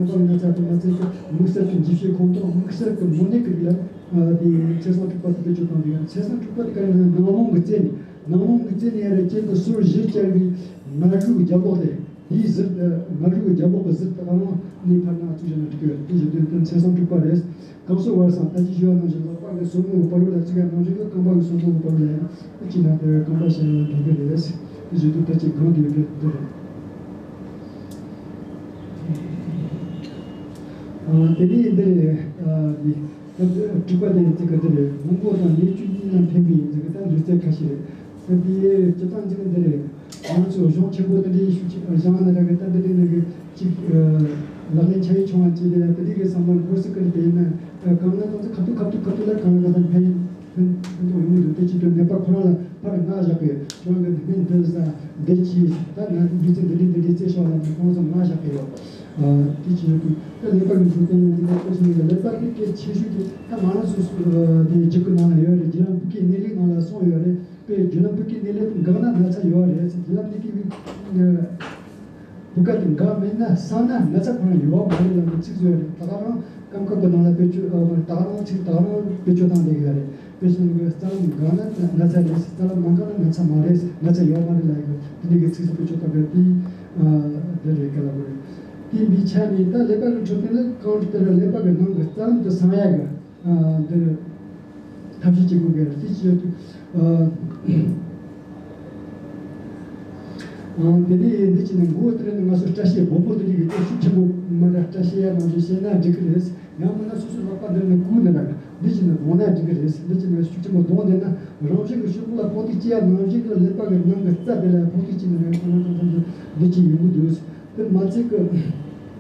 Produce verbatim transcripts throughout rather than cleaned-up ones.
ཁོང་ཚོ་ན་ཚ་དང་ན་ཚ་གི་དམིགས་བསལ་གྱི་འཇུ་བྱེད་ཁོངས་གཏོགས། དམིགས་བསལ་གྱི་མོ་ནད་ཀྱི་རིགས་ལ་དེ་ཚེས་བཟང་དྲུག་པ་དེ་བེད་སྤྱོད་གཏོང་གི་ཡོད། ཚེས་བཟང་དྲུག་པ་དེ་ག་རེ་ན་ནང་རླུང་གི་རྩེ་ནས། ནང་རླུང་གི་རྩེ་ནས་ཡར་རེ་གྱེན་དུ་ཟུར་བཞི་བཅར་བའི་མར་ཤུགས་ཀྱི་རྒྱབ་ལོགས་དེ། དེའི་ཟུར་དེ་མར་ཤུགས་ཀྱི་རྒྱབ་ལོགས་ཀྱི་ཟུར་དེ་ག་རང་ནས་ཕར་ནང་བཙུགས་བཞག་ན་འགྲིག་གི་ཡོད། དེ་བཞིན་དུ་དོན་ཚེས་བཟང་དྲུག་པ་རེད། གང་སོ་བར་སང་ད་ཅི་ཞུ་བ་ནང་བཞིན་ལག་པ་གི་སོར་མོ་གི་བར་ལ་བཙུགས་ཡ་ནང་བཞིན་གྱི་རྐང་པ་གི་སོར་མོ་གི་བར་ལ་ཡང་ཅི་ན་དེ་རྐང་པ་བཤལ་ཡང་འགྲིག་གི་རེད། དེ་བཞིན་དུ་ད་ཅི་གང་དེ་ཡོད་གི་འདི་རེད། ཨ་དེ་ནས་འདི་རེད། ཨ་འདི་ད་དྲུག་པ་དེ་ཡིན་ཚེ་ག་འདི་རེད། སྔོན་འགོག་དང་ནད་བཅོས་གཉིས་ལ་ཕན་པའི་ཡིན་ཚེ་ག་ད་ལུས་རྩལ་ཁ་ཤས་རེད། ད་དེ་སྤྱི་བཏང་ཚེ་ག་འདི་རེད། ང་ཚོ་གཞུང་ཆེན་པོ་དེ་འདྲའི་ཤུགས་ཆེ་བཞེངས་ན་ར་གི་ད་འདི་འདྲའི་ནང་གི་ཅིག་ལག་ལེན་ཆ་ཡིག་ཆུང་བ་བྱས་ཏེ་དེ་འདྲའི་གི་བསམ་བློ་འཁོར་སྲིད་ཀྱི་རེད། དེ་ཡིན་ན་གང་ན་གང་ཚོ་ཁ་ཐུག་ཁ་ཐུག་ཁ་ཐུག་ལ་གང་ན་གང་ཚོ་ཕན་ཕན་ཕན་ཐོགས་ཡོང་གི་འདུག་དེ་ཅི་སྟོན་ནད་པ་ཁོ་རང་ལ་ཕར་མངགས་བཞག་གི་ཁྱོད་རང་གི་སྨན་འདི་ཟ་འདི་གྱིས་ད་ན་འདི་ཚེ་འདི་འདྲའི་འདི་འདྲའི་རྩེ་ཤོག་ལ་ནི་ཁོང་ཚོ་མངགས་བཞག་གི་ཡོད། དེ་ཅི་ཡོད་དུས་ད་ལེགས་པར་གྱི་འཕྲོད་བསྟེན་ཡང་དེ་འདྲ་བཀོད་ཟིན་ཡོད། ལེགས་པར་གྱི་གལ་ཆེ་ཤོས་དེ་ད་ང་རང་ཚོ་དེ་འཇུག་གི་ནང་ལ་ཡོད་རེད། རྒྱུ་ལམ་བུ་གའི་གནས་ལུགས་ནང་ལ་གསུངས་ཡོད་རེད། པའི་རྒྱུ་ལམ་བུ་གའི་གནས་ལུགས་འགག་ན་ན་ཚ་ཡོད་རེད་ཟེར། རྒྱུ་ལམ་བུ་གའི་བུ་ག་དེ་འགག་མེད་ན་སང་ན་ན་ཚ་ཁོ་རང་ཡོད་མ་རེད་ལབ་ནས་ཚིག་བཟོས་རེད། ད་ག་རང་སྐབས་ཁབ་ཀྱི་ནང་ལ་བེད་སྤྱོད་ཨ་ད་ག་རང་ཚིག་ད་ག་རང་བེད་སྤྱོད་བཏང་བསྡད་ཡོད་རེད། དཔེ་བཞིན་གྱི་རྩ་ལམ་འགག་ན་ན་ཚ་རེད། རྩ་ལམ་མ་འགག་ན་ན་ཚ་མ་རེད། ན་ཚ་ཡོད་མ་རེད་ལབ་ཡོད། དེ་འདྲའི་གི་ཚིག་བེད་སྤྱོད་བཏང་གི་དེ་ཨ་དེ་རེད་ག་ལ་གོ་རེད། དེ་འདི་ཆ་ནས་ད་ཀླད་པ་གི་འཕྲོད་བསྟེན་ལ་གང་ལྟར་ཀླད་པ་གི་ནང་གི་རྩ་ལམ་དུ་སངས་ཡག་གི་འདིར་ཐབས་ཤེས་བྱེད་དགོས་གལ་ཏེ་ཅི་ཡོད་དུས། དེ་ནས་འདི་ཅི་ནས་མགོ་དེར་ནི་ང་ཚོ་སྐྲ་ཤད་སྦོམ་པོ་དེ་རིགས་ཀྱི་ཤུགས་ཆེན་པོ་མ་ར་སྐྲ་ཤད་ཡ་ནང་བཞིན་བཤད་ན་འགྲིག་གི་རེད། ཡང་མིན་ན་སོ་སོའི་ལག་པ་འདིར་ནི་ཀུ་ནི་ར་འདི་ཅི་ནས་སྦོང་ན་འགྲིག་གི་རེད། འདི་ཅི་ནས་ཤུགས་ཆེན་པོ་སྦོང་བསྡད་ན་རང་བཞིན་གྱི་ཤུགས་ལ་ཕོག་ཐུག་སྐྱེ་ཡ་ནང་བཞིན་གྱི་ཀླད་པ་གི་ནང་གི་རྩ་དེ་ལ་ཕོག་ཐུག་སྐྱེ་ནི་རེད། ཁོ་ན་ཐམས་ཅད་འདི་ཅི་ཡོང་གི་འདུག་དེ་མ་ཚད་ཀྱི་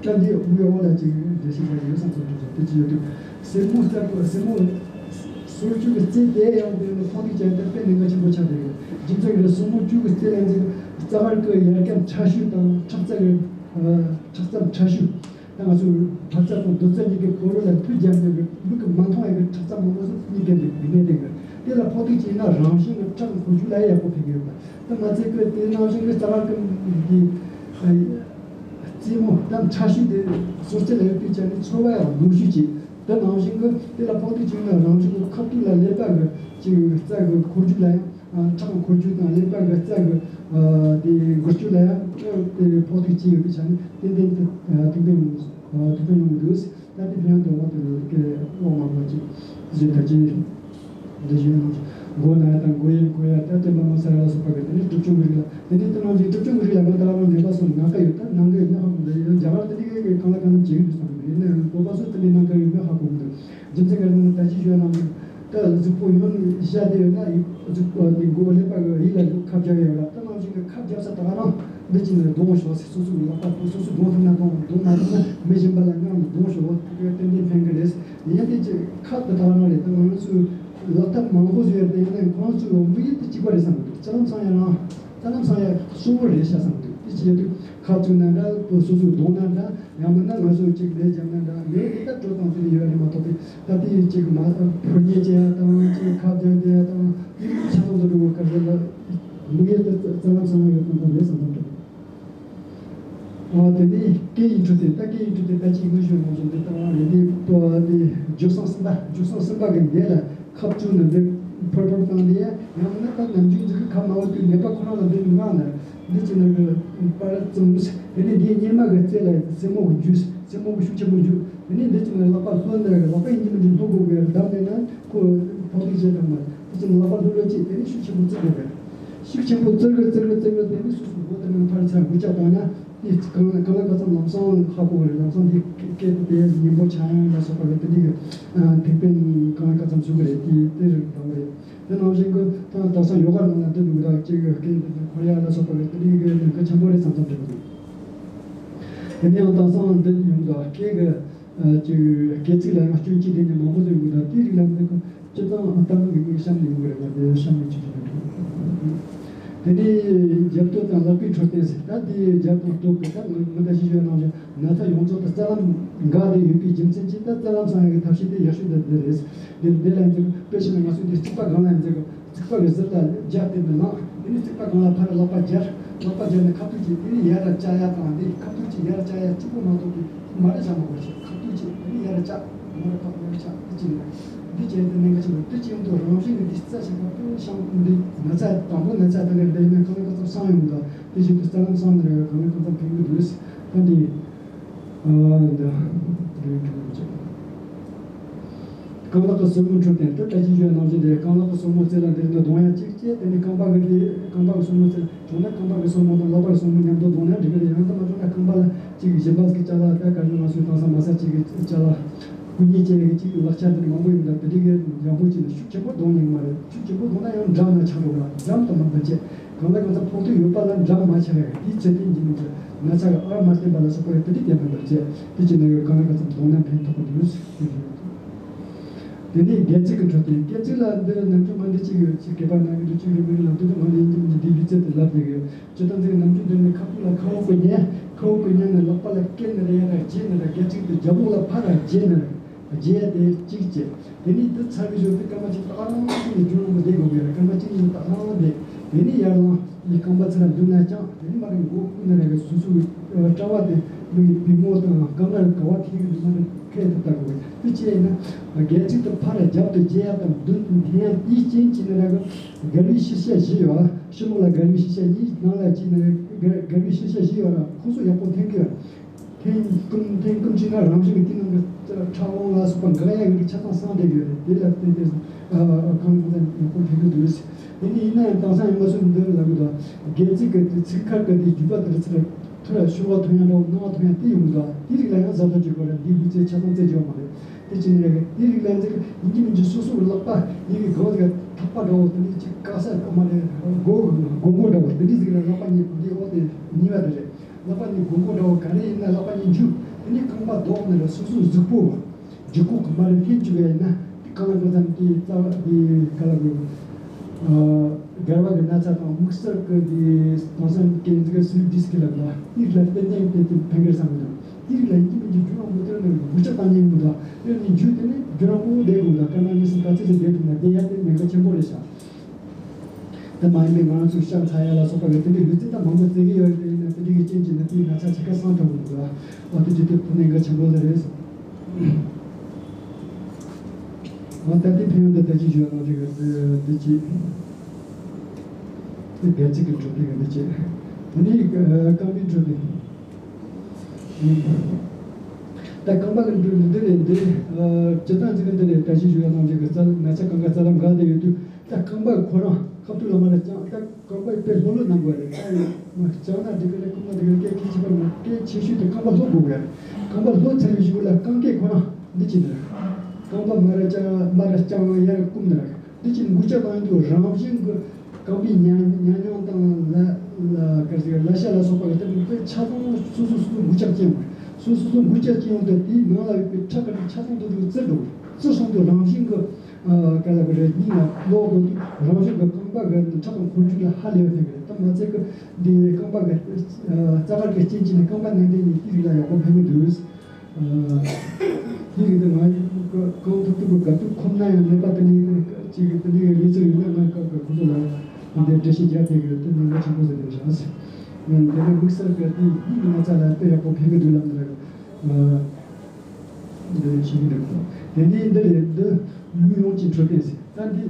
སྐྲ་འདི་དབུ་ཡ་འོག་ལ་ཅིག་འདྲེས་ཤིག་ཡ་ཡོད་བསམ་ཚོར་འདུག་དེ་ཅི་ཡོད་དུས་སེན་མོ་རྩ་སེན་མོ་སོར་བཅུ་གི་རྩེ་དེ་ཡང་དེ་ནི་ཕོག་ཐུག་ཅན་དེ་དཔེ་གནད་འགག་ཆེན་པོ་ཆགས་བསྡད་ཡོད། རྒྱུ་མཚན་གྱི་སོར་མོ་བཅུ་གི་རྩེ་ལ་ཡང་ཅིག་རྩ་བར་གྱི་ཡལ་ག་ཕྲ་ཤོས་དང་ཁྲག་རྩ་གི་ཁྲག་རྩ་ཕྲ་ཤོས། ད་ང་ཚོ་བར་རྩ་དང་རྡོ་རྩ་གཉིས་ཀྱི་ཕོ་རོ་ལ་མཐུད་རྒྱབ་ནས་མིག་གིས་མ་མཐོང་ཡ་གི་ཁྲག་རྩ་མང་པོ་ཟིག་གཉིས་ཀྱི་ལུས་ནད་དེ་གི་དེ་ལ་ཕོག་ཐུག་ཅིག་ན་རང་བཞིན་གྱི་ཁྲག་འཁོར་རྒྱུག་ལ་ཡག་པོ་ཕན་གི་ཡོད་པ། དེ་མ་ཚད་ཀྱི་དེ་ནང་བཞིན་གྱི་རྩ་བ་ཀུན་གྱི་རྩེ་མོ་དང་ཕྲ་ཤོས་དེ་སོ་རྩེ་ལ་ཡོད་དུས་ཀྱང་ནི་ཚོར་བ་ཡང་ལོག་ཤོས་ཀྱི་དེ་ནང་བཞིན་གྱི་དེ་ལ་ཕོག་ཐུག་ཅིག་ན་རང་བཞིན་གྱི་ཁ་ཐུག་ལ་ཀླད་པ་གི་ཅིག་རྩ་གི་འཁོར་རྒྱུག་ལ་ཡང་ཁྲག་འཁོར་རྒྱུག་དང་ཀླད་པ་གི་རྩ་གི་དེ་འགུལ་སྐྱོད་ལ་ཡང་དེ་ཕོག་ཐུག་ཅིག་ཡོད་པའི་ཆ་ནས་ཏན་ཏན་དུ་ཐུགས་ཕན་ཡོང་དུས། ད་དེ་ཕན་ཡོན་དུ་བ་དེ་ལ་སྐད་ལོག་མ་དགོས་ཅིག་བཟོས་ད་ཅི་འདི་བཞིན་མགོ་ན་ཡ་དང་མགོ་ཡན་གོ་ཡ་ད་དེ་མ་མ་ས་ཡ་ལ་སོགས་པ་གི་དེ་ནི་གྲུབ་ཆུང་གི་རིགས་ལ་དེ་ནི་དེ་ནང་བཞིན་གྲུབ་ཆུང་གི་རིགས་ལ་ང་ད་ལ་རང་ནད་པ་སོང་ནང་ཀ་ཡོད་ད་ནང་ཀ་ཡོད་ན་ཧ་གོ་འདི་ཡོད་རྒྱ་གར་དེ་ནི་གི་གང་ལ་གང་ལ་བྱེད་ཀྱི་འདུག་བསམ་གི་འདུག་ཡིན་ན་ཡང་བོད་པ་ཚོ་དེ་ནི་ནང་ཀ་ཡོད་ན་ཧ་གོ་གི་འདུག་རྒྱུ་མཚན་ག་རེ་ན་ད་ཅི་ཞུ་ཡ་ནང་བཞིན་ད་གཟུགས་པོ་ཡོན་བཞག་དེ་ཡོད་ན་གཟུགས་པོ་དེ་མགོ་ཀླད་པ་གི་ཡིད་ལ་ཁ་བརྒྱབ་ཡོད་ལ་ད་ནང་བཞིན་གི་ཁ་བརྒྱབ་ས་ད་ག་རང་། འདི་ཅི་ནས་གདོང་ཞོག་ཟེར་སོ་སོའི་ལག་པ་སོ་སོ་གདོང་ཐུག་ན་གདོང་གདོང་མ་ཐུག་ན་མི་གཞན་པ་ལ་མངགས་ནས་གདོང་ཞོག་དེ་ག་ཏན་ཏན་ཕན་གི་རེད། ཡིན་དེ་ཅི་ཁ་དེ་དག་རང་རེད། ད་ང་ཚོའི་ལག་ཐབས་མང་པོ་ཟེར་དེ་ཡིན་ན་ཁོང་ཚོའི་དམིགས་ཡུལ་དེ་གཅིག་པ་རེད་བསམ་གི་འདུག་རྩ་ལམ་སང་ཡ་རང་རྩ་ལམ་སང་ཡ་གཙོ་བོ་རེད་ཤག་བསམ་གི་འདུག་དེ་ཅི་ཡོད་དུས་ཁ་བཙུགས་ན་འདྲ་སོ་སོའི་གདོང་ན་འདྲ་ཡང་མིན་ན་ང་ཚོ་གཅིག་ལས་བརྒྱབ་ན་འདྲ་མེད་དེ་ད་དྲོད་གཏོང་ཚུལ་ཡོད་རེད་མ་གཏོགས་པའི་ད་དེ་གཅིག་མ་ཕོ་ཉས་བྱེད་ཡ་དང་གཅིག་ཁ་བརྒྱབ་བསྡད་ཡ་དང་དེ་ཆ་ཚང་དུ་འགྲོ་དགོས་སྐབས་རེད་ལ་དམིགས་ཡུལ་དེ་རྩ་ལམ་སང་ཡ་གི་གདོང་ཐུག་རེད་བསམ་བསམ་འདུག་ཨ་དེ་ནས་སྐད་ཡིག་འཕྲོད་བསྟེན་ད་སྐད་ཡིག་འཕྲོད་བསྟེན་ད་ཅིག་དངོས་བཤད་ནང་བཞིན་འདི་ལྟ་བ་རེད། འདི་ལྟ་བ་འདི་འཇུ་སྲང་གསུམ་པ་འཇུ་སྲང་གསུམ་པ་གི་འདི་ལ་ཁ་བཙུམ་ནས་འདི་ཕུར་ཕུར་བཏང་འདི་ཡ་ཡང་ན་ད་ནམ་རྒྱུན་འདི་གི་ཁ་མང་བོ་དུས་ནད་པ་ཁོ་རང་ལ་འདི་མངགས་ན་འདི་ཅི་ན་གི་པར་བཙུམ་དེ་ནས་འདིའི་གཉེར་མ་གི་རྩེ་ལ་སེན་མོ་གི་འཇུས་སེན་མོ་གི་ཤུགས་ཆེན་པོ་འཇུས་དེ་ནས་འདི་ཅི་ན་ལག་པ་ལྷོད་འདི་ར་གི་ལག་པ་ཡིན་གྱི་མིན་གྱི་ལྷོད་དགོས་གི་བསྡམས་ནས་ན་ཁོ་ཕོག་ཐུག་བྱེད་དང་མ་འདི་ཅི་ན་ལག་པ་ལྷོད་ལྷོད་ཅིག་དེ་ནས་ཤུགས་ཆེན་པོ་བཙིར་དགོས་གི་ཤུགས་ཆེན་པོ་བཙིར་གི་བཙིར་གི་བཙིར་གི་དེ་ནས་སོ་སོ་མགོ་དེ་ནས་ཕར་ཚུར་འགུལ་སྐྱོད་བཏང་ན། དེ་གང་ལ་གང་ལ་ག་ཚོད་ལམ་སང་ཧ་གོ་གི་རེད། ལམ་སང་དེ་སྐད་དུ་དེ་སྙན་པོ་ཆགས་ཡང་ལ་སོགས་པ་རེད། དེ་འདྲའི་གི་ཐེག་པའི་གང་ལ་ག་ཚོད་བཟོ་གི་རེད། དེ་དེ་རེད་འདྲ་བོ་རེད། དེ་ནང་བཞིན་གི་ད་དེང་སང་ཡོ་ག་ནང་ལ་འདི་འདུག་ད་ཅིག་གི་སྐད་འདི་འཁོར་ཡ་ལ་སོགས་པ་རེད། དེ་འདྲའི་གི་ནང་གི་ཆེན་པོ་རེད་བསམ་བསམ་འདྲ་བོ་འདུག་དེ་ནས་ཡང་དེང་སང་འདི་ཡོང་གི་སྐད་གི་ཅིག་སྐད་ཚིག་ལ་ཡང་སྐྱོན་གཅིག་དེ་ནས་མང་པོ་ཟིག་ཡོང་གི་ད་དེ་རིགས་ལ་འདི་གི་སྤྱིར་བཏང་ཨ་སྟག་མོ་གི་མིག་གཤམ་ནས་ཡོང་གི་རེད་པ། དེ་གཤམ་ནས་ཅིག་ཅིག་རེད་འདུག་དེ་ནས་རྒྱབ་སྟོད་དང་ལག་པའི་འཕྲོད་བསྟེན་ཟེར། ད་དེའི་རྒྱབ་དང་སྟོད་ཀྱི་ད་ངོ་ངོ་ད་ཞིག་ཡོད་ནང་བཞིན་ན་ཚ་ཡོངས་རྫོགས་དེ་རྩ་ལམ་འགག་སྟེ་ཡོད་པའི་རྒྱུ་མཚན་གྱིས་ད་རྩ་ལམ་སངས་ཡག་གི་ཐབས་ཤེས་དེ་ཡག་ཤོས་དེ་འདི་རེད། དེ་འདི་ལ་འཛུགས་དཔེ་བྱས་ན་ང་ཚོས་འདི་རྩིག་པ་སྒང་ལ་འཛུགས་རྩིག་པ་གི་ཟུར་ལ་རྒྱབ་དེ་འདི་ལངས། དེ་ནས་རྩིག་པ་སྒང་ལ་ཕར་ལག་པ་སྦྱར། ལག་པ་སྦྱར་ནས་ཁ་ཐུག་བྱས། དེ་ནས་ཡར་བཅག་ཡ་དང་། དེ་ཁ་ཐུག་བྱས་ཡར་བཅག་ཡ་གཅིག་པོ་མ་གཏོགས་པའི་མར་བཞག་མ་དགོས་བྱས། ཁ་ཐུག་བྱས་དེ་ནས་ཡར་བཅག་མར་ཕབ་ཡར་བཅག་དེ་བྱས་ནས། འདི་བྱས་ཏེ་གནད་འགག་ཆེན་པོ་དེ་བྱས་ཡོང་དུས་རང་བཞིན་གྱི་འདི་རྩ་ཆེ་བ་དཔེ་ཤང་འདི་ན་ཚ་དང་པོ་ན་ཚ་དེ་འདྲ་འདི་ནས་གང་ལ་གང་འཚམ་སངས་ཡོང་འདུག་དེ་བཞིན་དུ་རྩ་ལམ་སངས་ནས་གང་ལ་གང་འཚམ་ཕན་གྱི་འདུག་ད་འདི། ཨ། འདི། རིང་དུ་བྱེད། རྐང་ལག་གི་སོར་མོ་འཕྲོད་བསྟེན། དེ་ལྟ་ཅི་ཞུ་ནང་བཞིན་ཏེ། རྐང་ལག་གི་སོར་མོ་རྩེ་ལ་འདིར་ནི་གདོང་ཡང་གཅིག་བྱས། དེ་ནས་རྐང་པ་གི་དེ་རྐང་པ་གི་སོར་མོ་རྩེ་ལ་བྱུང་ན་རྐང་པ་གི་སོར་མོ་དང་ལག་པ་གི་སོར་མོ་མཉམ་དུ་གདོང་ན་འགྲིག་གི་རེད། ཡང་དུ་མ་བྱུང་ན་རྐང་པ་ལ་གཅིག་གི་བཞིན་པ་གི་ཅ་ལག་ད་ག་རེ་ང་ཚོའི་དེང་སང་མ་ས་གཅིག་གི་ཅ་ལག་སྐུ་ཉིད་ཅན་གྱི་གཅིག་ལག་ཆ་འདི་མང་པོ་ཡོད་འདུག་དེ་འདྲ་གི་ཡག་པོ་བྱས་ན་ཤུགས་ཆེན་པོ་གདོང་ཉེན་མ་རེད། ཤུགས་ཆེན་པོ་གདོང་ན་ཡང་འགྲམ་ན་ཆགས་འགྲོ་གི་རེད། འགྲམ་དུ་མ་འབབ་བྱས། གང་ལ་གང་འཚམ་ཕོག་ཐུག་ཡོད་པ་ལ་འགྲམ་མ་ཆགས་ཡ་དེའི་ཚེ་དེ་ཉིན་གྱི་ན་ཚ་གི་ཨར་མ་བརྟེན་པ་ལ་སོགས་པ་ཡོད་པ་འདི་བསྟེན་པ་འདྲ་བྱས། དེ་བྱས་ན་ཡོད་གང་ལ་གང་འཚམ་གདོང་ན་ཕན་ཐོགས་པ་འདུག་དེ་ནས་སྒལ་ཚིགས་ཀྱི་འཕྲོད་བསྟེན། སྒལ་ཚིགས་ལ་འདི་ནམ་རྒྱུན་ང་འདི་གཅིག་ཡོད་ཅིག་སྐེད་པ་ན་གི་འདུག་ཅིག་རེད་མི་རེད་ལབ་དུས་ང་འདི་ཡིན་གྱི་མི་འདི་ལུས་རྩལ་དུ་ལབ་བསྡད་གི་ཡོད། སྤྱིར་བཏང་ཚིག་ནམ་རྒྱུན་འདི་ནི་ཁ་ཐུག་ལ་ཁ་འོག་གི་ཉལ། ཁ་འོག་གི་ཉལ་ནས་ལག་པ་ལ་སྐེད་ནས་རེ་ཡ་ར་རྗེས་ནས་ར་སྒལ་ཚིགས་དེ་རྒྱབ་ལོགས་ལ་ཕར་ར་རྗེས་ནས་ར། རྗེས་དེ་གཅིག་བྱས། དེ་ནས་དེ་ཚར་བའི་ཞོར་དུ་སྐར་མ་གཅིག་ཏག་རང་ཞིག་ནས་རྒྱུན་རིང་པོ་བསྡད་དགོས་པས། སྐར་མ་གཅིག་གཉིས་ཏག་རང་བསྡད། དེ་ནས་ཡར་ལངས་ནས་རྐང་པ་ཚུར་ལ་མདུན་ལ་བརྐྱངས། དེ་ནས་མར་མགོ་བོ་ཀུན་ནས་ར་གི་སོ་སོའི་ཨ་དཔྲལ་བ་དེ་མིག་པུས་མོ་དང་སྐེ་ངར་ག་བ་ཐིག་གི་མར་ཁད་དུ་བལྟ་དགོས་པས། དེ་བྱས་ན་སྒལ་ཚིགས་དེ་ཕར་རྒྱབ་ཏུ་རྒྱས་ཡ་དང་མདུན་དུ་འཐེན་ཡ་དེའི་རྐྱེན་གྱིས་ནི་ར་གི་སྒལ་པའི་ཕྱི་ཤ་བཞི་ཡོད། ཕྱི་ལོགས་ལ་སྒལ་པའི་ཕྱི་ཤ་གཉིས། ནང་ལ་གཅིག་ནི་སྒལ་པའི་ཕྱི་ཤ་བཞི་ཡོད་ར། ཁོ་ཚོ་ཡག་པོ་འཐེན་གི་ཡོད། འཐེན་ཀུན་འཐེན་ཀུན་བྱས་ན་རང་བཞིན་གྱིས་དེའི་ནང་གི་ཁྲག་རླུང་ལ་སོགས་པ་འགག་ཡ་གི་ཆ་ཚང་སངས་བསྡད་ཡོད་རེད། དེ་ལ་བརྟེན་ཏེ་ཨ་གང་གང་ཡག་པོ་འཐེན་གི་འདུག་དེ་ནི་ཡིན་ན་ཡང་དེང་སང་ཡང་མ་སུ་འདི་ལ་གི་དང་སྒལ་ཚིགས་ཀྱི་དེ་ཚིགས་ཁར་གི་དེ་རྒྱུས་པ་དེར་ཚུར་ཐུར་ཤོར་བ་ཐོན་ཡ་འདྲ་བོ་སྣང་བ་ཐོན་ཡ་དེ་ཡོང་གི་འདུག་དེ་རིགས་ལ་ཡང་གཟབ་གཟབ་བྱེད་དགོས་རེད། འདི་ལུས་རྩལ་ཆ་ཚང་རྩེ་རྒྱུ་མ་རེད། དེ་བྱས་ནས་རེད། དེ་རིགས་ལ་འཛེག་ཡིན་གྱི་མིན་གྱི་སོ་སོའི་ལག་པ་ཡི་གེ་གང་ཟིག་ཐག་པ་འདྲ་བོ་དེ་ནི་ཅིག་དཀའ་ས་མ་རེད། སྒོ་སྒོ་མགོ་འདྲ་བོ་དེ་འདྲ་ཟིག་ལ་ལག་པ་གཉིས་འདི་འོག་དེ་གཉིས་པ་དེ་རེད། ལག་པ་གཉིས་སྒོ་མགོ་འདྲ་བོ་ག་རེ་ཡིན་ན་ལག་པ་གཉིས་འཇུ། དེ་ནས་རྐང་པ་ལྡོག་ནས་རེད། སོ་སོའི་གཟུགས་པོ་ལྗིད་ཁོག་གི་མ་རེད། འཐེན་བཅུག་ཡ་ཡིན་ན་དེ་གང་ལ་གང་འཚམ་དེ་རྩ་བ་དེ་ག་ལ་དགོས། ཨ་སྒལ་པ་གི་ན་ཚ་དང་དམིགས་བསལ་གི་དེ་དེང་སང་གི་འཛིག་སི་ལིབ་ཌི་སི་ཀི་ལབ་ལ་དེ་ལ་ཏན་ཏན་ཏན་ཏན་ཕན་གི་རེད་བསམ་གི་འདུག་དེ་རིགས་ལ་ཡིན་གྱི་མིན་གྱི་རྒྱུན་རིང་པོ་དེ་ནས་འགུལ་སྐྱོད་བཏང་ཉན་གི་འདུག་དེ་ནས་རྒྱུ་དེ་ནི་རྒྱུན་རིང་པོ་བསྡད་དགོས་འདུག་སྐར་མ་གཉིས་གསུམ་ག་ཚོད་ཅིག་བསྡད་ཐུབ་ན་བསྡད་ཡ་དེ་གནད་འགག་ཆེན་པོ་རེད་ཤག་དེ་མ་ཡིན་པའི་ང་རང་ཚོའི་ཤ་ཚ་ཡ་ལ་སོགས་པ་རེད། དེ་འདྲའི་ལུས་རྩལ་ད་མང་པོ་རྩེ་གི་ཡོད་རེད། ཡིན་ན་དེ་འདྲའི་གི་རྐྱེན་གྱིས་ནི་དེའི་ན་ཚ་ཆེ་ཁ་སང་ཐོན་གི་འདུག་ཨ་དེ་ཅི་ཐུབ་ཐུབ་གནད་འགག་ཆེན་པོ་ལ་རེད། ང་ད་ལྟའི་ཕན་ཡོན་དེ་ད་ཅི་ཞུ་ཡ་ནང་བཞིན་གི་འདི་ཅི། དེ་སྒལ་ཚིགས་ཀྱི་འཕྲོད་བསྟེན་གི་འདི་ཅི། དེ་ནས་རྐང་པའི་འཕྲོད་བསྟེན། ད་རྐང་པ་གི་འདི་འདི་རེད། འདི་སྤྱིར་བཏང་ཅིག་གི་འདི་རེད། ད་ཅི་ཞུ་ཡ་ནང་བཞིན་གི་རྩ་ན་ཚ་གང་ག་རྩ་ལམ་འགག་བསྡད་ཡོད་དུས་ད་རྐང་པ་ཁོ་རང་ཁ་ཐུག་ལ་མར་ར་བརྐྱངས། ད་རྐང་པ་དཔེ་ལྷོད་ལྷོད་གནང་དགོས་རེད། ད་ཡོད་མ་བརྐྱངས་ན་འགྲིག་གི་རེད། བསྐུམ་ན་འགྲིག་གི་རེད། སྐད་ཆེ་ཆེ་བར་མ་སྐད་ཆེ་ཤོས་དེ་རྐང་པ་ལྷོད་དགོས་གི་རེད། རྐང་པ་ལྷོད་ཚར་བའི་གཞུག་ལ་རྐང་སྐེད་ཁོ་རང་འདི་བྱེད་ནི་རེད། རྐང་པ་མར་ར་བརྐྱངས་མར་ར་བརྐྱངས་ཡར་བསྐུམ་ནི་རེད། འདི་ཅིག་འགུལ་སྐྱོད་བཏང་ཡོང་དུས་རང་བཞིན་གྱི་རྐང་པའི་ཉམས་ཉམས་མྱོང་དང་ལ་ལ་ག་ཟེར་ལ་ཤ་ལ་སོགས་པ་གི་སྟེང་དཔེ་ཆ་ཚང་སོ་སོ་སོ་སོ་འགུལ་ལྕག་ཅན་ཡོང་། སོ་སོ་སོ་འགུལ་ལྕག་ཅན་ཡོང་དུས་དེའི་ནང་ལ་ཡོད་པའི་ཁྲག་གི་ཆ་ཚང་དུ་འགྲོ་བཙིར་འགྲོ། བཙིར་སོང་དུས་རང་བཞིན་གྱི་ཨ་ག་ལ་ག་རེ་སྙིང་ལ་གློག་འགྲོ་དུས་རང་བཞིན་གྱི་རྐང་པ་གི་ཁྲག་དང་འཁོར་རྒྱུག་ལ་ཧ་ལས་པ་ཕན་གི་རེད། ད་མ་ཚད་ཀྱི་འདི་རྐང་པ་གི་ཨ་རྩ་དཀར་གྱི་རྐྱེན་གྱིས་ནི་རྐང་པ་ནང་བསྟན་ནི་དེ་རིགས་ལ་ཡག་པོ་ཕན་གི་འདུག་དེ་རིགས་དེ་ང་ཡི་གང་ཐུབ་ཐུབ་ཀྱི་དགའ་སྡུག་ཁོམ་ན་ཡང་ནད་པ་དེ་ནས་ཅིག་དེ་འདྲའི་གནས་ཚུལ་ཡོད་ན་ང་སྐབས་ཀྱི་ཁོ་ཚོ་ལ་འདི་འགྲེལ་བཤད་རྒྱག་ཐེག་གི་དེ་ནི་ང་ཆེན་པོ་ཟེར་དེ་བཞག་ཟེར། དེ་ནས་དམིགས་བསལ་གྱི་དེ་སྙིང་གི་ན་ཚ་ལ་དཔེ་ཡག་པོ་ཕན་གི་འདུག་ལབ་ནི་རེད། འདི་ཤེས་ཀྱི་འདུག་དེ་ནས་འདི་རེད། འདི་ལུས་ཡོངས་ཀྱི་འཕྲོད་བསྟེན་ཟེར། ད་འདི་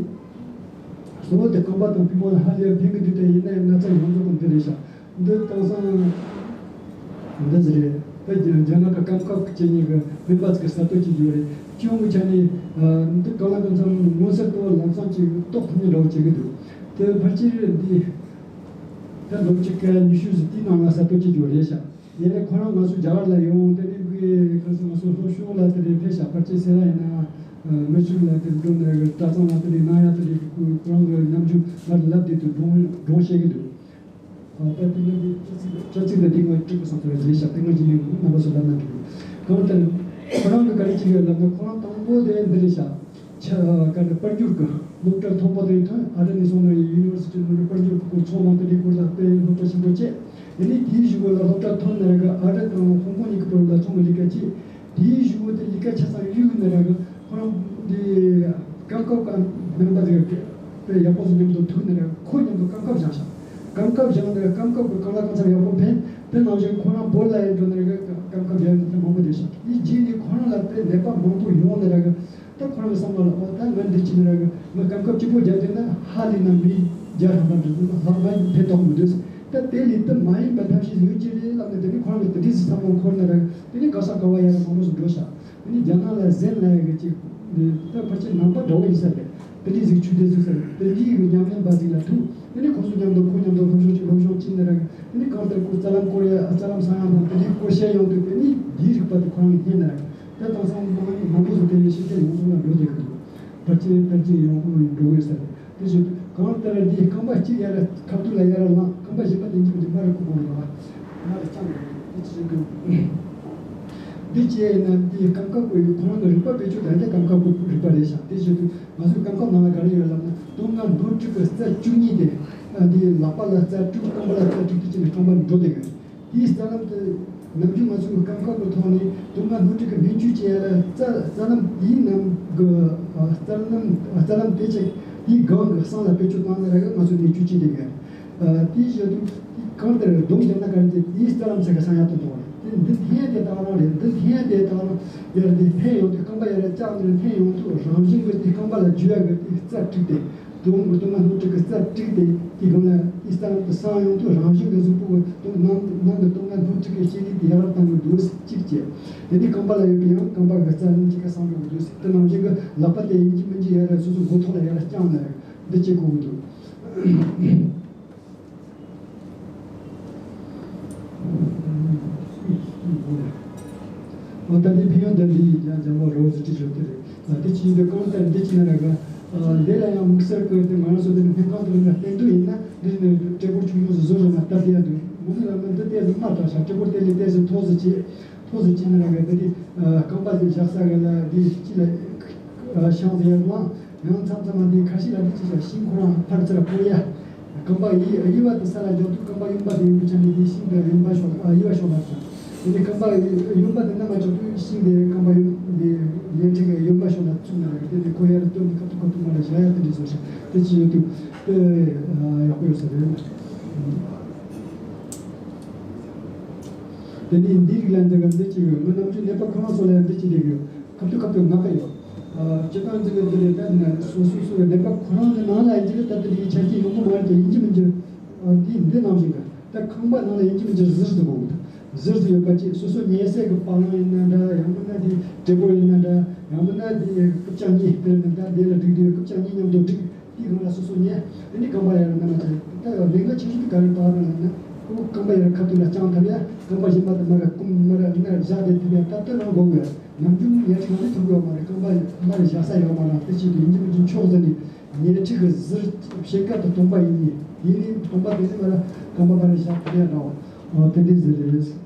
གཙོ་བོ་དེ་རྐང་པ་དང་པུས་མོ་ལ་ཧ་ལས་ཕན་གི་འདུག་དེ་ཡིན་ན་ཡང་ན་ཚ་ཡོངས་རྫོགས་ཀྱི་འདི་རེད་ཤག་འདི་དེང་སང་འདི་ཟེར་རེད། ད་རྒྱ་རྒྱ་ནག་གི་སྐབས་སྐབས་ཀྱི་ཉིན་གྱི་སྨན་པ་ཚོ་གི་གསར་གཏོད་བྱེད་རྒྱུ་རེད། སྤྱི་ཡོངས་ཀྱི་ཆ་ནས་འདི་གང་ལ་གང་འཚམ་མངོན་གསལ་དུ་ལམ་སང་ཅིག་རྟོགས་ཐུབ་མཁན་འདྲ་བོ་བྱེད་ཀྱི་འདུག་དེ་ཕལ་ཆེར་འདི་ད་ལོ་གཅིག་ག་ཉི་ཤུ་ཟིན་དེའི་ནང་ལ་གསར་གཏོད་བྱེད་རྒྱུ་རེད་ཤག་ཡིན་ནའི་ཁོ་རང་ང་ཚོ་རྒྱ་གར་ལ་ཡོང་དེ་ནས་དགོས་ཁ་སང་ང་ཚོ་ལྷོ་ཕྱོགས་ལ་དེ་རེད་ཕེབས་ཤག་ཕལ་ཆེར་སེ་ར་ཡིན་ན་མི་ཆུ་ལ་དེ་འགྲོ་ནས་གྲྭ་ཚང་ལ་དེ་རེད་གནང་ཡ་དེ་རེད་ཁོ་རང་གི་ཉམས་འགྱུར་ང་ལ་ལབ་བསྡད་དུས་སྒྲུང་སྒྲུང་བཤད་ཀྱི་འདུག་ད་དེ་ནས་དེ་སྤྱི་ཚིག་སྤྱི་ཚིག་ལ་དེ་ང་དྲུག་གི་སོང་ཚར་རེད་ཤག་དེ་ང་ཅི་ཡིན་རྣམ་པ་ཚོ་ལབ་ན་འགྲིག་གི་གང་ལྟར་ཁོ་རང་གི་ག་རེ་བྱེད་ཀྱི་ཡོད་ལབ་ན་ཁོ་རང་དང་པོ་དེ་འདི་རེད་ཤག་ཆ་ག་ནས་དཔལ་འབྱོར་གྱི་སློབ་གྲྭ་མཐོན་པོ་དེ་ཐོན། ཨ་རི་ནས་སོང་ནས་ཡུ་ནི་ཝར་སི་ཊི་ནང་དཔལ་འབྱོར་གྱི་སྐོར་ཚོགས་མང་དེ་འདྲའི་སྐོར་ལ་དཔེ་སློབ་གྲྭ་ཆེན་པོ་བྱས། དེ་ནས་དེའི་གཞུག་གུ་ལ་སློབ་གྲྭ་ཐོན་ནས་ར་གི་ཨ་རི་དང་ཧོང་ཀོང་གཉིས་ཀྱི་བར་ལ་ཚོང་གི་ལས་ཀ་བྱས། དེའི་གཞུག་གུ་དེ་ལས་ཀ་ཆ་ཚང་གཡུག་ནས་ར་གི་ཁོ་རང་དེ་སྐབས་སྐབས་ཀ་མེམ་བར་དེ་དཔེ་ཡག་པོ་ཞིག་མཉམ་དུ་ཐུག་ནས་ར་ཁོ་མཉམ་དུ་སྐབས་ སྐམ་ཁབ་བཞེངས་ཤག་སྐམ་ཁབ་བཞེངས་ནས་སྐམ་ཁབ་ཀྱི་སྐམ་ལ་སྐམ་ས་ཡག་པོ་འཕེན། དེ་ནང་བཞིན་ཁོ་རང་བོད་ལ་ཡིན་འགྲོ་ནས་ར་གི་སྐམ་ཁབ་བཞེངས་ནས་མང་པོ་བསྡད་ཤག་དེའི་རྗེས་ནས་ཁོ་རང་ལ་དེ་ནད་པ་མང་པོ་ཡོང་ནས་ར་གི། ད་ཁོ་རང་གི་བསམ་བློ་ལ་ཨོ་ད་ང་འདི་བྱས་ནས་ར་གི་ང་སྐམ་ཁབ་གཅིག་པོ་བརྒྱབ་བསྡད་ན་ཧ་ལས་ན་མི་བརྒྱ་ཐམ་པ་འདྲ་ཟེར་ན་ལྷག་མ་ཕན་ཐོགས་མི་འདུག་ད་དེ་ལས་དེ་མ་ཡིན་པ་ཐབས་ཤེས་ཡོད་ཀྱི་རེད་ལབ་ནས་དེ་ནས་ཁོ་རང་གི་དེ་འདྲས་སུ་བསམ་བློ་འཁོར་ནས་ར་གི་དེ་ནས་ག་ས་ག་བ་ཡར་མང་པོ་ཞིག་འགྲོ་ཤག་དེ་ནས་རྒྱ་ནག་ལ་ཟན་ལབ་ཡ་གི་ཅིག་ད་ཕལ་ཆེར་ནང་པ་འདྲ་བོ་ཡིན་ས་རེད། དེ་འདྲས་ཟིག་ཆུ་དེ་ཟིག་ས་རེད། དེ་འདྲས་གི་ཉམས་ལེན་པ་ཟིག་ལ་ཐུག་དེ་ནས་ཁོ་ཚོ་མཉམ་དུ་ཁོ་མཉམ་དུ་སློབ་སྦྱོང་བྱེད་སློབ་སྦྱོང་བྱས་ནས་ར་གི་དེ་ནས་གང་ལྟར་ཁོ་རྩ་ལམ་སྐོར་ཡ་རྩ་ལམ་གསང་ཡ་དང་དེ་འདྲས་སྐོར་བཤད་ཡོང་དུས་དེ་ནས་འདིའི་རིག་པ་དེ་ཁོ་རང་གིས་རྙེད་ནས་ར་གི་ད་དེང་སང་མང་མང་པོ་ཟིག་དེ་བས་ཤེས་བྱ་ཡོང་ཐུབ་ལ་འགྲོ་བསྡད་གི་འདུག་ཕལ་ཆེར་དར་རྒྱས་ཡོང་གི་འགྲོ་གི་ཡོད་ས་རེད། དེ་བཞིན་གང་ལྟར་འདིའི་རྐང་པ་གཅིག་ཡར་ཁ་ཐུག་ལ་ཡར་ལངས། རྐང་པ་གཞན་པ་དེ་འཇིག་འཇིག་མར་བཀུག་དགོས་རེད་བ། མར་བརྐྱངས་དགོས་རེད། དེ་ཅི་ཞིག་འདུག་འདི་བྱས་ན་འདིའི་རྐང་ཁ་བཀོད་ཡོད་ཁོ་རང་གི་རིག་པ་བེད་སྤྱོད་ད་ལྟ་རྐང་ཁ་བཀོད་རིག་པ་རེད་ཤག་དེ་བཞིན་དུ་ང་ཚོའི་རྐང་ཁ་ནང་ལ་ག་རེ་ཡོད་ལབ་ན་དུང་ལྔ་སྣོད་དྲུག་གི་རྩ་བཅུ་གཉིས་དེ་འདིའི་ལག་པ་ལ་རྩ་དྲུག་རྐང་པ་ལ་རྩ་དྲུག་དེ་བྱས་ནས་རྐང་པ་འགྲོ་བསྡད་ཀྱི་རེད། དེའི་རྩ་ལམ་དུ་ནམ་རྒྱུན་ང་ཚོའི་རྐང་ཁ་གི་ཐོག་ནས་དུང་ལྔ་སྣོད་དྲུག་གི་སྨན་བཅོས་བྱེད་ཡ་ལ་རྩ་རྩ་ལམ་དེའི་ནང་གི་རྩ་ལམ་རྩ་ལམ་དེ་ཆེ་དེའི་སྒང་གི་གསང་ལ་བེད་སྤྱོད་བཏང་ན་ར་གི་ང་ཚོ་ནད་བཅོས་བྱེད་བསྡད་ཀྱི་རེད། དེའི་ཞོར་དུ་དེ་གང་ལྟར་སྡོམ་བརྒྱབ་ན་ག་རེ་བྱེད་དེའི་རྩ་ལམ་ཟེར་གི་གསང་ཡ་དེ་འདུག་རེད། དེ་འདི་འཐེན་དེ་དག་རང་རེད། འདི་འཐེན་དེ་དག་རང་ཡར་དེ་འཐེན་ཡོང་དུས་རྐང་པ་ཡར་བཀྱག་ནས་འཐེན་ཡོང་དུས་རང་བཞིན་གྱི་དེ་རྐང་པ་ལ་འཇུ་ཡ་གི་དེ་རྩ་དྲུག་དེ། དུང་དུང་ལྔ་སྣོད་དྲུག་གི་རྩ་དྲུག་དེ་དེའི་སྒང་ལ་དེའི་རྩ་ལམ་དུ་སངས་ཡོང་དུས་རང་བཞིན་གྱི་གཟུགས་པོ་གི་དུང་ནང་ནང་གི་དུང་ལྔ་སྣོད་དྲུག་གི་སྐྱེ་ལྡན་དེ་ཡར་བཏང་གི་འདུག་གཅིག་བྱས། དེ་ནས་རྐང་པ་ལ་ཡོད་པའི་ཡང་རྐང་པ་གི་རྩ་ལམ་གཅིག་ག་སངས་འགྲོ་གི་འདུག་དེ་ནང་བཞིན་གྱི་ལག་པ་དེ་ཡིན་གཅིག་མིན་གཅིག་ཡར་སོ་སོའི་མགོ་ཐོག་ལ་ཡར་བརྐྱངས་ནས་འདི་བྱེད་དགོས་ཀྱི་འདུག་ཨོ་ད་ལྟའི་ཕན་ཡོན་ལྡན་པའི་ཡང་ལྗང་མོ་རོ་ཟི་ཏྲི་ཞོ་དེ་རེད། དེ་ཅི་ཡིན་པའི་རྐང་ལྟར་འདི་ཅི་ན་ར་ག་འདི་ལ་ཡང་དམིགས་བསལ་གྱི་དེ་ང་རང་ཚོ་དེ་ནི་སྨན་ཁང་དུ་ལ་བསྟེན་དུས་ཡིན་ན་འདི་ནི་ཀྲེ་ཀོར་ཆུང་ཆུང་ཟི་ཟོ་རུ་ན་སྟབས་བདེ་ཡ་འདུག་མུ་གུ་ལ་མི་འདི་ལྟས་སུ་མ་དྲག་ཤག་ཀྲེ་ཀོར་དེ་ལས་ལྟས་སུ་མཐོ་ཟི་བྱེད། མཐོ་ཟི་བྱེད་ན་ར་ག་འདི་དེ་རྐང་པ་དེ་བཞག་ས་ག་ལ་འདི་ཅི་ལ་ཤང་ཟི་ཡར་ལངས། ཡང་མཚམས་མཚམས་མ་འདི་ཁ་ཤས་ལ་འདི་ཅི་བྱ་ཤིང་ཁོ་རང་ཕར་ཚུར་སྤོ་ཡ། རྐང་པ་གཡས་གཡས་པ་དེ་ས་ལ་འཇོག་དུས་རྐང་པ་གཡོན་པ་དེ་ཡོང་གི་ཆ་ནས་འདི་ཤིང་དེ་གཡོན་པ་ཤོག་ཨ་གཡས་པ་ཤོག་ལ་བྱུང་། དེ་ནས་རྐང་པ་གཡོན་པ་དེ་ན་མ་འཇོག་དུས་ཤིང་དེ་རྐང་པ་གཡོན་དེ་ཉལ་ཁྲི་གི་གཡོན་པ་ཤོག་ལ་བཙུགས་ན་རེད། དེ་ནས་ཁོ་ཡར་བཏོན་ནས་ཁ་ཐུག་ཁ་ཐུག་མ་ལ་བཞག་ཡ་དེ་འདྲ་བཟོ་ཤག་དེ་ཅི་ཡོད་དུས་དེ་ཡག་པོ་ཡོད་ས་རེད། དེ་ནས་འདི་རིགས་ལ་འདི་ག་འདི་ཅི་ཡོད་མི་ནམ་རྒྱུན་ནད་པ་ཁོ་རང་ཚོ་ལ་འདི་ཅི་རིགས་ཡོད། ཁ་ཐུག་ཁ་ཐུག་ང་ག་ཡོད། སྤྱི་བཏང་འཛིན་པའི་འདི་ལས་ད་ནི་སོ་སོ་སོ་གི་ནད་པ་ཁོ་རང་གི་ནང་ལ་ཡིན་གྱི་ད་ལྟ་འདི་ཆ་རྐྱེན་ཡོང་གི་མ་རེད་དེ་ཡིན་གྱི་མིན་གྱི། འདི་འདི་ནང་བཞིན་གི་ད་ཁང་པ་ནང་ལ་ཡིན་གྱི་མིན་གྱི་ཟུར་དུ་གོ་གི་ཟུར་དུ་ཡོད་པ་ཅིག་སོ་སོ་ཉལ་སའི་གི་པ་ལང་ཡིན་ན་འདྲ། ཡང་མིན་ན་འདི་ཊེ་བལ་ཡིན་ན་འདྲ། ཡང་མིན་ན་འདི་རྐུབ་བཀྱག་གཉིས་དེ་ནི་ད་འདི་ལ་བསྒྲིགས་དུས་རྐུབ་བཀྱག་གཉིས་མཉམ་དུ་བསྒྲིགས། དེའི་སྒང་ལ་སོ་སོ་ཉལ། དེ་ནས་རྐང་པ་ཡར་མནན་མ་བྱས། ད་ལས་ཀ་ཆེ་ཤོས་དེ་ག་རེ་བཏང་ར་ལབ་ན། ཁོ་རྐང་པ་ཡར་ཁ་ཐུག་ལ་བརྐྱངས་ཐུབ་ཡ། རྐང་པ་གཞན་པ་དེ་མར་བསྐུམ་མར་མནན་བཞག་བསྡད་ཐུབ་ཡ། ད་ལྟ་རང་དགོས་ཡ། ནམ་རྒྱུན་ཉལ་ཁྲི་ནང་ནས་ཐུབ་ཡོད་མ་རེད། རྐང་པ་མར་བཞག་ས་ཡོད་མ་རེད། དེ་བྱས་དུས་ཡིན་གཅིག་མིན་གཅིག་ཕྱོགས་ཟིན་ནས་ཉལ་ཁྲི་གི་ཟུར་ཕྱེད་ཀ་དང་སྟོང་པ་ཡིན་ནས་ཡིན་ནའི་སྟོང་པ་དེ་ནས་མར་རྐང་པ་མར་བཞག་ཐུབ་ཡ་འདྲ་བོ་དེ་འདྲའི་ཟིག་རེད།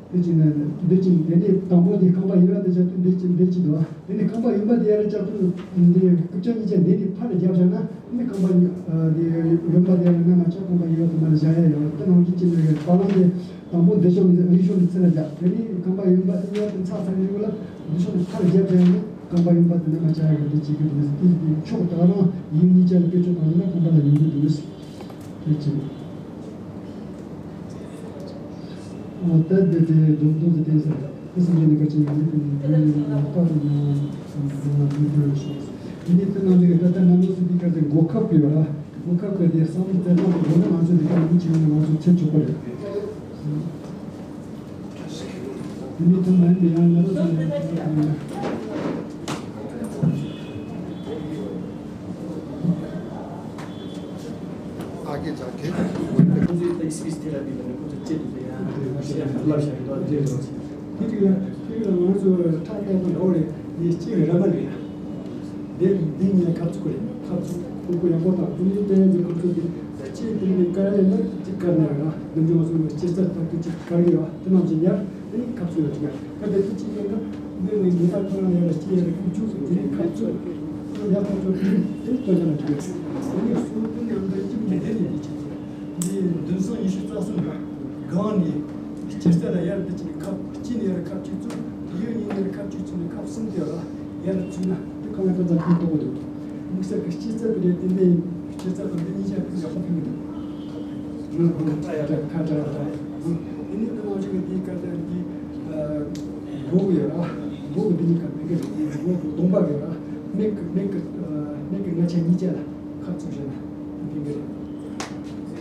དེ་བྱས་ནས་འདི་བྱས་ནས་དེ་ནས་དང་པོ་དེ་རྐང་པ་གཡས་པ་དེ་བཞག་དུས་འདི་བྱས་འདི་བྱས་འདུག་དེ་ནས་རྐང་པ་གཡོན་པ་དེ་ཡར་བཀྱག་དུས་འདི་རྐུབ་བཀྱག་གཉིས་ཆ་འདི་ནས་ཕར་བརྒྱབ་བཞག་ན་ནི་རྐང་པ་གཡོན་པ་དེ་ཡར་མནན་མ་བྱས་རྐང་པ་གཡས་པ་དེ་མར་བཞག་ཡ་ཡོད། དེ་ནང་བཞིན་བྱས་ནས་བ་ལང་དེ་དང་པོ་འདི་ཕྱོགས་ནས་གཡས་ཕྱོགས་ནས་ཚུར་ལ་བརྒྱབ། དེ་ནས་རྐང་པ་གཡོན་པ་གཡས་པ་དེ་ཚར་ཚར་ཡོད་ལ་འདི་ཕྱོགས་ནས་ཕར་བརྒྱབ་བཞག་ན་རྐང་པ་གཡོན་པ་དེ་མནན་མ་བྱས་ཡ་གི་འདི་བྱེད་ཀྱི་འདུག་དེ་ཕྱོགས་ད་རང་ཡིན་གཉིས་ཆ་ལ་བེད་སྤྱོད་བཏང་ན་རྐང་པ་ལ་ཡོང་གི་འདུག་དེ་བྱས། ཨོ་ད་དེ་དེ་སྡོམ་སྡོམ་དེ་བསྟན་ཟེར། དེ་སེམས་ཅན་ནི་ག་ཅི་ཡང་མི་དེ་ནི་དེ་ནི་ལག་པ་དེ་ནི་ལག་པ་དེ་ནི་ཤེས། དེ་ནི་དེ་ནང་ལས་ད་ལྟ་ང་ཚོ་སུ་དེ་ག་དེ་འགོག་ཁབ་ཡོད་ར། འགོག་ཁབ་གི་དེ་བསམ་བློ་བཙལ་སྟངས་དེ་དགོས་ན་ང་ཚོ་དེ་ག་མི་བྱེད་ཡོང་ན་ང་ཚོ་ཚེ་ཆོག་པ་རེད། དེ་ནི་དེ་མ་ཡིན་པའི་ཡང་ང་རང་ཚོ་ནི། ཨ་ཀེ་ཅག་གེ། ཁོང་ཚོའི་ད་ཨི་སི་པི་སི་ཐེ་ར་པི་ལ་ནི་ཁོང་ཚོ་སྐྱེས་དུ་དེ་ཡང་ཞེས་ལབ་བཞག་གི་འདུག་དེ་རེད། དེ་རིགས་ལ་དེ་རིགས་ལ་ང་ཚོ་ཁྲག་ལྟ་བུ་འདྲ་བོ་རེད། དེ་སྐྱེས་ཀྱི་ར་མ་རེད། དེ་དེ་ཉིད་ཁབ་ཚུགས་རེད། ཁབ་ཚུགས་ཁོག་པ་ཡག་པོ་དང་དེ་ནས་ལྟ་ཡ་གི་ཁོང་ཚོ་དེ་ད་སྐྱེས་དེ་ནས་དཀར་ཡ་ན་ཅིག་དཀར་ན་ར་ནམ་རྒྱུན་ང་ཚོ་སྐྱེས་ས་དང་དུ་ཅིག་དཀར་གི་ཡོད། དེ་རྣམས་ཀྱི་ཉར། དེ་ནས་ཁབ་ཚུགས་ཡོད་ཅིག་ཡ། ད་དེ་དུས་གཅིག་ཡིན་ན་འདི་ནི་ཉི་ཟླ་ཁོ་རང་ཡར་ལ་སྐྱེ་ཡར་ཁུག་བཅུག་དེ་ནས་ཁབ་བཅུག་ཡར་ཁུག་བཅུག་དེ་ནས་སྟོན་ཆ་ལ་འཁྲིད། དེ་ནས་སུ་དེ་ནས་འདི་གཅིག་ནས་དེ་ནས་འདི་གཅིག་འདི་འདུན་སྲང་ཉི་ཤུ་རྩ་གསུམ་ག་སྒང་ནས་སྐྱེ་ས་ལ་ཡར་འདི་གཅིག་ནས་ཁབ་གཅིག་ནས་ཡར་ཁབ་གཅིག་བཅུག་དེ་ཡོད་གཉིས་ནས་ཁབ་གཅིག་བཅུག་ནས་ཁབ་གསུམ་དེ་ལ་ཡར་ཚུགས་ན་དེ་གང་ལ་ད་ཚ་ཁུག་ཏོག་གོ་འདུག་དམིགས་བསལ་གྱི་སྐྱེ་ས་དེ་རེད། དེ་འདི་ ཁྱེད་ཚོ་དང་འདི་གཉིས་ཆ་ཡག་པོ་ཕན་གི་འདུག་ཁ་བྲལ་ཡག་ཁ་བྲལ་ཡག་དེ་ནི་ད་ང་ཚོ་གི་འདི་ག་ཚོད་འདི་མགོ་གི་ཡོད་ར། མགོ་གི་འདི་གཉིས་ཀ་ཕན་གི་རེད། མགོ་གི་གདོང་པ་གི་ར། མིག་གི་མིག་གི་མིག་གི་རྔ་ཆ་གཉིས་ཆ་ལ་ཁ་བཙུགས་བྱས་ན་ཕན་གི་རེད།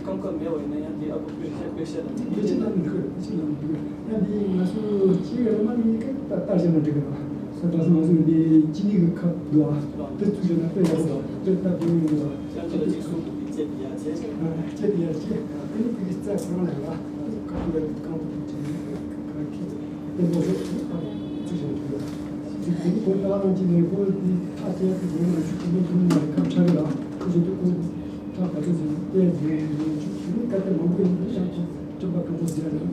ཁམས་ཁམས་མེད་པ་ཡིན་ན་ཡང་དེ་ཨ་ཁུ་པེ་ཤ་པེ་ཤ་དང་དེ་ཅི་ལ་མི་དགོས། དེ་ཅི་ལ་མི་དགོས། ཡང་དེ་ང་ཚོ་ཅི་ག་རེ་མ་ནི་ཀ་ད་ལྟར་བྱས་ན་འགྲིག་གི་རེད། ས་ད་སོ་ང་ཚོ་འདི་ཅི་ནི་གི་ཁབ་འདུག་ཨ། དེ་བཙུགས་བྱས་ན་དཔེ་ཡག་པོ་འདུག་དཔེ་ད་དེ་ཡོང་གི་རེད། ཡང་དེ་ལ་ཅིག་གསུངས་འདུག་དེ་ལྕེ་དེ་ཡར་བྱས། ལྕེ་དེ་ཡར་བྱས། དེ་ནི་དེ་གི་རྩ་གང་ལ་ཡོད་ཨ། ཁབ་ཏུ་ཡར་གང་དུ་བཙུགས་བྱས་ན་ཁ་ཁྱི་དེ་མོ་རེད། དེ་ཕར་བཙུགས་བྱས་ན་འགྲིག་གི་རེད། དེ་ནི་ཁོ་ད་ལྟ་ཅི་ནས་ཁོ་དེ་ཁ་ཅན་དེ་ཡོང་ན་ཆུ་ཁོ་མོ་དུ་མ་རེད། ཁབ་ཆག་གི་རེད། ཁོ་ཚོ་དེ་ཁོ། ད་ག་ཚོད་ཟིན་བལྟས་ཟིན་ཡོད་ཆུ་ཆུ་ནི་སྐད་ཆ་མང་པོ་ཡིན་དུས་ཡང་ཁྱེད་སྤྲིན་པ་སྐམ་པོ་ཟེར་ཡང་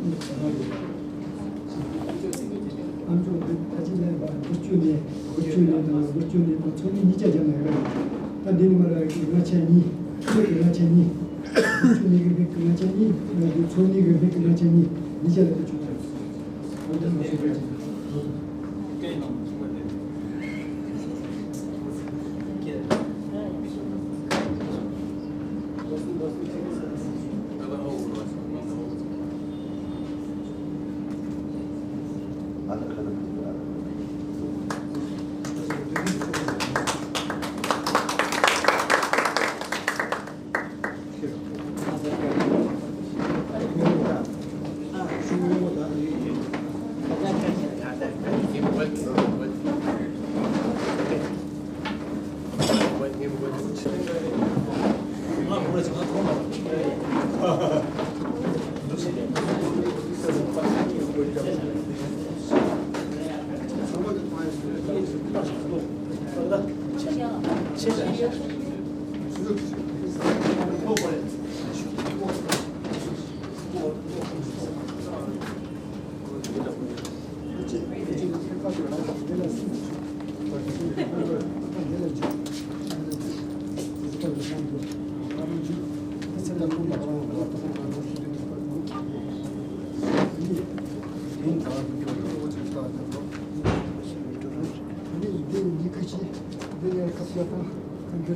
ཨ་མཆོག་འདི་ད་ཅི་ལན་པ་འགུལ་སྐྱོད་ནས་འགུལ་སྐྱོད་ནས་དང་འགུལ་སྐྱོད་ནས་དང་ཚོགས་མི་གཉིས་ཆ་རྒྱབ་ན་ཡོད་རེད། ད་འདི་ནི་མ་ར་རྔ་ཆ་གཉིས། ཚོགས་ཀྱི་རྔ་ཆ་གཉིས། འགུལ་སྐྱོད་ནས་གི་མིག་གི་རྔ་ཆ་གཉིས། ཚོགས་མི་གི་མིག་གི་རྔ་ཆ་གཉིས། གཉིས་ཆ་ལ་དེ་བྱུང་ཚར། འདི་འདི་ཁ་ཅིག་འདི་ཡར་ཁ་ཤས་དང་གང་གི་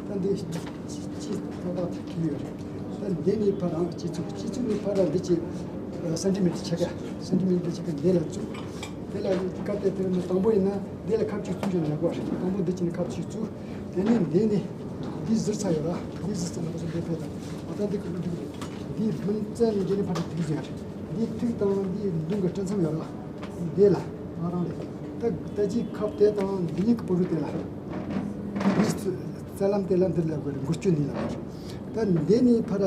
ད་འདི་ཅི་ཐོག་ཐག་ཐག་གི་ཡོད་རེད། ད་འདི་ནས་ཕར་རང་སྤྱི་ཚོགས་སྤྱི་ཚོགས་ནས་ཕར་འདི་ཅི་སེན་ཏི་མི་ཊར་ཕྱེད་ཀ་སེན་ཏི་མི་ཊར་ཕྱེད་ཀ་འདི་ལ་བཙུགས། དེ་ལ་ནི་སྐབས་དེ་དེར་ནི་དང་པོ་ཡིན་ན་འདི་ལ་ཁབ་ཅིག་བཙུགས་ཀྱང་ཡག་པོ་རེད། དང་པོ་འདི་ཅི་ནས་ཁབ་ཅིག་བཙུགས། དེ་ནས་འདི་ནི་འདི་ཟུར་ཚ་ཡོད་ར། འདི་ཟུར་ཚ་ནང་བཞིན་འདི་ཕེབས་དང་། ཨ་ད་འདི་ཀུན་འདུག་འདི་མདུན་རྩ་ནས་འདི་ནི་ཕར་དུ་དེ་ཟེར། འདི་ཐིག་དང་འདི་མདུན་གྱི་སྤྲིན་ཚམ་ཡོད་ར། འདི་ལ་ང་རང་རེད། ད་ད་ཅི་ཁབ་དེ་དང་འདི་གཉིས་ཀྱི་བར་དུ་དེ་ལ། འདི་རྩ་ལམ་དེ་ལ་འདིར་ལ་དགོས་རེད། འགུལ་སྐྱོད་འདི་ལ་དགོས་རེད། ད་འདི་ནས་ཕར་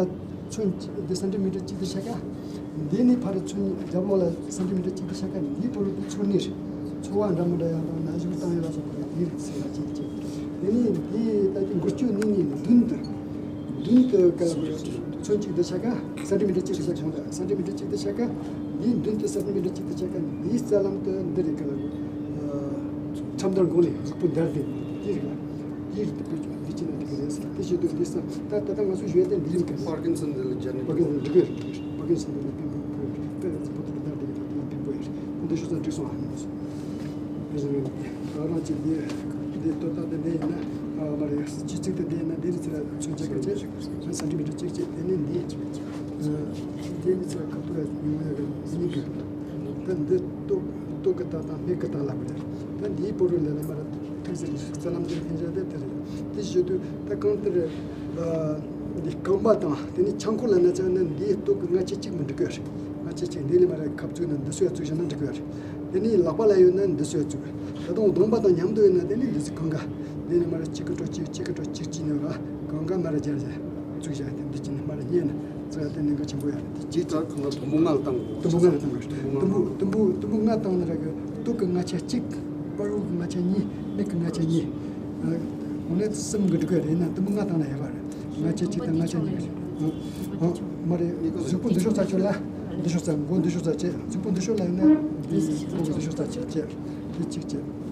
ཚོན་འདི་སེན་ཏི་མི་ཊར་གཅིག་དང་ཕྱེད་ཀ། འདི་ནས་ཕར་ཚོན་རྒྱབ་ལོགས་ལ་སེན་ཏི་མི་ཊར་གཅིག་དང་ཕྱེད་ཀ། འདིའི་བར་དུ་ཚོན་ནི་རེད། ཚོ་བ་འདྲ་མི་འདྲ་ཡང་དང་ན་གཞུག་བཏང་ཡོད་ལ་སོགས་པ་རེད། འདི་རེད་ཟེར་ལ་གཅིག་གཅིག་དེ་ནས་འདི་ལྟ་ཅི་འགུལ་སྐྱོད་ནི་ནི་མདུན་དུ་མདུན་དུ་ག་ཚོན་གཅིག་དང་ཕྱེད་ཀ། སེན་ཏི་མི་ཊར་གཅིག་དང་ཕྱེད་ཀ། སེན་ཏི་མི་ཊར་གཅིག་དང་ཕྱེད་ཀ། འདིའི་མདུན་དུ་སེན་ཏི་མི་ཊར་གཅིག་དང་ཕྱེད་ཀ། འདིའི་རྩ་ལམ་དུ་འདི་རེད་ག་ལ། ཁྲམ་དར་འགོ་ནས་གཟུགས་པོ་འདར་ཏེ་འདི་རེད་ག་ལ། འདི་རེད་དེ་བེད་སྤྱོད་འདི་ཅི་ན་འགྲིག་གི་རེད་ཟེར། དེ་བྱེད་དུས་འདི་ས་ད་ད་ལྟ་ང་ཚོ་ཞུ་ཡ་དེ་འདི་རིམ་གི་པར་ཀིན་སན་འདི་ལ་སྦྱར་ནས། པར་ཀིན་སན་འགྲིག་གི་རེད། པར་ཀིན་སན་འདི་ལ་ཕན་པོ་ཕན་པོ་ཕན་པོ་ཕན་པོ་ཡོད་རེད། འདི་ཤོག་ཙང་འགྲིག་སོང་ཨ། འདི་ཤོག་ཙང་རང་རང་གཅིག་འདི་འདི་ལྟོ་ལྟ་དེ་འདི་ཡིན་ན་ཨ་མ་རེད། སྤྱི་གཅིག་དེ་འདི་ཡིན་ན་འདི་རེད་ཚེ་ལ་མཚོན་ཆ་ག་ཆེ་སེན་ཏི་མི་ཊར་གཅིག་བྱས། དེ་ནས་འདི་འདི་ནི་ཚེ་ལ་ཁ་ཐུག་ལ་ཉུང་ཡ་གི་འདི་ནི་གི་ད་འདི་ལྟོ་ལྟོ་གི་ལྟ་དང་མིག་གི་ལྟ་ལ་གི་རེད། ད་འདིའི་བར་དུ་ལ་ལ་མ་རེད། ཐུགས་ཟེར་རྩ་ལམ་དེ་འཕེན་བྱ་དེ་དེ་རེད། དེ་བྱེད་དུས་ད་གང་ལྟར་འདི་རྐང་པ་དང་དེ་ནས་ཆང་ཁོག་ལ་ན་ཚ་ན་འདིའི་སྟོད་ཀྱི་རྔ་ཆ་གཅིག་མི་འགྲིག་གི་རེད། རྔ་ཆ་གཅིག་འདི་ལས་མ་ར་ཁབ་བཙུགས་ན་འདི་སོ་ཡ་བཙུགས་བཞག་ན་འགྲིག་གི་རེད། དེ་ནས་ལག་པ་ལ་ཡོད་ན་འདི་སོ་ཡ་བཙུགས། ད་དུང་གདོང་པ་དང་མཉམ་དུ་ཡོད་ན་དེ་ནས་འདི་ཚོ་གང་ག་འདི་ནས་མ་ར་གཅིག་གི་གྲོགས་གཅིག་གཅིག་གི་གྲོགས་གཅིག་གཅིག་ནས་ར་གང་ག་མ་ར་སྦྱར་བྱས་བཙུགས་བཞག་དེ་འདི་གཅིག་ནས་མ་ར་རྙེད་ན། ཙག་དེ་ནི་འགའ་ཆེན་པོ་ཡ་རེད། དེ་ཅི་ལྟར་ཁོང་ལ་དུམ་བུ་ལྔ་ལ་བཏང་དགོས། དུམ་བུ་ལྔ་ལ་བཏང་དགོས། དུམ་བུ་ལྔ་བཏང་ན་ར་གི་སྟོད་ཀྱི་རྔ་ཆ་གཅིག། བར་དབུགས་ཀྱི་རྔ་ཆ་གཉིས། མིག་གི་རྔ་ཆ་གཉིས། འོ་ན་གསུམ་གི་འགྲིག་གི་རེད་ན་དུམ་བུ་ལྔ་བཏང་ན་ཡག་ག་རེད། རྔ་ཆ་གཅིག་དང་རྔ་ཆ་གཉིས་རེད། ཨ་མ་རེད། གཟུགས་པོ་འདི་ཕྱོགས་ཚ་ཁྱོད་ལ་འདི་ཕྱོགས་ཚ་མགོ་འདི་ཕྱོགས་ཚ་བྱས། གཟུགས་པོ་འདི་ཕྱོགས་ལ་ཡིན་ན་འདི་མགོ་འདི་ཕྱོགས་ཚ་བྱས་བྱས། དེ་གཅིག་བྱས།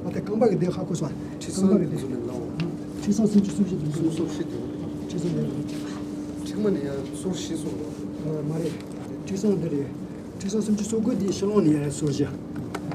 ཨ་དེ་རྐང་པ་གི་དེ་ཧ་གོ་སོང་། ཁྲི་སང་གི་དེ། ཁྲི་སང་སུམ་ཅུ་སོ་བཞི་དེ། སུམ་ཅུ་སོ་བཞི་དེ། ཁྲི་སང་ཡང་། ཁྲི་སང་ཡང་སོ་བཞི་སོང་བ། མ་རེད། ཁྲི་སང་འདི་རེད། ཁྲི་སང་སུམ་ཅུ་སོ་དགུ་དེ་ཤང་ནས་ཡང་སོ་བཞི།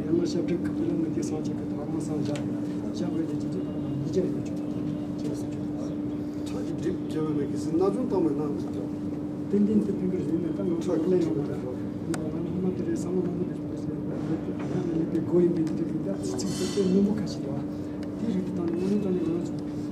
ཡན་ལག་ཞབས་བྲིས་ཁ་ཐུག་ལ་ངས་དེ་བསང་ཆེ་གི་ཐོག་མ་བསང་བཞག་ཞབས་བྲིས་ཀྱི་ཅི་ཅི་ཐོག་མ་ཉིས་བརྒྱ་ཡོད་ཆོག་ཅེས་སོ། ཁྲག་གི་སྒྲིབ་བྱས་པ་ན་གལ་སྲིད་སྣ་ཆུང་བཏང་བའི་ནང་དུ་ཐོག་ཏན་ཏན་དུ་ཕན་གི་རེད་ནས་ད་ང་ཚོ་ལས་ཡོང་བ་རེད། ང་ཚོ་ཧ་མ་དེ་རེད་བསམ་བློ་མང་པོ་དེ་ཞིག་ཡོད་རེད། ད་ནས་ལས་པའི་སྒོ་ཡིན་པའི་དེ་རིགས་ད་ཚིག་ཚིག་ཚོད་ཚོད་རྣོན་པོ་ཁ་ཤས་རེད་བ། དེ་རིགས་དེ་དང་ནི་དངོས་གནས་དྲང་གནས་ང་ཚོ།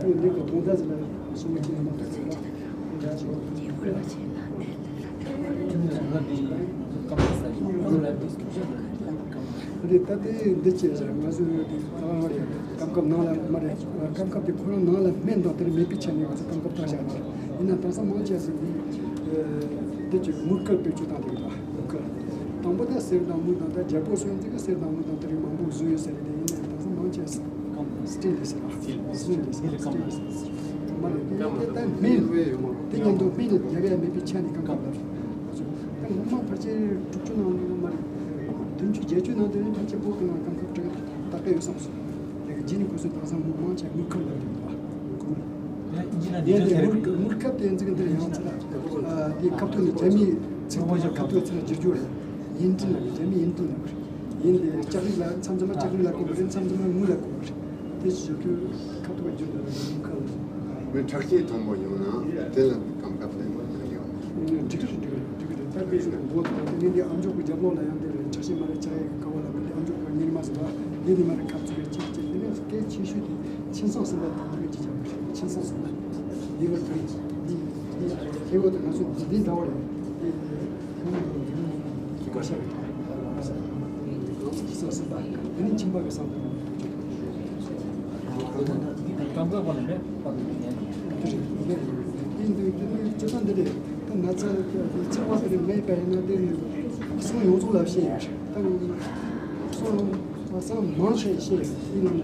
ཁོང་འདི་གི་དོན་དག་ཟེར་ན་སོང་བ་ཅིག་མ་གཏོགས་ཟེར་ན། རེད། ད་ལྟའི་འདི་ཅི་ཟེར། ང་ཚོས་འདི་ད་རང་རེད། སྐབས་སྐབས་ནང་ལ་མ་རེད། སྐབས་སྐབས་དེ་ཁོ་རང་ནང་ལ་སྨན་དང་དེར་མེད་པའི་ཆ་ནས་ང་ཚོ་སྐབས་སྐབས་བཏང་བཞག་ན། ཡིན་ན་དེང་སང་མང་ཆེ་ཟིག་འདི་འདི་ཅི་མུར་ཁ་བེད་སྤྱོད་བཏང་འདུག་ད་མུར་ཁ། དང་པོ་ད་གསེར་དང་དངུལ་དང་། ད་རྒྱལ་པོ་སོང་ཙི་གི་གསེར་དང་དངུལ་དང་དེ་རིགས་མང་པོ་བཟོས་ཡོད་ཟེར་གི། དེ་ཡིན་ན་དེང་སང་མང་ཆེ་ཟིག་སྤྲིན་རེད་ཟེར་བ། སྤྲིན་རེད་ཟེར་བ། སྤྲིན་རེད་ཟེར་བ། མ་རེད། དེ་ད་སྨན་དེ་མཉམ་དུ་སྨན་ལ་རྒྱག་ཡ་མེད་པའི་ཆ་ནས་སྐབས་སྐབས་ལ། ད་སྔོན་མ་ཕལ་ཆེར་དྲུག་ཅུ་ནང་ལོགས་མ་རེད། བདུན་ཅུ་བརྒྱད་ཅུ་ནང་དེ་ནས་ཕལ་ཆེར་བོད་ཀྱི་ནང་སྐབས་སྐབས་སྤྲད་ད་ག་ཡོད་བསམ་སོང་། དེ་གི་རྗེས་ནས་ཁོ་ཚོས་དེང་སང་མང་ཆེ་དངུལ་ཁང་ལ་རེད་པ། ཡིན་ཏེ་དངུལ་དངུལ་ཁབ་དེ་འཛིན་འདིར་ཡང་ཚུལ་ལ་དེའི་ཁབ་ཐོག་ནས་རྒྱ་མིའི་ཚིག་དེ་ཁབ་ཐོག་ཚུལ་ལ་བསྒྱུར་རྒྱུ་རེད། ཡིན་ཏྲིན་ལ་རྒྱ་མིའི་ཡིན་ཏྲིན་ལ་རེད། ཡིན་ཏེ་ལྕགས་རིགས་ལ་མཚམས་མཚམས་ལྕགས་རིགས་ལ་གོ་གི་རེད། མཚམས་མཚམས་དངུལ་ལ་གོ་གི་རེད། དེ་ཞིག་ཁྱོད་ཁ་ཐུག་བརྗོད་ན་རེད། ཁ་ལ། མི་ཁྲག་ཤེད་མཐོན་པོ་ཡོང་ན་དེ་ལ་སྐམ་ཁབ་དེ་ཡོང་ཡོང་། འགྲིག་གི་རེད། འགྲིག་གི་རེད། འགྲིག་གི་རེད། ད་དེ་ཞིག་མགོ་ཐོག་དེ་ནས་འདི་ཨམ་ཅོག་གི་རྒྱབ་ལོགས་ལ་ཡང་དེ་རེད། ཁྲག་ཤེད་མ་རེད་ཆ་ཡི་ཀ་བ་ལ་མི་འདི་ཨམ་ཅོག་གི་ཉིན་མ་ཟིན་པ་འདི་ནི་མ་རེད། ཁབ་ཚུགས་རེད་ཅེས་ཅེས་འདི་ནས་སྐད་ཆེ་ཤོས་དེ་ཆིན་སང་སིན་པ་དང་མི་ཅི་ཅང་མ་རེད། ཆིན་སང་སིན་པ་འདི་བར་དུ་འདི་འདི་ཧེ་བོ་དེ་ང་ཚོ་འདི་འདི་འདྲ་བོ་རེད། འདི་འདི་ཧེ་བོ་འདི་འདི་ཀ་ཤ་གི་ཀ་ཤ་གི་ཆིན་སང་སིན་པ་འདི་ནི་ཁྱིམ་པ་གི་སང་དུ། གང་ག་པ་ལ་མེད་པ་ལ་མེད། དེ་རེད། དེ་རེད། དེ་འདི་དེ་འདི་སྤྱི་ཚོགས་འདི་རེད། ད་ན་ཚ་ཚ་བ་དེ་རེད། མེད་པ་ཡིན་ན་དེ་རེད། སོང་ཡོངས་རྫོགས་ལ་བཤད་ཡོད་རེད། ད་སོང་སང་མང་ཆེ་བཤད་ཡོད། ཡིན་ནའང་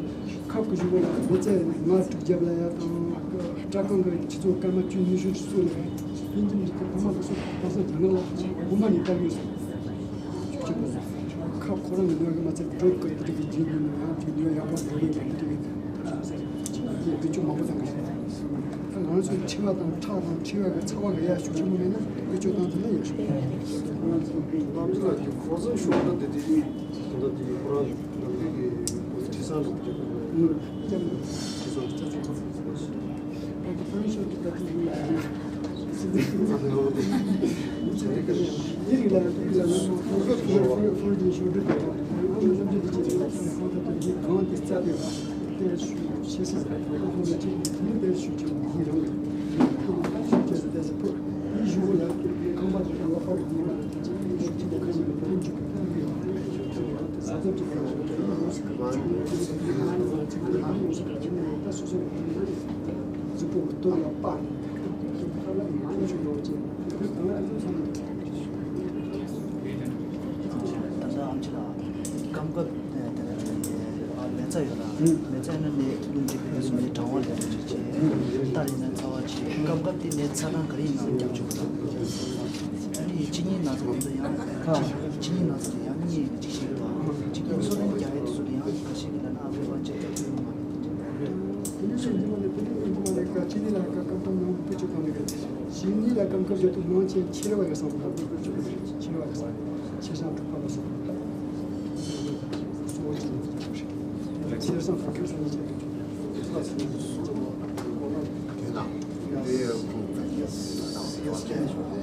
ཁབ་ཀྱི་གཞུག་གུ་ལ་མི་ཚེ་ལྔ་དྲུག་རྒྱབ་ལ་ཡ་དང་། སྐྲ་རྐང་གི་ཆུ་ཚོད་སྐར་མ་བཅུ་ཉི་ཤུ་ཙམ་ལ་ ཡིན་གྱི་མི་འདུག་ཁོ་མ་དུ་སུ་གང་ས་རྒྱ་ནག་ལ་ཁོ་མ་ནི་ལྟ་གི་ཡོད་ས། ཁ་ཁོ་རང་གི་ནུས་ཡོད་མ་ཚད་འགྲོ་གི་དེ་གི་རྗེས་ཉིན་ནི་ཡང་དེ་ནུས་ཡག་པོ་འགྲོ་གི་ཡོད་དེ་གི་དེ་བེད་སྤྱོད་མང་པོ་བཏང་གི་རེད། ད་ང་ཚོའི་འཁྲི་བ་དང་ཁྲག་དང་འཁྲི་བ་གི་ཚ་བ་གི་ཡ་ཤུགས་ཆེན་པོ་མེད་ན་བེད་སྤྱོད་བཏང་ཐུབ་ན་ཡག་ཤོས། ང་ཚོ་ལམ་ལ་གི་ཁོ་ཚོ་ཤོག་ད་དེ་དེ་དེ་དེ་དེ་ཁོ་རང་། ད་ལྟ་ཨམ་ཆི་ལགས། སྐམ་ཁབ་དེ་ལ་དེ་ལ་མེ་བཙའ་ཡོད་ལ། མེ་བཙའ་ཡིན་ན་ནད་རླུང་འཇིག་པའི་སོ་ནི་གྲང་བ་ལས་ལས་ཅི་ཅི། རྟ་ཡིན་ན་ཚ་བ་ཅི། སྐམ་ཁབ་དེ་ནད་ཚ་གྲང་ག་རེ་ཡིན་ནའང་རྒྱག་ཆོག་གི་རེད། ཨ་ནི་གཅིན་སྙི་ན་ཚ་དེ་ཚོ་ཡང་ཁ་གཅིན་སྙི་ན་ཚ་དེ་ཡང་སྙི་གཅིག་ཤེས་ཡོད་པ། གཅིན་སྙི་སོ་ནི་རྒྱག་ཡས་དེ་ཚོ་གི་ཡང་ཁ་ཤས་ཀྱི་ལ་ན་ཨ་ཕེ་པ་ཅིག་རྒྱག་ཐུབ་ཡོད་མ་རེད། དེ་ནས་གཅིན་སྙི་ལ་ཀ་ཀ་ཀ་ཀ་ཀ་ཀ་ཀ་ཀ་ཀ་གཅིན་སྙི་ལ་སྐམ་ཁབ་བརྒྱབ་དུས་མང་ཆེ་མཆེར་བ་གི་སང་ཁབ་མཆེར་བ་གི་སང་མཆེར་སང་ཁབ་ཁབ་སང་ཁབ་མཆེར་སང་ཁབ་ཁབ་སང་མཆེར་ཁབ་ཁབ་སང་ཁབ། དེ་ཡང་ཁོང་གིས་ཡང་སྲིད་ཡང་སྐྱོན་ཞུ་སྟེ།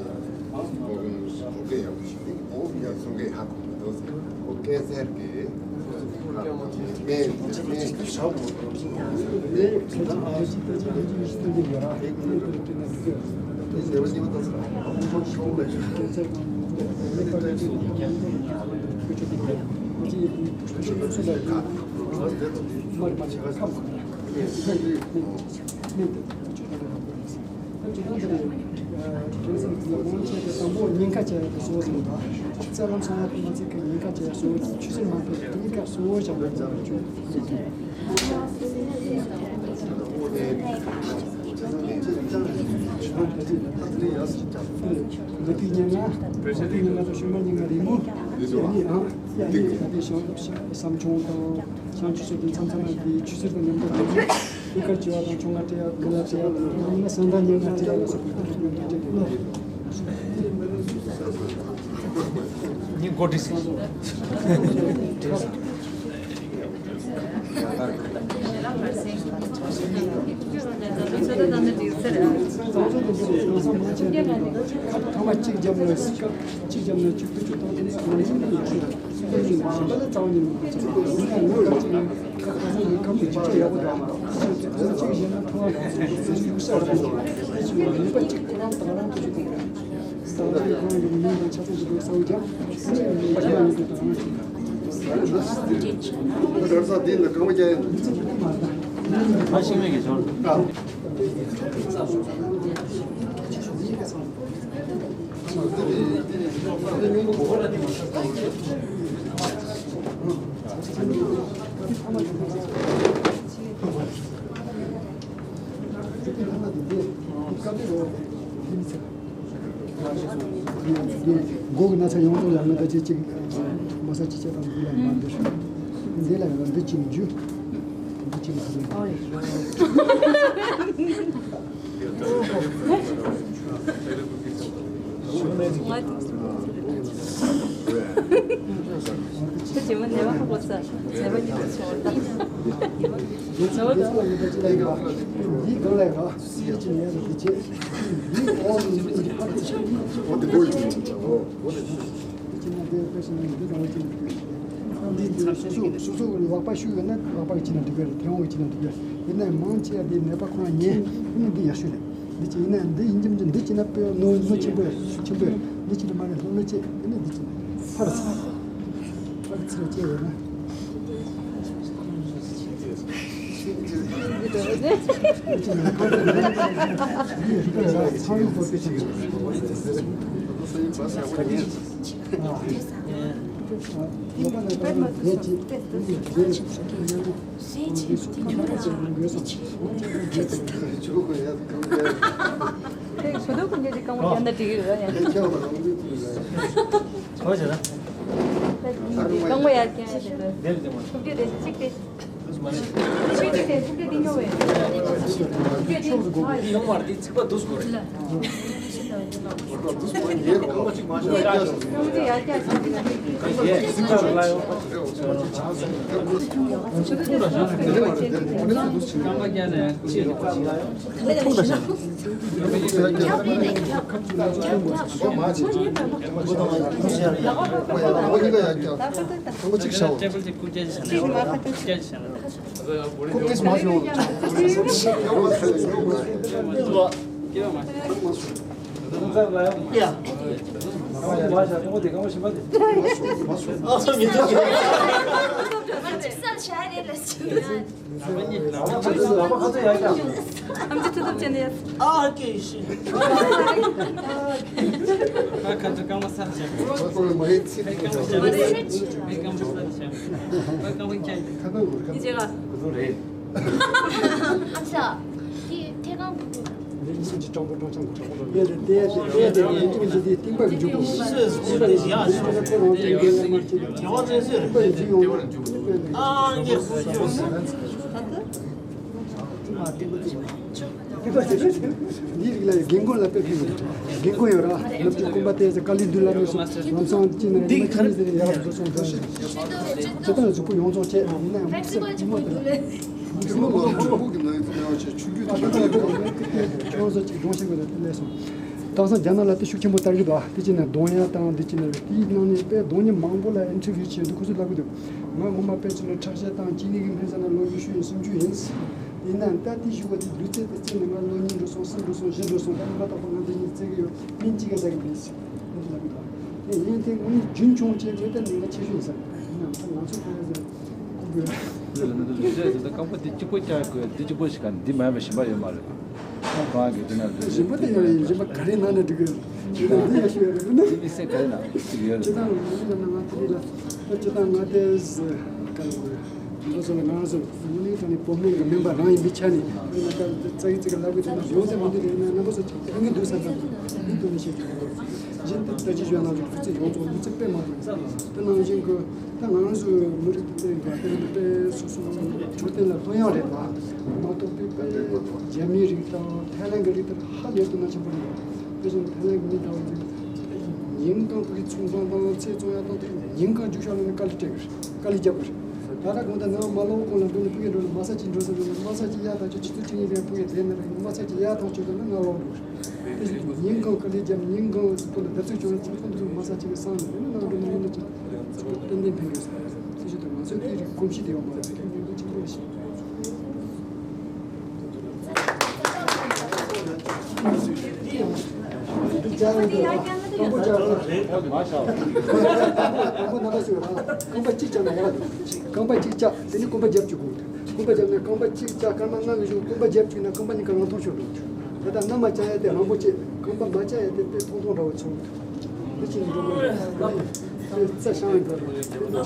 ཁོང་གིས་ཡང་ཁོང་གིས་ཡང་ཁོང་གིས་ཧ་གོ་མི་འདུག་ཟེར། ཁོང་སྐད་ཟེར་གི་སྨན་སྨན་ཞབས་མོ་དང་སྨན་ཉེན་ཁ་ཆེ་བའི་བཟོ་ཟིན་པ། རྩ་ལམ་སོང་བ་དེ་མ་ཚད་ཀྱི་ཉེན་ཁ་ཆེ་བའི་བཟོ་ཆུ་སེར་མ་ཕེབས་དེ་ཉེན་ཁ་གཙོ་བོ་བྱ་བའི་བཟོ་ཆུ། ལོ་དུས་ཉེར་ལྔ། ལོ་དུས་ཉེར་ལྔ་དང་ཤུལ་མ་ཉེར་ལྔ་རེད་མོ། ཡ་ནི་ཨ་ཡ་ནི་ད་ལྟའི་བྱང་བྱང་བྱང་ཆུབ་སེམས་དང་མཚམས་མཚམས་ལ་དེའི་ཆུ་སེར་དང་མཉམ་དུ་དེ་ནི་སྐུ་མཁར་བྱེ་བ་དང་ཆུ་ལྔ་སྤྲད་ཡ་དགུ་ལ་སྤྲད་ཡ་དང་ཡང་མིན་ན་སེང་ལྡེང་ཉེར་ལྔ་སྤྲད་ཡ་ལ་སོགས་པའི་དེ་ཚོ་ཉམས་ཆག་གི་ལོ། ཉིན་གོ་ཏི་སི། ཐོག་མ་གཅིག་བརྒྱབ་ན་གཅིག་བརྒྱབ་ན་གཅིག་ཏུ་གཅིག་ཐོག་ཏུ་ནི་གང་ཡིན་ནའི་ཡིན། མགོ་གི་ན་ཚ་ཡོངས་རྫོགས་ཡང་མེད་ད་ཅི་གཅིག་མ་ས་ཅི་བྱས་དང་འདི་ལ་ཡང་འདི་འདི་ལ་ཡང་འདི་གཅིག་འཇུ་འདི་གཅིག་མ་ཟིན། ཁྱེད་ཀྱི་མི་ནད་པ་ཧ་གོ་ས་ནད་པ་ཉིད་དུ་སོང་བ་དང་། འདི་གང་ལས་ར་སྲིད་ཀྱི་ནད་རེད་འདི་བྱེད། འདི་འོ་འདི་འདི་ཧ་གོ་ས། འདི་ཅི་ན་འདི་དཔེ་སྲིད་ནད་འདི་དང་འོ་ཅི་ན་འདི་འདི་སོ་སོ་སོ་སོ་གི་ལག་པ་ཤུགས་ཡོད་ན་ལག་པ་གི་ཅི་ན་འགྲིག་གི་རེད། དེ་འོང་གི་ཅི་ན་འགྲིག་གི་རེད། ཡིན་ན་མང་ཆེ་བ་འདི་ནད་པ་ཁོ་རང་ཉན་ནི་འདི་ཡག་ཤོས་རེད། འདི་ཅི་ཡིན་ན་འདི་ཡིན་གྱི་མི་འདི་ཅི་ན་དཔེ་ནོར་ནོར་ཆེན་པོ་ཆེན་པོ་འདི་ཅི་ན་མ་རེད། ལྷོད་ལྷོད་ཅེས་འདི་ནི་འདི་ཅི་ན་ཕར་ཚ་ཕར་ཚ་ཅེས་ཡོད་ན། ཁྱེད་ཀྱི་རྐང་པ་རྒྱབ་ན་འགྲིག་གི་རེད་ཡ། ཁྱེད་ཀྱི་རྐང་པ་ཡར་བརྐྱངས་ཡ་དེ་འདྲ། ཐུག་རྒྱུ་དེ་གཅིག་དེ། གཅིག་དེ་ཐུག་རྒྱུ་དེ་ཉོ་བས། ཐུག་རྒྱུ་དེ་ཉོ་བས། ཡོང་མ་རེད། ཚིག་པ་འདུག་སྐོར། ལ། རྐང་པ་ཡར་བརྐྱངས་སོང་། རྐང་པ་བརྐྱངས་ནས་ཕྱིར། ཨ་ཙི་ཐུབ་ཐུབ་བྱས་ནས། ཨ་ཀེ་ཤི། ཁ་ཁ་ཚོ་རྐང་པ་སར་བཞག་ཁ་ཁ་ཚོ་མ་ཡེ་ཚིག་ཁ་ཁ་ཚོ་བཞག་ཁ་ཁ་ཚོ་སར་བཞག་ཁ་ཁ་ཚོ་ཁ་ཁ་ཚོ་ཁ་ཁ་ཚོ་རེད། ཨ་ཙི། ཁྱེད་ཐད་ཀར་གུ་གུ། འདིའི་རིགས་ལ་རྒན་རྒོན་ལ་དཔེ་ཕན་ཡོད། རྒན་རྒོན་ཡོད་ར། ནུབ་ཕྱོགས་ཀུན་པ་དེ་ཚོ་དཀའ་ལས་སྡུག་ལ་མི་སོང་། ལམ་སང་ཅི་ནས་རིག་མ་ཅི་ནས་ཟེར་ཡག་འགྲོ་སོང་། དེ་ལྟར་གཟུགས་པོ་ཡོངས་རྫོགས་བྱས་ཡིན་ན་ཡང་སེམས་ཀྱི་མ་དེ་ལ། ཁྱོད་ཚོ་ཅིག་སྒྲུང་བཤད་དགོས་ན་དེ་ལས་སོང་། དེང་སང་རྒྱ་ནག་ལ་དེ་ཤུགས་ཆེན་པོ་དར་གྱི་འདུག་དེ་ཅི་ནས་གདོང་ཡ་དང་དེ་ཅི་ནས་དེའི་ནང་ནས་དཔེ་གདོང་ཉིད་མང་པོ་ལ་ཨིན་ཊར་བིའུ་བྱས་འདུག་ཁོ་ཚོས་ལབ་ཀྱི་འདུག་ང་ངོ་མ་དཔེ་ཅི་ནས་ཁྲག་ཤེད་དང་གཅིན་སྙི་གི་སྨན་ཟ་ན་ལོ་ཉི་ཤུ་ཡིན་སུམ་ཅུ་ཡིན། ཡིན་ནའང་ད་དེ་ཞུ་བ་དེ་ལུས་རྩལ་དེ་རྩེ་ནས་ང་ལོ་གཉིས་འགྲོ་སོང་། གསུམ་འགྲོ་སོང་། བཞི་འགྲོ་སོང་། ད་ནི་མ་ཐག་པ་ང་འདི་གཉིས་རྩེ་གི་ཡོད། སྨན་གཅིག་ག་ཟ་གི་མེད་ཟེར། ཁོ་ཚོས་ལབ་ཀྱི་འདུག་དེ་ཡིན་དེ་ངོ་མ་རྒྱུན་འཁྱོངས་བྱས་དགོས། ད་ནི་ང་ཆེ་ཤོས་ཡིན་ས་རེད། ཡིན་ནའང་ད་ང་ཚོ་ཁ་ཡ་ཟེར། ལུས་རྩལ་དེ་རྐང་པ་དེ་གཅིག་པོ་བཀྱག་དགོས། འདི་གཅིག་པོ་ཞིག་ག་འདི་མ་ཡིན་པ་གཞན་པ་ཡོད་མ་རེད། ཁོང་གང་གི་འདི་ན་འདི་གཞན་པ་དེ་ཡང་གཞན་པ་ག་རེ་ནང་ན་འགྲིག་གི་རེད། འདི་ཡང་ཤེས་ཡོད་རེད། འདི་མི་སེ་ག་རེ་ན་གཅིག་ཡོད་རེད། ཅི་ཐང་ལུས་རྩལ་ནང་ང་དེ་རེད་ལ། ཅི་ཐང་ང་དེ་ཟེར་ག་རེ་རེད། འདི་ཚོ་ལ་ང་ཚོ་དངོས་གནས་དྲང་གནས་བོད་སྨན་གྱི་སྨན་པ་རང་ཡིན་པའི་ཆ་ནས་ང་ད་ཙག་གི་ཙིག་གི་ལབ་གི་འདུག་ན་ཡོང་ཚད་མི་འདུག་དེ་ཡིན་ན་རྣམ་པ་ཚོ་ཕན་གི་འདུག་བསམ་ཙང་འདི་འདུག་ནས་བཤད་རྒྱུ་རེད། གཞན་དེ་ལྟ་ཅི་ཞུ་ཡ་ནང་བཞིན་ལུས་རྩལ་ཡོངས་རྫོགས་ལུས་རྩལ་དཔེ་མང་པོ་ཡོད། དེ་ནང་བཞིན་གྱི་ད་ང་རང་ཚོའི་མི་རིགས་དེ་ལ་དཔེ་སོ་སོ་འཕྲོད་བསྟེན་ལ་ལྷོད་ཡངས་རེད་པ། མ་གཏོགས་པའི་དཔེ་རྒྱ་མིའི་རིགས་དང་ཐའི་ལན་གྱི་རིགས་དེ་ཧ་ལས་དུ་ན་ཆེན་པོ་རེད། དེ་བཞིན་ཐའི་ལན་གྱི་མི་དང་ཉིན་གང་ཕ་གི་ཚོང་ཁང་དང་ཚལ་བཙོང་ཡ་དང་དེ་ཉིན་གང་རྒྱུག་ཤར་ལ་ནི་དཀའ་ལས་སྤྲད་གི་རེད། དཀའ་ལས་རྒྱབ་གི་རེད། ད་ལྟ་དགོང་དག་ནང་མ་ལོག་གོང་ལ་འགྲོ་ནས་ཕ་གི་འགྲོ་ནས་མ་ས་ཅིག་འགྲོ་ས་འགྲོ་ནས་མ་ས་ཅིག་ཡ་ཐང་ཆོད་ཆུ་ཚོད་ཆིངས་ཡིག་དེ་ཕ་གི་དེ་ནས་རེད། མ་ས་ཅིག་ཡ་ཐང་ཆོད་ད་ནི་ང་ལོག་འགྲོ་གི་རེད། དེ་བཞིན་ཉིན་གང་དཀའ་ལས་རྒྱབ། ཉིན་གང་ཚིག་ཐོག་ལ་བརྡབ་གསིག་བྱུང་ན་ཚིག་ཐོག་འདི་ཚོ་མ་ས་ཅིག་གི་སང་ནས་དེ་ནི་ནང་འགྲོ་ནས་ཡིན་ན་ཅིག་ཏན་ཏན་ཕན་གི་རེད། ཚིག་ཞིག་ཏུ་ང་ཚོའི་དེ་རིགས་གོམས་གཤིས་དེ་ཡོད་མ་རེད། དེ་ཉིན་གང་ཆེན་པོ་རེད་ཤག་རྐང་པ་གཅིག་བཅག་ན་ཡག་འདུག་རྐང་པ་གཅིག་བཅག་དེ་ནས་རྐང་པ་རྒྱབ་བཅུག་དགོས། རྐང་པ་བརྒྱབ་ནས་རྐང་པ་གཅིག་བཅག་སྐར་མ་ལྔ་གི་གཞུག་རྐང་པ་རྒྱབ་བཅུག་ན་རྐང་པ་གཉིས་ཀ་རང་མཐོང་ཤོར་འགྲོ། ད་ལྟ་སྔ་མ་བཅག་ཡ་དེ་རིང་པོ་བྱས། རྐང་པ་མ་བཅག་ཡ་དེ་དཔེ་ཐུང་ཐུང་འདྲ་བོ་བྱུང་འདུག་དེ་ཕྱིན་འགྲོ་དགོས་རེད། རྩ་ཤང་འགྲོ་དགོས་རེད།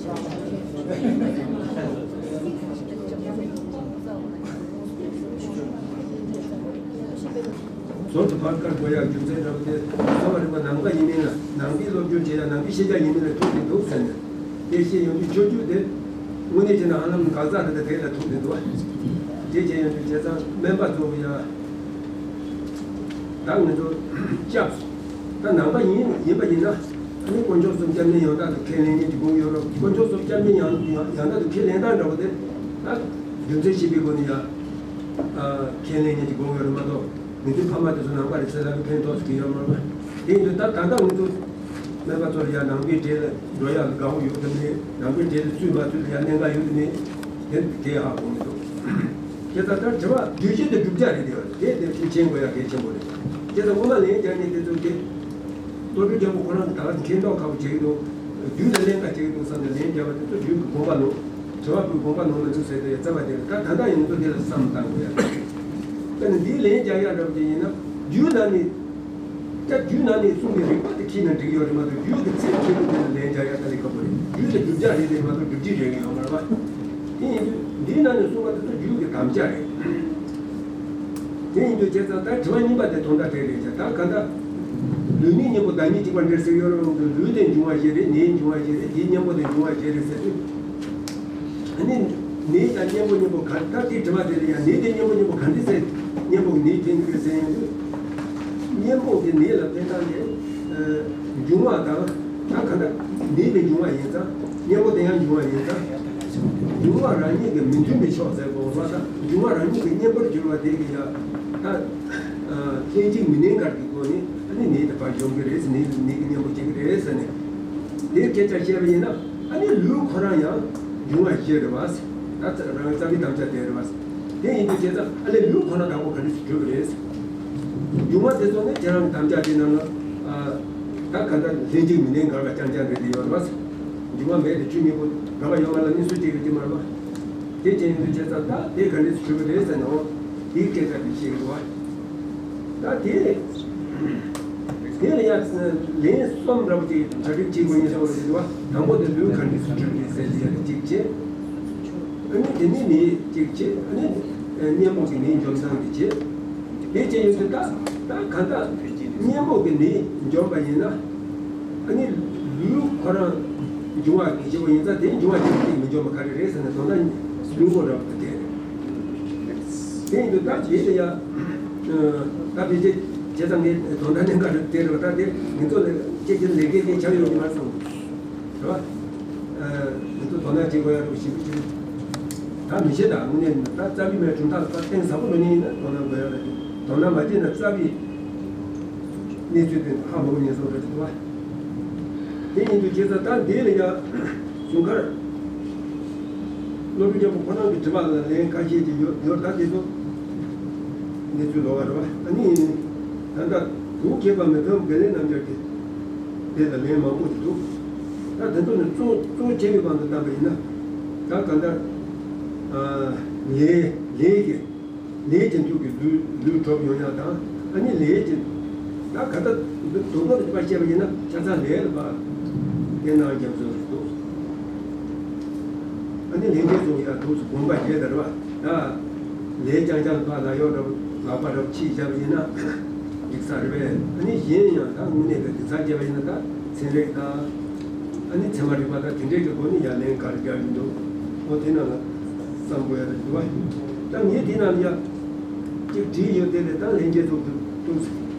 ཟུར་དུ་ཕར་བཀར་དགོས་ཡག་རྒྱུ་མཚན་འདྲ་པོ་དེ། གསོ་བ་རིག་པ་ནང་པ་ཡིན་མིན་ལ། ནང་པའི་སློབ་སྦྱོང་བྱེད་ཡག་ནང་པའི་ཤེས་བྱ་ཡིན་མིན་ལ་ཐུག་གི་འདུག་ཟེར་ནས། དེ་བཤད་ཡོང་དུས་ཆོས་བརྒྱུད་དེ་དངོས་གནས་བྱས་ན་ཧ་ལམ་འགག་རྩ་རེད། ད་དེ་ལ་ཐུག་གི་འདུག་བ། དེ་བྱས་ཡོང་དུས་བྱས་ཙང་སྨན་པ་ཚོ་ཡ། ད་ང་ཚོ་སྐྱབས་སུ། ད་ནང་པ་ཡིན་ཡིན་པ་ཡིན་ན། ཨ་ནི་དཀོན་མཆོག་གསུམ་སྐྱབས་གནས་ཡང་དག་ཏུ་ཁས་ལེན་མཁན་གྱི་སྒོ་ཡོད་རོགས། དཀོན་མཆོག་གསུམ་སྐྱབས་གནས་ཡང་ཡང་ཡང་དག་ཏུ་ཁས་ལེན་སྟངས་འདྲ་པོ་དེ། ད་རྒྱུ་མཚན་ཤེས་པའི་སྒོ་ནས་ཡང་ཁས་ལེན་མཁན་གྱི་སྒོ་ཡོད་རེད་མ་གཏོགས། མི་ཚེ་ཕ་མ་དེ་ཚོ་ནང་པ་རེད་ཟེར་ལབ་ནས་ཕན་ཐོགས་སུ་གི་ཡོད་མ་རེད། དེ་ཡིན་དུས་ད་ད་ལྟ་ང་ཚོ་སྨན་པ་ཚོ་ལ་ཡང་ནང་པའི་གྲལ་ལ་འགྲོ་ཡག་ལ་དགའ་བོ་ཡོད་དམ་མེད། ནང་པའི་གྲལ་ལ་ཚུད་མ་ཚུད་ལ་ཡང་གནད་འགག་ཡོད་དམ་མེད། དེ་དེ་ཧ་གོ་མི་འདུག་དེ་ལྟར་ད་དྲི་བ་བརྗོད་གཞི་དེ་བསྒྲུབ་བྱ་རེད། དེ་བ་དེ་དེ་ཤུགས་ཆེན་དགོས་ཡག་གལ་ཆེན་པོ་རེད། དེ་ལྟར་སྔོན་མ་ལན་རྒྱག་མཁན་དེ་ཚོ་དེ། སློབ་དཔོན་རྒྱལ་པོ་ཁོ་རང་གིས་ད་ག་མཁྱེན་མདོག་ཁ་པོ་བྱེད་ཀྱི་འདུག་རྒྱུད་ལ་ལན་འགའ་བྱེད་ཀྱི་འདུག་བསམ་ནས་ལན་རྒྱག་པ་དེ་ཚོ་རྒྱུད་ཀྱི་དགོངས་པ་ནོར། དྲི་བ་པོའི་དགོངས་པ་ནོར་མི་འདུག་ཟེར་ཏེ་རྩ་བ་དེ་ད་ད་ལྟ་ཡང་ང་ཚོ་དེ་ལ་བསམ་བཏང་དགོས་ཡ། དཔེར་ན་འདིའི་ལན་རྒྱག་ཡག་འདྲ་པོ་ཅིག་ཡིན་ན། རྒྱུད་ནང་ནས། ད་རྒྱུད་ནང་ནས་གསུངས་པའི་རིགས་པ་དེ་ཁྱེར་ན་འགྲིག་ཡོད་རེད་མ་གཏོགས། རྒྱུད་ཀྱི་ཚིག་ཁྱེད་ཀྱི་དེ་ལ་ལན་རྒྱག་ཡག་དཀའ་ལས་ཁག་པོ་རེད། རྒྱུད་དེ་བསྒྲུབ་བྱ་རེད་དེ་མ་གཏོགས་སྒྲུབ་བྱེད་རེད་ཡོད་མ་རེད་པ། དེ་ཡིན་དུས་འདིའི་ནང་ནས་གསུངས་པ་དེ་ཚོ་རྒྱུད་ཀྱི་དམ་བཅའ་རེད། དེ་ཡིན་དུས་བྱས་ཙང་ད་དྲི་བ་གཉིས་པ་དེ་དོན་དག་དེ་རེད་ཀྱང་། ད་ག་ད། ལུས་ནད་གཉེན་པོ་བདག་ཉིད་གཅིག་པ་འདྲ་ཟེར་ཡོད་རུང་དུ། ལུས་དེ་འབྱུང་བ་བཞི་རེད། ནད་འབྱུང་བ་བཞི་རེད། དེའི་གཉེན་པོ་དེ་འབྱུང་བ་བཞི་རེད་ཟེར་དུས། ཨ་ནི། ནད་དང་གཉེན་པོ་གཉེན་པོ་ག་ད་དེའི་དྲི་བ་དེ་ལ་ཡང་ནད་དེ་གཉེན་པོ་གཉེན་པོ་ག་འདྲ་ཟེར། གཉེན་པོ་གི་ནད་ཕན་གྱི་རེད་ཟེར་ཡོང་དུས། གཉེན་པོ་གི་ནད་ལ་ཕན་སྟངས་དེ། འབྱུང་བ་དང་། ད་ག་ད་ནད་དེ་འབྱུང་བ་ཡིན་ཙང་། གཉེན་པོ་དེ་ཡང་འབྱུང་བ་ཡིན་ཙང་། འབྱུང་བ་རང་ཉིད་ཀྱིས་མི་མཐུན་པའི་ཕྱོགས་ཟེར་དགོས་པ་དང་། འབྱུང་བ་རང་ཉིད་ཀྱི་གཉེན་པོར་གྱུར་པ་དེ་གི་ཡང་། ད། ལྷན་ཅིག་མི་གནས་འགལ་གྱི་སྒོ་ནས་ཨ་ནི་ནད་དེ་ཕར་འཇོམས་ཀྱི་རེད་ཟེར། ནད་ནད་ཀྱི་གཉེན་པོ་བྱེད་ཀྱི་རེད་ཟེར་ནས། དེ་སྐད་ཆ་བཤད་པ་ཡིན་ན། ཨ་ནི་ལུས་ཁོ་རང་ཡང་འབྱུང་བ་བཞི་རེད་བ། ད་རང་རྩ་བའི་དམ་བཅའ་དེ་རེད་བ། དེ་ཡིན་དུས་བྱས་ཙང་ཨ་ནི་ལུས་ཁོ་རང་དང་པོ་ག་འདྲ་ཞིག་གྲུབ་པ་རེད། འབྱུང་བ་དེ་ཚོ་ནི་ཁྱེད་རང་གི་དམ་བཅའ་དེ་ནང་ལ། ད་ག་ད་ལྷན་ཅིག་མི་གནས་འགལ་བ་རྐྱང་རྐྱང་རེད་དེ་ཡོད་རེད་བ། འབྱུང་བ་མེད་དེ་ཆོས་གཉིས་པོ་འགལ་བ་ཡོད་མ་ལ་གཉིས་སུ་གཅིག་རེད་ཀྱི་མ་རེད་བ། དེ་བྱས་ཡིན་དུས་བྱས་ཙང་ད་དེ་ག་འདྲ་ཞིག་གྲུབ་པ་རེད་ཟེར་ནས། འོ། དེའི་སྐད་ཆ་དེ་བཤད་ཀྱི་འདུག་བ། ད་དེ། དེ་ལ་ཡང་ལན་གསུམ་འདྲ་པོ་ཅིག་གྲ་སྒྲིག་བྱེད་དགོས་ཡིན་གསུངས་རེད་འདུག་བ། དང་པོ་དེ་ལུས་ག་འདྲ་སེ་གྲུབ་རེད་ཟེར་ཡ་གཅིག་བྱས། ཨ་ནི་དེ་ནས་ནི་གཅིག་བྱས། ཨ་ནི་གཉེན་པོ་གི་ནི་འཇོམས་སྟངས་དེ་བྱས། དེ་བྱས་ཡོད་དུས་ད་ད་ག་ད་གཉེན་པོ་གི་ནི་འཇོམས་པ་ཡིན་ན། ཨ་ནི་ལུས་ཁོ་རང་འབྱུང་བ་གི་ཞེས་པ་ཡིན་ཙང་། དེ་འབྱུང་བ་གཅིག་གིས་མི་འཇོམས་པ་ག་རེ་རེད་ཟེར་ན། དོན་དག་ལུས་པོ་འདྲ་པོ་དེ་རེད། དེ་ཡིན་དུས་ད་དེ་ལ་ཡ། ད་ཕལ་ཆེར་བྱས་ཙང་ངས་དོན་དག་གནད་འགག་དེ་རེད་བ། ད་དེ་ང་ཚོ་ལ་སྐད་ཆ་ལས་ཀའི་སྐད་ཆ་ཡོང་གི་མ་སོང་། རེད་བ། ང་ཚོ་དོ་སྣང་བྱེད་དགོས་ཡ་རུ་ཞིག་ཅིག་ད་མི་ཤེས། ད་དངོས་གནས་ད་རྩ་བའི་མའི་གྲུབ་མཐའ་ལ་ད་གཏིང་ཟབ་པོ་ལོན་ནི་ཡིན་ན་དོ་སྣང་དགོས་ཡ་རེད། དོ་སྣང་མ་བྱས་ན་རྩ་བའི་གནས་ཚུལ་དེ་ཧ་མ་གོ་ཉན་སོང་རེད་བ། དེ་ཡིན་དུས་བྱས་ཙང་ད་འདི་ལ་ཡ་ཟུང་མཁར། སློབ་དཔོན་རྒྱལ་པོ་ཁོ་རང་གི་དྲི་བ་ལ་ལན་ཁ་ཤས་ཀྱི་ཡོད་ཡོད། ད་དེ་ཚོ་གནས་ཚུལ་ལོགས་ཀ་རེད་བ། ཨ་ནི་ད་ལྟ་གུ་གུ་མཁས་པ་མི་ཕམ་དགེ་ལེགས་རྣམ་རྒྱལ་གྱིས་དེ་ལ་ལན་མང་པོ་ཞིག་འདུག་ད་དེ་ཚོ་ནི་གཙོ་གཙོ་ཆེ་བའི་དབང་དུ་བཏང་པ་ཡིན་ན། ད་ག་ད་ལས་ལས་ཀྱི་ལས་ཀྱི་མཐུ་གིས་ལུས་ལུས་གྲུབ་ཡོང་ཡག་དང་། ཨ་ནི་ལས་ཀྱི་ད་ག་ད་དུ་དུ་མ་རུ་པ་བཤད་པ་ཡིན་ན་ཆ་ཚང་ལས་ལ་བ་དེ་ནང་རྒྱབ་ཚོད་རེད་འདུག་ཨ་ནི་ལྷན་སྐྱེས་ཚོ་ཡང་དུས་སུ་དགོངས་པ་བཞེས་དར་བ་ད། ལས་རྐྱང་རྐྱང་ཕར་ལ་ཡོག་འདྲ་པོ་ལག་པ་འདྲ་པོ་ཕྱིས་བཞག་པ་ཡིན་ན་འགྲིག་ས་རེད་པས། ཨ་ནི་གཞན་ཡང་ད་དངོས་གནས་ཀྱི་འདི་ཚར་བྱས་པ་ཡིན་ན་ད་ཚན་རིག་དང་། ཨ་ནི་ཚད་མ་རིག་པ་དང་དེ་འདྲའི་གི་སྒོ་ནས་ཡ་ལན་ག་རེ་རྒྱག་གི་འདུག་འོ་དེ་ནང་ལ་བསམ་དགོས་ཡ་རེད་འདུག་བ། ད་ངས་དེ་ནང་ལ་ཡ་གཅིག་བྲིས་ཡོད། དེ་ལས་ད་ལྷན་རྒྱས་ཚོ་གི་ཏུ་མ་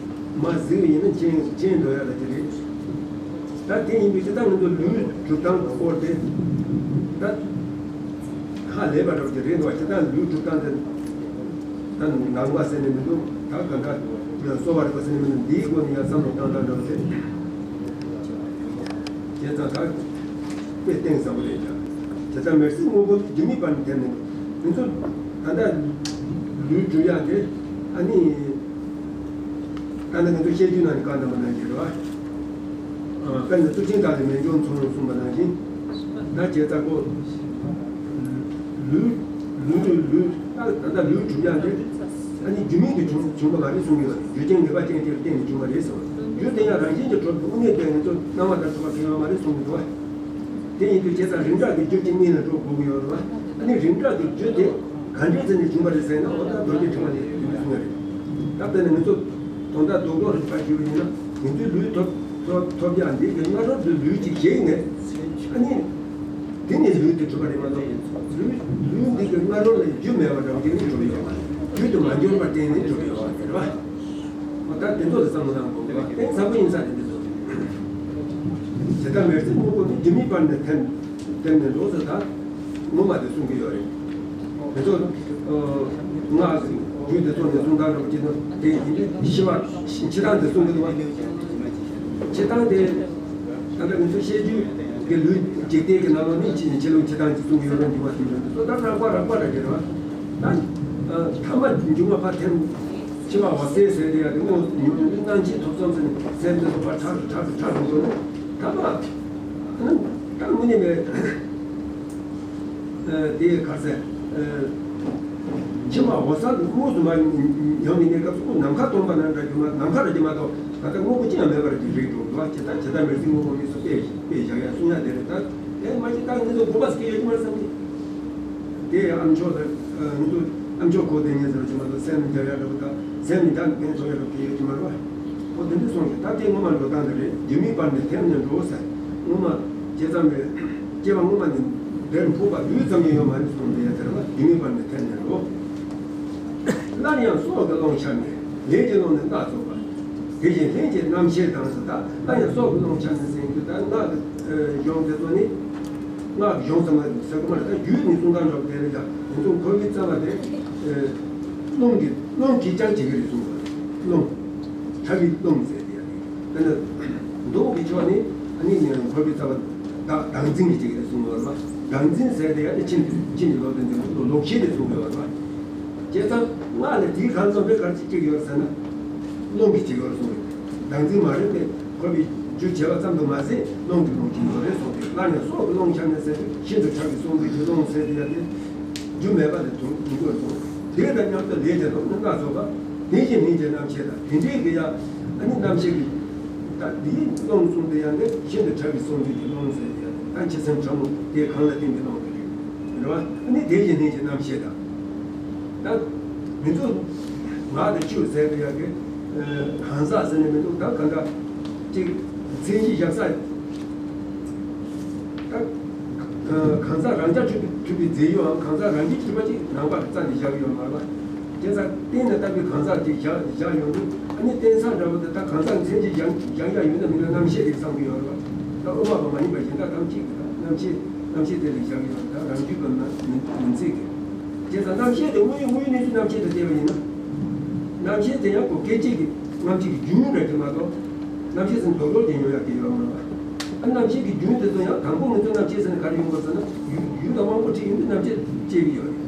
གཟིགས་པ་ཡིན་ན་མཁྱེན་མཁྱེན་འགྲོ་ཡ་ལ་དེ་རེད། ད་དེ་ཡིན་དུས་སྤྱིར་བཏང་ང་ཚོ་ལུས་གྲུབ་སྟངས་སྐོར་དེ་ད་ཧ་ལས་པ་འདྲ་པོ་ཅིག་རེད་འདུག་བ། སྤྱིར་བཏང་ལུས་གྲུབ་སྟངས་དེ་ད་ནང་པ་ཟེར་ནས་མི་འདུག་ད་ག་འདྲ་གསོ་བ་རིག་པ་ཟེར་ནས་མི་འདུག་འདིའི་སྒོ་ནས་ཡང་བསམ་བློ་བཏང་སྟངས་འདྲ་པོ་དེ་བྱས་ཙང་ད་དཔེ་གཏིང་ཟབ་པོ་རེད་ཀྱང་། བྱས་ཙང་མེར་སྲེག་སྔོན་པོ་རྒྱུ་མའི་བར་ནས་དེ་མི་འདུག་ང་ཚོ་ད་ལྟ་ལུས་གྲུབ་ཡག་དེ་ཨ་ནི། ད་ནི་ང་ཚོ་བཤད་རྒྱུད་ནང་ནས་བཀའ་གདམས་པ་ནང་བཞིན་རེད་བ། ཨ། དཔེར་ན་གཙུག་ཆེན་བདག་ལས་རྨད་བྱུང་ཚོགས་གསུངས་པ་ནང་བཞིན། ད་བྱས་ཙང་ཁོ། ལུས། ལུས། ལུས། ད་ད་ལྟ་ལུས་གྲུབ་ཡག་དེ། ཨ་ནི་རྒྱུ་མེད་དུ་བྱུང་བྱུང་བ་མ་རེད་གསུང་གི་ཡོད། རྒྱུ་རྐྱེན་ངེས་པ་ཅན་དེར་བརྟེན་ནས་བྱུང་བ་རེད་ཟེར་བ། རྒྱུ་དེ་ཡང་རང་བཞིན་གྱིས་གྲུབ་པའི་དངོས་གནས་དེ་ང་ཚོ་སྣང་བ་དང་གྲུབ་པ་ཁེལ་ཡོད་མ་རེད་གསུང་གི་འདུག་བ། དེ་ཡིན་དུས་བྱས་ཙང་རིང་བསྲེལ་གྱི་རྒྱུ་གཅིག་སྔོན་ལ་འགྲོ་དགོས་ཀྱི་ཡོད་རེད་བ། ཨ་ནི་རིང་བསྲེལ་གྱི་རྒྱུ་དེ་ག་འདྲའི་ཚེ་ནས་བྱུང་བ་རེད་ཟེར་ན། འོ་ད་རྡོ་རྗེ་ཕྲེང་བ་ནས་དེ་འདྲ་གསུང་ཡ་རེད། ད་དཔེར་ན་ང་ཚོ་དོན་དག་རྡོག་རྡོག་རེ་ཕར་ཞུས་པ་ཡིན་ན། ང་ཚོའི་ལུས་ཐོབ་ཐོབ་ཐོབ་རྒྱག་འདི་གི་སྔ་དྲོ་དུ་ལུས་གཅིག་བཞེས་ནས། ཨ་ནི་དེ་ནས་ལུས་དེ་གྲུབ་པ་རེད་མ་གཏོགས། ལུས་ལུས་འདི་གི་སྔ་དྲོ་ལ་རྒྱུ་མེད་པ་འདྲ་བོ་དེ་ནས་གྲུབ་ཡོད་པ། རྒྱུ་དེ་མ་འབྱོར་བར་བརྟེན་ནས་གྲུབ་ཡོད་པ་རེད་བ། འོ་ད་དེ་ཚོ་ལ་བསམ་བློ་བཏང་དགོས་པ་གཏན་ཚ་པོ་ཡིན་ས་རེད། འདི་ཚོ་ཇི་ལྟར་མེར་སྲེག་དངོས་པོ་ནི། རྒྱུ་མེད་པར་ནི་ཐལ་ཐལ་ནས་འགྲོ་ཟེར། ད་ངོ་མ་དེ་གསུང་གི་ཡོད་རེད། དེ་ཚོ་ཨ་སྔགས་རྒྱུད་སྡེ་ཚོ་ནས་གསུང་སྟངས་འདྲ་པོ་ཅིག་ན། དེ་ཡིན་དུས་ཤི་བ་འཆི་སྟངས་དེ་གསུང་གི་འདུག་བ། འཆི་སྟངས་དེ་ད་ལྟ་ང་ཚོ་བཤད་རྒྱུད་ཀྱི་ལུས་འཇིག་རྟེན་གྱི་ནང་ལོགས་ནི་འཆི་ནས་འཆི་ལུགས་འཆི་སྟངས་ཅིག་གསུང་གི་ཡོད་རེད། འདུག་བ། དེ་འདྲ་འདུག་སོ། ད་རགས་པ་རགས་པ་འདྲ་ཅིག་རེད་བ། ད་ཨ་ཐ་མ་འབྱུང་བ་ཕར་འཐེན། འཆི་བ་འོད་གསལ་ཟེར་དེ་ཡ་དེ་ངོ་ཉོན་སྣང་མཆེད་ཐོབ་ཙམ་ཟེར་ནས་སེམས་དེ་ཚོ་ཕར་ཁྲག་ཁྲག་ཁྲག་འགྲོ་ནས། ཐ་མ་ད་དངོས་གནས་མེད། དེ་ག་ཟེར། འཆི་བ་འོད་གསལ་དངོས་སུ་མ་ཡོང་ནས་གནས་སྐབས་སུ་ནམ་མཁའ་སྟོང་པ་ན་འདྲ་རྒྱུ་མ། ནམ་མཁའ་ར་རྒྱུ་མ་གཏོགས་ད་ལྟ་དངོས་པོ་ཅི་ཡང་མེད་པ་ར་ཅིག་རེད་འགྲོ་འདུག་བ། ཇི་ལྟར་ཇི་ལྟར་མེར་སྲེག་དངོས་པོ་མེད་སོགས་དཔེ་དཔེ་བཞག་ཡ་གསུང་ཡ་དེ་རེད། ད་དེ་མ་གཞི་ད་ངེད་ཚོ་དགོས་པ་ཟེར་གྱི་ཡོད་ཀྱི་མ་རེད་བསམ་གྱི། དེ་ཨ་མཆོག་དང་ང་ཚོ་ཨ་མཆོག་གོ་དེ་ཉན་ཟེར་བ་ཅིག་མ་གཏོགས། སེམས་ནི་འཇལ་ཡ་འདྲ་པོ་དང་སེམས་ནི་འཇལ་ནས་ཕན་ཐོགས་ཡ་འདྲ་པོ་དེ་ཡོད་ཀྱི་མ་རེད་བ། ཨོ་དེ་འདྲ་གསུངས་ཤིང་། ད་དེ་ངོ་མ་འགྲོ་སྟངས་དེ་རེད། རྒྱུ་མེད་པར་ནི་ཐལ་ནས་འགྲོ་ཟེར། ངོ་མ་བྱས་ཙང་མེད། སྐྱེ་བ་སྔོན་མ་ནི་དེར་འཕོས་པ་ལུས་ཙམ་ཡང་ཡོད་མ་རེད་གསུངས་པའི་ཡ་དེ་རེད་བ། རྒྱུ་མེད་པར་ནི་ཐལ་ནས་འགྲོ། སླར་ཡང་སྲོག་གི་རླུང་འཆར་ནས། ལས་ཀྱི་རླུང་ནི་སྣ་ཚོགས་པ། དེ་བཞིན་ལྷན་ཅིག་རྣམ་ཤེས་དང་ཟེར། ད་སླར་ཡང་སྲོག་གི་རླུང་འཆར་ནས་ཟེར་དུས། ད་སྔགས་ཀྱི་གཞུང་དེ་ཚོ་ནི། སྔགས་ཀྱི་གཞུང་ཚང་མ་ཟེར་གི་མ་རེད། ད་རྒྱུད་ནས་གསུང་སྟངས་འདྲ་པོ་དེ་རེད། ཡ་ང་ཚོ་འཁོར་བའི་རྩ་བ་དེ་རླུང་གིས་རླུང་གིས་ཀྱང་བྱེད་ཀྱི་རེད་གསུངས་པ་རེད། རླུང་། ཕྲ་བའི་རླུང་ཟེར་དེ་ཡ་རེད། དེ་ནི་མདོ་གི་ཕྱོགས་ནི་ཨ་ནི་འཁོར་བའི་རྩ་བ་བདག་བདག་འཛིན་གྱིས་བྱེད་ཀྱི་རེད་གསུངས་པ་རེད་པ། བདག་འཛིན་ཟེར་དེ་ཡ་ནི་ཕྱིན་ཕྱིན་ཅི་ལོག་དེ་འཛིན་པ་ལོག་ཤེས་དེ་གསུངས་པ་རེད་པ། བྱས་ཙང་སྔགས་ལས་དེའི་ཁ་འཛོམས་པའི་གར་གཅིག་གཅིག་ཡོད་ཟེར་ན། རླུང་གིས་བྱེད་ཀྱི་རེད་གསུངས་རེད། བདག་འཛིན་མ་རེད་པས། འཁོར་བའི་རྒྱུ་བྱས་པ་ཙམ་དུ་མ་ཟད་རླུང་གི་རླུང་གི་ཡོད་རེད་གསུངས་ཏེ། སླར་ཡང་སྲོག་གི་རླུང་འཆར་ནས་ཟེར་ཏེ། ཤིན་ཏུ་ཕྲ་བའི་གསུང་ཚིག་གི་རླུང་ཟེར་དེ་ཡ་དེ། རྒྱུ་མེད་པ་ལས་དུང་དུང་དཀར་གསུངས། དེ་དང་མཉམ་དུ་ལས་ཀྱི་རླུང་ནི་སྣ་ཚོགས་པ། དེ་བཞིན་ལྷན་ཅིག་རྣམ་ཤེས་དང་། དེ་འདྲའི་གི་ཡ་ཨ་ནི་རྣམ་ཤེས་ཀྱི། ད་འདིའི་རླུང་གསུངས་ཏེ་ཡ་དེ་ཤིན་ཏུ་ཕྲ་བའི་གསུང་ཚིག་གི་རླུང་ཟེར་དེ་ཡ་དེ། ད་འཆི་སེམས་ཕྲ་མོ་དེ་གང་ལ་བརྟེན་པའི་རླུང་དེ་རེད། རེད་བ། ཨ་ནི་དེ་བཞིན་ལྷན་ཅིག་རྣམ་ཤེས་དང་། ད་མི་འདུག་ངག་དང་ཆུ་ཟེར་དེ་ཡ་གི་གང་ཟག་ཟེར་ནས་མི་འདུག་ད་གང་འདྲ་ཅིག་མཚན་གཞི་བཞག་ས། ད་གང་ཟག་རང་རྐྱ་འཁྲུལ་པའི་འཁྲུལ་པའི་རྫས་ཡོད་ཨང་། གང་ཟག་རང་རྐྱ་འཁྲུལ་པ་ཅིག་ནང་པར་རྩ་ནས་བཞག་ཡོད་མ་རེད་བ། དེ་ཚ་གཏན་ནས་བཏགས་པའི་གང་ཟག་ཅིག་བཞག་བཞག་ཡོང་དུས། ཨ་ནི་བརྟེན་ས་འདྲ་བོ་དེ་ད་གང་ཟག་མཚན་གཞི་བཞག་བཞག་ཡ་ཡོད་ན་མིན་ན་རྣམ་ཤེས་རེད་བསམ་གྱི་ཡོད་རེད་བ། ད་དབུ་མ་པ་མ་ཡིན་པ་གཞན་དག་ཐམས་ཅད་ཀྱིས་ད་རྣམ་ཤེས་རྣམ་ཤེས་དེ་ལ་བཞག་ཡོད་རེད། ད་རང་རྒྱུད་པ་མ་མིན་མིན་ཚིག་གི། བྱས་ཙང་རྣམ་ཤེས་དེ་དངོས་ཡོད་དངོས་ཡོད་གནས་ཚུལ་རྣམ་ཤེས་དང་བལྟས་པ་ཡིན་ན། རྣམ་ཤེས་དེ་ཡང་ཁོ་སྐད་ཅིག་གི་རྣམ་ཤེས་ཀྱི་རྒྱུན་རེད་ཀྱི་མ་གཏོགས། རྣམ་ཤེས་ཟེར་ན་རྡོག་རྡོག་ཅིག་ཡོང་ཡག་གི་ཡོད་མ་རེད། ཨ་རྣམ་ཤེས་ཀྱི་རྒྱུན་དེ་ཚོ་ཡང་དང་པོ་ང་ཚོ་རྣམ་ཤེས་ཟེར་ན་ག་རེ་ཡོང་དགོས་ཟེར་ན། ཡུལ་ཡུལ་དང་དབང་པོ་ཁྲིད་ཡོང་དུས་རྣམ་ཤེས་སྐྱེ་གི་ཡོད་རེད།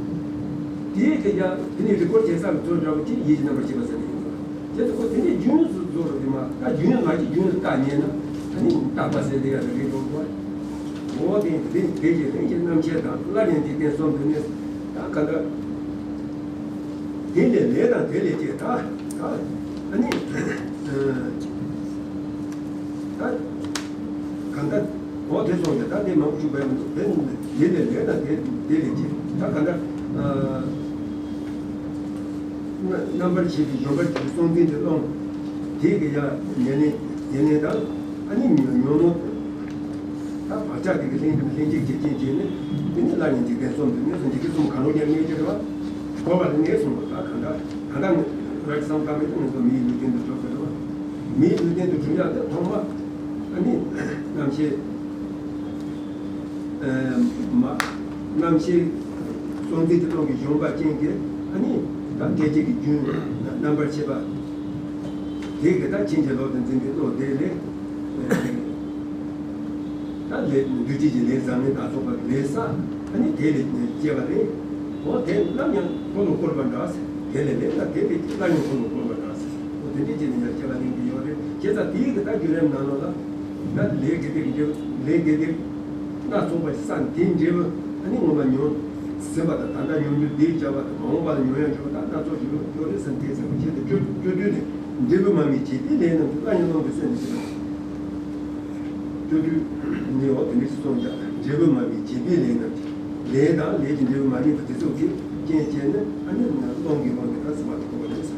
དེའི་སྐད་ཡང་དེ་ནས་རིག་སྐོར་བྱེད་ས་ལ་ཚུར་འདྲ་བོ་ཅིག་ཡིད་ཀྱི་རྣམ་པར་ཤེས་པ་ཟེར་ནས་ཡོང་གི་རེད། དེ་ཚོ་ཁོ་དེ་འདྲའི་རྒྱུན་སུ་བཟོ་རུ་དེ་མ། ད་རྒྱུན་མ་གཅིག་རྒྱུན་སུ་བརྟག་ཉན་ན། ཨ་ནི་བརྟག་པ་ཟེར་དེ་ཡང་རེད་འགྲོ་གི་རེད། འོ་དེ་དེ་དེ་ཀྱི་ལྷན་ཅིག་རྣམ་ཤེས་དང་། སླར་ཡང་འཇིག་རྟེན་གསུམ་དུ་གནས། ད་ག་འདྲ། དེ་ལས་ལས་དང་དེ་ལས་སྐྱེས། ད་ད་ཨ་ནི་ད་ག་འདྲ། འོ་དེ་སོང་ཡ། ད་དེ་མང་པོ་ཞུ་བས་མི་འདུག་དེ་དེ་ལས་ལས་དང་དེ་དེ་ལས་སྐྱེས། ད་ག་འདྲ། རྣམ་པར་ཤེས་པའི་བཞོན་པར་གྱུར་པའི་གསུང་འཛིན་གྱི་རླུང་། དེ་གི་ཡ་ཉེར་ལེན་ཉེར་ལེན་དང་། ཨ་ནི་ཉོན་མོངས། ད་བག་ཆགས་དེ་གི་ལྷན་ལྷན་ཅིག་བྱེད་རྐྱེན་བྱས་ནས། དེ་ནི་སླར་ཡང་འཇིག་རྟེན་གསུམ་དུ་གནས་སོ། འཇིག་རྟེན་གསུམ་གང་རུང་ཡང་གནས་ཀྱི་རེད་བ། འཁོར་བ་ལ་གནས་སོང་བ། ད་གང་འདྲ་གང་འདྲ་ང་རང་གི་བསམ་ཁ་མེད་དུ་ང་ཚོ་མིའི་ལུས་རྟེན་དུ་གྲུབ་པ་རེད་བ། མིའི་ལུས་རྟེན་དུ་གྲུབ་ཡག་དེ་ཐོག་མ་ཨ་ནི་རྣམ་ཤེས། མ། རྣམ་ཤེས་གསུང་འཛིན་གྱི་རླུང་གི་བཞོན་པ་ཅན་གྱི་ཨ་ནི་ད་སྐད་ཅིག་གི་རྒྱུན་རྣམ་པར་ཤེས་པ། དེ་གི་ད་ཕྱིན་ཅི་ལོག་ཏུ་འཛིན་པའི་བློ་དེ་ལས། ད་ལས་འདུས་བྱས་ཀྱི་ལས་བཟང་ངན་དང་སོགས་པ་ལས་ས་ཨ་ནི་དེ་ལས་སྐྱེ་བ་རེད། འོ་དེ་ནམ་ཡང་འཁོར་ལོ་བསྐོར་བ་འདྲ་ཟེར། དེ་ལས་ལས་ལ་དེ་ལས་སླར་ཡང་འཁོར་ལོ་བསྐོར་བ་འདྲ་ཟེར། འོ་དེ་འདྲའི་ཅི་ནས་ཡང་སྐྱེ་བ་ལེན་གྱི་ཡོད་རེད། བྱས་ཙང་དེའི་གི་ད་བརྒྱུད་རིམ་ནང་ལོགས་ལ། ད་ལས་དགེ་སྡིག་འབྲས་བུ། ལས་དགེ་སྡིག་སྣ་ཚོགས་པ་བསགས་དེའི་འབྲས་བུ་ཨ་ནི་སྔོན་མ་མྱོང་ཟིན་པ་དང་། ད་ལྟ་མྱོང་རྒྱུ་འདིའི་བྱ་བ་དང་། མ་འོངས་པ་ལ་མྱོང་ཡང་བྱ་བ་དང་སྣ་ཚོགས་ཤིག་ཡོད་རེད་ཟེར། དེ་ཟེར་བ་བྱས་ཏེ་སྤྱོད་སྤྱོད་བསྡུས་ནས་འབྲས་བུ་མ་སྨིན་བྱས་དེ་ལས་རྣམས་སུ་སླར་ཡང་སློང་དུ་སེམས་ནས་བྱེད་པ། སྤྲོ་བསྡུ་ནི་འོ་དེ་འདྲ་ཞིག་གསུངས་ཀྱང་འབྲས་བུ་མ་དམིགས་བྱེད་པའི་ལས་རྣམས་ཀྱིས། ལས་དང་ལས་ཀྱི་འབྲས་བུ་མ་དམིགས་པ་དེ་ཚོ་གིས་རྐྱེན་བྱས་ནས་ཨ་ནི་སློང་གི་སློང་གི་ད་ཟབ་མོ་དེ་གོ་བ་ལེན་ས།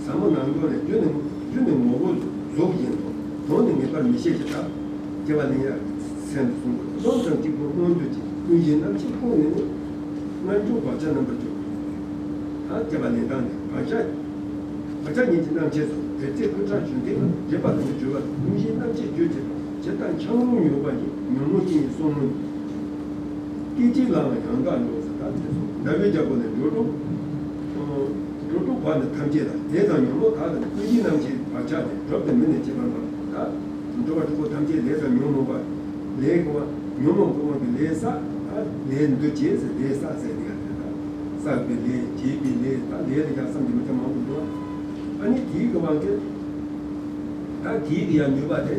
ཟབ་མོ་ནང་ལོགས་ལས་རྒྱུ་ནི་རྒྱུ་ནི་ངོ་བོ་གཟུགས་ཡིན་ནོ། དོན་ནི་ངེས་པར་མི་ཤེས་ཀྱི་བདག་སྐྱེ་བ་ལེན་ཡག་སེམས་སུ་གསུངས་པ། སློབ་དང་གཅིག་པུར་མངོན་འདོད་ཀྱི་ཀུན་གཞི་རྣམ་ཤེས་ཁོང་ནི་ནི། རྣལ་འབྱོར་བག་ཆགས་རྣམ་པར་འཇོག་ད་སྐྱེ་བ་ལེན་སྟངས་ནི་བག་ཆགས། བག་ཆགས་ཉིད་ཀྱི་རྣམ་ཤེས་སོ། དེ་ཚེ་ཀུན་བྲལ་གཞོན་དུས་ལ་བརྗེད་པ་དང་འགྱུར་བ་ཀུན་གཞིའི་རྣམ་ཤེས་བརྗོད་བྱེད་པ། ཇི་ལྟར་འཁྱམས་རླུང་ཡོད་པ་ཡི། ཉོན་མོངས་ཅན་ཡི་སོགས་མུན། སྐད་ཅིག་ལའང་ཡང་དག་འགྲོ་ཟེར་ད་དེ་སོ། ཟླ་བའི་རྒྱལ་པོ་ནས་འགྲོ་དྲུག་འགྲོ་དྲུག་བར་ནི་ཐམས་ཅད་ལ། ལས་དང་ཉོན་མོངས་དག་དང་ཀུན་གཞིའི་རྣམ་ཤེས་བག་ཆགས་ནི་གྲོབ་སྟེ་མི་ནི་བྱེད་པ་ལ། ད་འགྲོ་བ་དྲུག་པོ་ཐམས་ཅད་ལས་དང་ཉོན་མོངས་པ། ལས་དགེ་བ་ཉོན་མོངས་དགེ་བ་གི་ལས་བསགས། ད་ལས་འདུ་བྱེད་ཟེར་ལས་བསགས་ཟེར་ནི་ཡང་དེ་ད། བསགས་པའི་ལས་བྱེད་པའི་ལས་ད་ལས་ལ་ཡང་བསམ་གྱིས་མི་ཁྱབ་མང་པོ་འདུག་ཨ་ནི་དེའི་གི་དབང་གིས། ད་དེའི་གི་ཡང་ནུས་པ་དེ་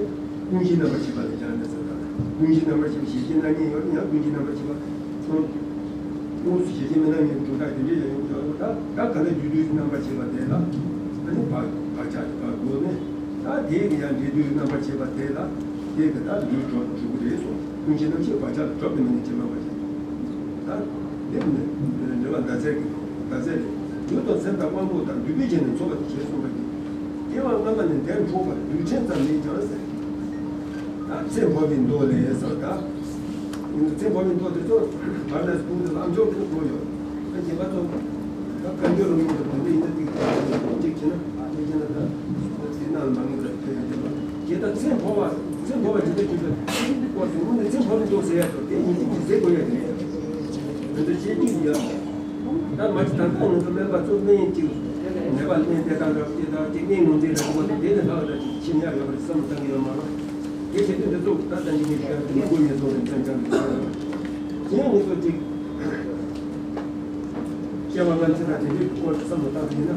ཀུན་གཞི་རྣམ་པར་ཤེས་པ་ལ་སྦྱར་ནས་ཟེར་ད། ཀུན་གཞི་རྣམ་པར་ཤེས་པ་ཞེས་བྱའི་སྣང་བརྙན་ཡོད་ན་ཡང་ཀུན་གཞི་རྣམ་པར་ཤེས་པ་སོང་། དངོས་སུ་ཞེས་བྱའི་མི་སྣང་བའི་གྲུབ་མཐའ་དེ་འདྲའི་ཡང་ཡོང་གི་ཡོད་རེད་པ། ད་ད་ག་ལ་རྒྱུ་དུས་རྣམ་པར་ཤེས་པ་དེ་ལ་ཨ་ནི་བག་བག་ཆགས་དེ་བག་དགོས་ནས། ད་དེའི་གི་ཡང་འབྲས་དུས་རྣམ་པར་ཤེས་པ་དེ་ལ་དེ་གི་ད་ལུས་གྲོགས་འགྲོ་གི་རེད་སོང་། ཀུན་གཞི་རྣམ་ཤེས་བག་ཆགས་ལ་གྲོབ་པའི་མི་ནི་བྱེད་མ་པ་ཞིག་ད་འདི་ནི་འགྲེལ་པ་ཟླ་ཚེར་གྱི་ཟླ་ཚེར་རེད། ལུས་དང་སེམས་དང་དབང་པོ་དང་འདུས་པའི་རྗེས་ནི་འཚོ་བ་དེ་བྱས་གསུངས་པ་ཡིན། སྐྱེ་བ་སྔ་མ་ནི་འདིར་འཕོས་པ་ལུས་ཕྲན་ཙམ་མིན་ཀྱང་ཟེར། ད་ཚེ་འཕོ་བའི་མདོ་ལས་ཟེར་ད། ཚེ་འཕོ་བའི་མདོ་དེ་ཚོ་བར་ནས་གསུངས་ཏེ་ལམ་མཆོག་ཏུ་གོ་ཡོད། ད་རྗེས་མ་ཚོ་ད་བཀའ་འགྱུར་རུ་མི་འདུག་དེ་འདྲ་ཡིན་ན་ཏིག་ཏིག་བྱས་ན་ཨ་ནི་བྱས་ན་ད་དེ་ནང་ལ་མ་ངེས་པར་ཐོན་ཡོད་དེ་བ། དེ་ལྟར་ཚེ་འཕོ་བ་ཚེ་འཕོ་བ་ཇི་ལྟར་གྱུར་པའི་སྐོར་དེ་དངོས་གནས་ཚེ་འཕོ་བའི་མདོ་ཟེར་ཡ་ཚོ་དེ་ཡིན་གཅིག་མིན་གཅིག་ཟེར་དགོས་ཡ་དེ་རེད། དེ་ཚོ་བཤད་ཀྱི་ཡོད། ད་མ་གཞི་ད་ལྟ་ང་ཚོ་སྨན་པ་ཚོ་སྨན་གཅིག་ནད་པ་སྨན་བསྟེན་སྟངས་འདྲ་བོ་དེ་དང་དེ་སྨན་ངོས་འཛིན་འདྲ་བོ་དེ་དེ་ནས་ལྷག་ལ་ཅིག་ཤེས་ཡ་ཡོད་པ་རེད་བསམ་བློ་བཏང་གི་ཡོད་མ་རེད། དེ་བྱེད་དུས་འདི་ཚོ་ད་ལྟ་ཉིད་ཀྱི་ཞག་གི་མི་དགོས་ངེས་ཚོ་རེད་ཅང་ཅང་གི་ཡོད་རེད། གཞན་ང་ཚོ་ཅིག་སྐྱེ་བ་སྔ་ཕྱི་དང་དེ་འདྲའི་སྐོར་བསམ་བློ་བཏང་ཡིན་ན།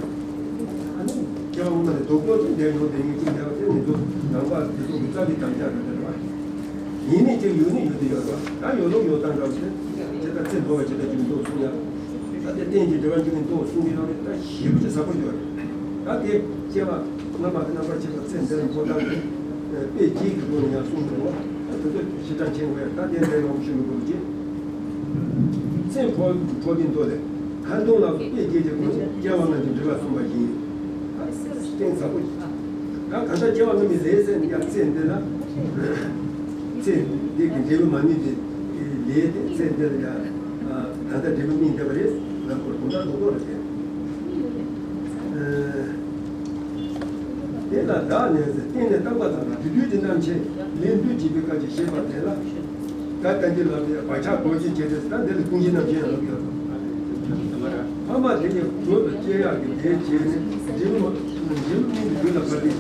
ཨ་ནི་སྐྱེ་བ་སྔོན་མ་ནས་རྡོག་རྡོག་ཅིག་འདས་ཡོང་དེ་ཉིད་ཅིག་འདས་པ་དེ་ང་ཚོ་ནང་པ་དེ་ཚོ་གི་རྩ་བའི་དམ་བཅའ་རེད་དེ་རེད་བ། ཡིན་ནི་ཅིག་ཡོད་ནི་ཡོད་དེ་ཡོད་རེད་བ། ད་ཡོད་ལུགས་ཡོད་སྟངས་འདྲ་བོ་དེ་ཇི་ལྟར་ཚེ་འཕོ་བ་ཇི་ལྟར་གྱུར་མདོ་གསུང་ཡ། ད་དེ་རྟེན་གྱི་འབྲེལ་བ་འཇུག་གི་མདོ་གསུང་གི་ཡོད་རེད། ད་ཞེ་པོ་ཅིག་ཟབ་པོ་ཡོད་རེད། ད་དེ་སྐྱེ་བ་སྔ་མ་གི་རྣམ་པར་ཤེས་པ་ཚེ་འདིར་འཕོ་སྟངས་དེ་དཔེ་རྒྱས་ཀྱི་སྒོ་ནས་ཡང་གསུང་གི་འདུག་བ། ད་དེ་ཚོ་ཞིབ་ཕྲ་མཁྱེན་དགོས་ཡ། ད་དེ་འདྲ་ཡོང་ཞུ་མི་དགོས་ཀྱི། ཚེ་འཕོ་འཕོ་བའི་མདོ་ལས། ཁ་འདོན་ལ་སོགས་དཔེ་རྒྱས་ཀྱི་སྒོ་ནས་སྐྱེ་བ་སྔ་ཕྱི་འབྲེལ་བ་གསུངས་པ་ཡིན། ད་གཏིང་ཟབ་པོ། ད་གང་ལྟར་སྐྱེ་བ་སྔ་མའི་ལས་ཟེར་ནས་ཀྱང་ཚེ་འདི་ལ། ཚེ་འདི་གི་འབྲས་བུ་མ་དམིགས་པའི་ལས་དེ་ཚེ་འདི་ལ་ཡང་ད་ལྟ་འབྲས་བུ་དམིགས་བསྡད་པ་རེད་ལབ་དགོས་དོན་དག་རྡོག་རྡོག་རེད་དེ། དེ་ལ་བདག་ནི་ཟེར་བརྟེན་ནས་བཏགས་པ་དང་དུས་དུས་ཀྱི་རྣམ་ཤེས་ལས་འདུས་བྱས་པའི་སྐབས་ཀྱི་ཤེས་པ་དེ་ལ། ད་ལྟ་འདི་ལ་བའི་བག་ཆགས་གོ་བྱེད་བྱེད་དེ་ད་འདི་ལ་ཀུན་གཞི་རྣམ་ཤེས་ལབ་ཡོད། ཕ་མ་དེ་ཉིད་བཟོད་དུ་སྐྱེ་ཡག་གི་ལས་བྱས་ནས་འབྲས་བུ་འབྲས་བུ་སྨིན་གྱི་རྒྱུ་ལ་བར་ལྟས།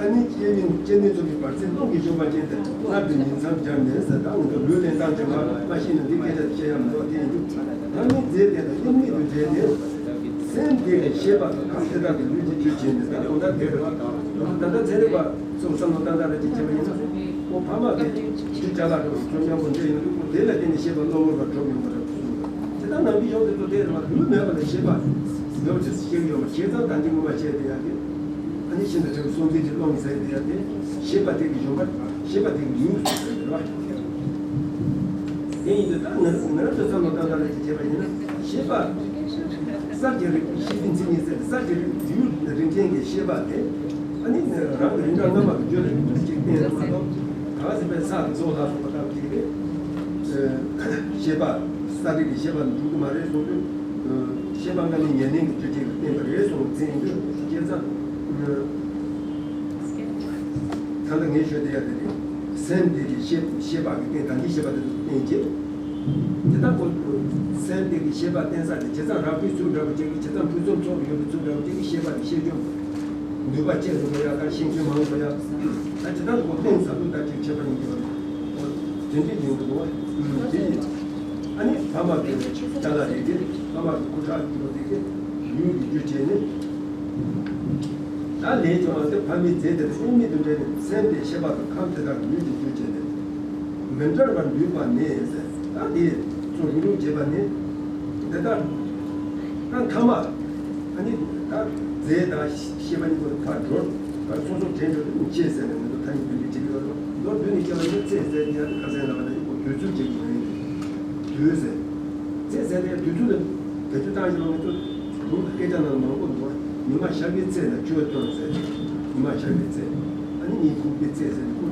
ཨ་ནི་སྐྱེ་མིན་སྐྱེ་མིན་ཚོགས་ཀྱི་བར་ཆད་སློང་གི་ཤུགས་པ་ཅན་དེ་སྔར་དུ་ཉིང་མཚམས་སྦྱར་ནས་ཟེར། ད་ང་ཚོ་ལུས་ལེན་སྟངས་ཀྱི་མ་མ་ཤེས་ན་འདི་སྐད་ཆ་བཤད་ཡ་མི་འདུག་དེ་ཡིན་དུས་ད་ནི་རྫས་དེ་དང་དབྱེར་མེད་དུ་བྱས་ནས་སེམས་དེ་ནི་ཤེས་པ་དང་ཁམས་དེ་དག་གི་ལུས་ཀྱི་རྒྱུ་བྱས་ནས་ད་དོན་དག་དེ་རེད་བ། ད་ལྟ་ཚན་རིག་པ་སོགས་བསམ་བློ་བཏང་སྟངས་རེ་ཅིག་བྱས་པ་ཡིན་ན། ཁོ་ཕ་མ་དེ་ཅི་ཅ་ལག་རེད་ཁོ་མཉམ་པོ་འདྲེས་ཡོང་དུས་ཁོ་དེ་ལ་བརྟེན་ནས་ཤེས་པ་གློ་བུར་བ་གྲུབ་ཡོང་བ་རེད་གསུངས་འདུག་དེ་ལྟར་ནང་པའི་གཞུང་དེ་ཚོ་དེ་རེད་བ། ལུས་མེད་པ་ལ་ཤེས་པ་འདྲ་བོ་ཅིག་ཤེས་ཀྱི་ཡོད་པ་བྱས་ཙང་ད་འདི་ངོ་མ་བཤད་བསྡད་ཡ་དེ། ཨ་ནི་ཤིན་ཏུ་འབྲས་བུ་སྲོག་འཛིན་གྱི་སློང་ཟེར་བསྡད་ཡ་དེ་ཤེས་པ་དེ་གི་ཡུལ་ཤེས་པ་དེ་གི་ཡུལ་ཟེར་བ་རེད་བ། དེ་ཡིན་དུས་ད་ང་ང་རང་ཚོ་བསམ་བློ་བཏང་སྟངས་ལ་ཅིག་བྱས་པ་ཡིན་ན་ཤེས་པ། གསར་གྱི་རིག་ཤེས་པའི་མཚན་ཉིད་ཟེར་ཏེ་གསར་གྱི་རིག་ཡུལ་རིག་ཅན་གྱི་ཤེས་པ་དེ། ཨ་ནི་རང་གི་རིག་གནས་སྔ་མ་གི་རྒྱུད་ལ་ཡོད་པ་ཅིག་བསྟན་ཡ་མ་གཏོགས། གང་ཟེར་བའི་ས་རྫོགས་ལ་སོགས་པ་ལྟ་བུ་ཅིག་རེད། ཤེས་པ་གསར་རིག་གི་ཤེས་པ་འགྲུབ་ཀྱི་མ་རེད་གསུངས་དུས། ཤེས་པ་སྔ་མའི་ཉེར་ལེན་གྱི་རྒྱུ་ཅིག་ལ་བརྟེན་པ་རེད་གསུངས་ཚེ་ཡིན་དུས་སྐྱེ་ཚ། ད་ལྟ་ངས་ཤོད་བསྡད་ཡ་དེ་རེད། སེམས་དེ་གི་ཤེས་ཤེས་པ་གི་རྟེན་དང་འདི་ཤེས་པ་དེ་ཚོ་རྟེན་བྱེད། དེ་ལྟར་ཁོ་སེམས་དེ་གི་ཤེས་པ་བརྟེན་ས་དེ་ཇི་ཙམ་རགས་པའི་ཚུལ་འདྲ་བོ་ཅིག་གི་ཇི་ཙམ་ཕུན་སུམ་ཚོགས་ཡོད་པའི་ཚུལ་འདྲ་བོ་ཅིག་གི་ཤེས་པ་དེ་ཤེས་རྒྱུ། ནུས་པ་ཆེ་རུ་འགྲོ་ཡ་དང་ཤེས་མཁན་མང་རུ་འགྲོ་ཡ། ད་ཇི་ལྟར་ཁོ་གཏིང་ཟབ་ཏུ་ལྟ་ཅིག་ཁྱད་པར་ཡིན་གྱི་བ། དེ་འདྲའི་ཡིན་དགོས་བ། དེ་ཡིན། ཨ་ནི་ཕ་མ་གི་ཅ་ལག་རེད་དེ་ཕ་མ་གི་སྐུ་ཁྲག་གི་ལོ་དེ་གི་ཡུལ་གྱི་རྒྱུ་བྱས་ནས། ད་ལས་ཀྱི་དབང་དུ་ཕ་མའི་རྫས་དེ་དང་དབྱེར་མེད་དུ་འབྲེལ་ནས་སེམས་དེ་ཤེས་པ་དང་ཁམས་དེ་དག་ལུས་ཀྱི་རྒྱུ་བྱས་ནས་མི་འབྲལ་བར་འདུས་པ་ནས་ཟེར། ད་དེ་ཚོ་རུ་རུ་བྱེད་པ་ནི་དེ་ལྟར། ད་ཐ་མ་ཨ་ནི་ད་རྫས་དང་ཤེས་པ་གཉིས་པོ་ཕར་འགྲོ་ཕར་སོ་སོར་དྲན་འགྲོ་དུས་ཅེས་ཟེར་ནས་ང་ཚོ་ཐ་སྙད་བོད་ཡིག་བྲིས་ཡོད་རེད། མདོར་བསྡུས་ནས་བཤད་པ་ཡིན་ན་ཚེ་ཟེར་དེ་ཡང་ཁ་སང་ལབ་པ་ནང་བཞིན་ཁོ་དུས་ཚོད་ཅིག་ཡིན། དུས་ཟེར། ཚེ་ཟེར་དེ་ཡང་དུས་ཚོད་ལ་བེད་སྤྱོད་བཏང་ཞིང་ང་ཚོ་ལུང་དང་སྐད་ཆ་ནང་མང་པོ་འདུག་ཉི་མ་ཤར་བའི་ཚེ་ལ་ཆོས་སྟོན་ཟེར། ཉི་མ་ཤར་བའི་ཚེ། ཨ་ནི་ཉིན་གུང་གི་ཚེ་ཟེར་ནས་ཁོ།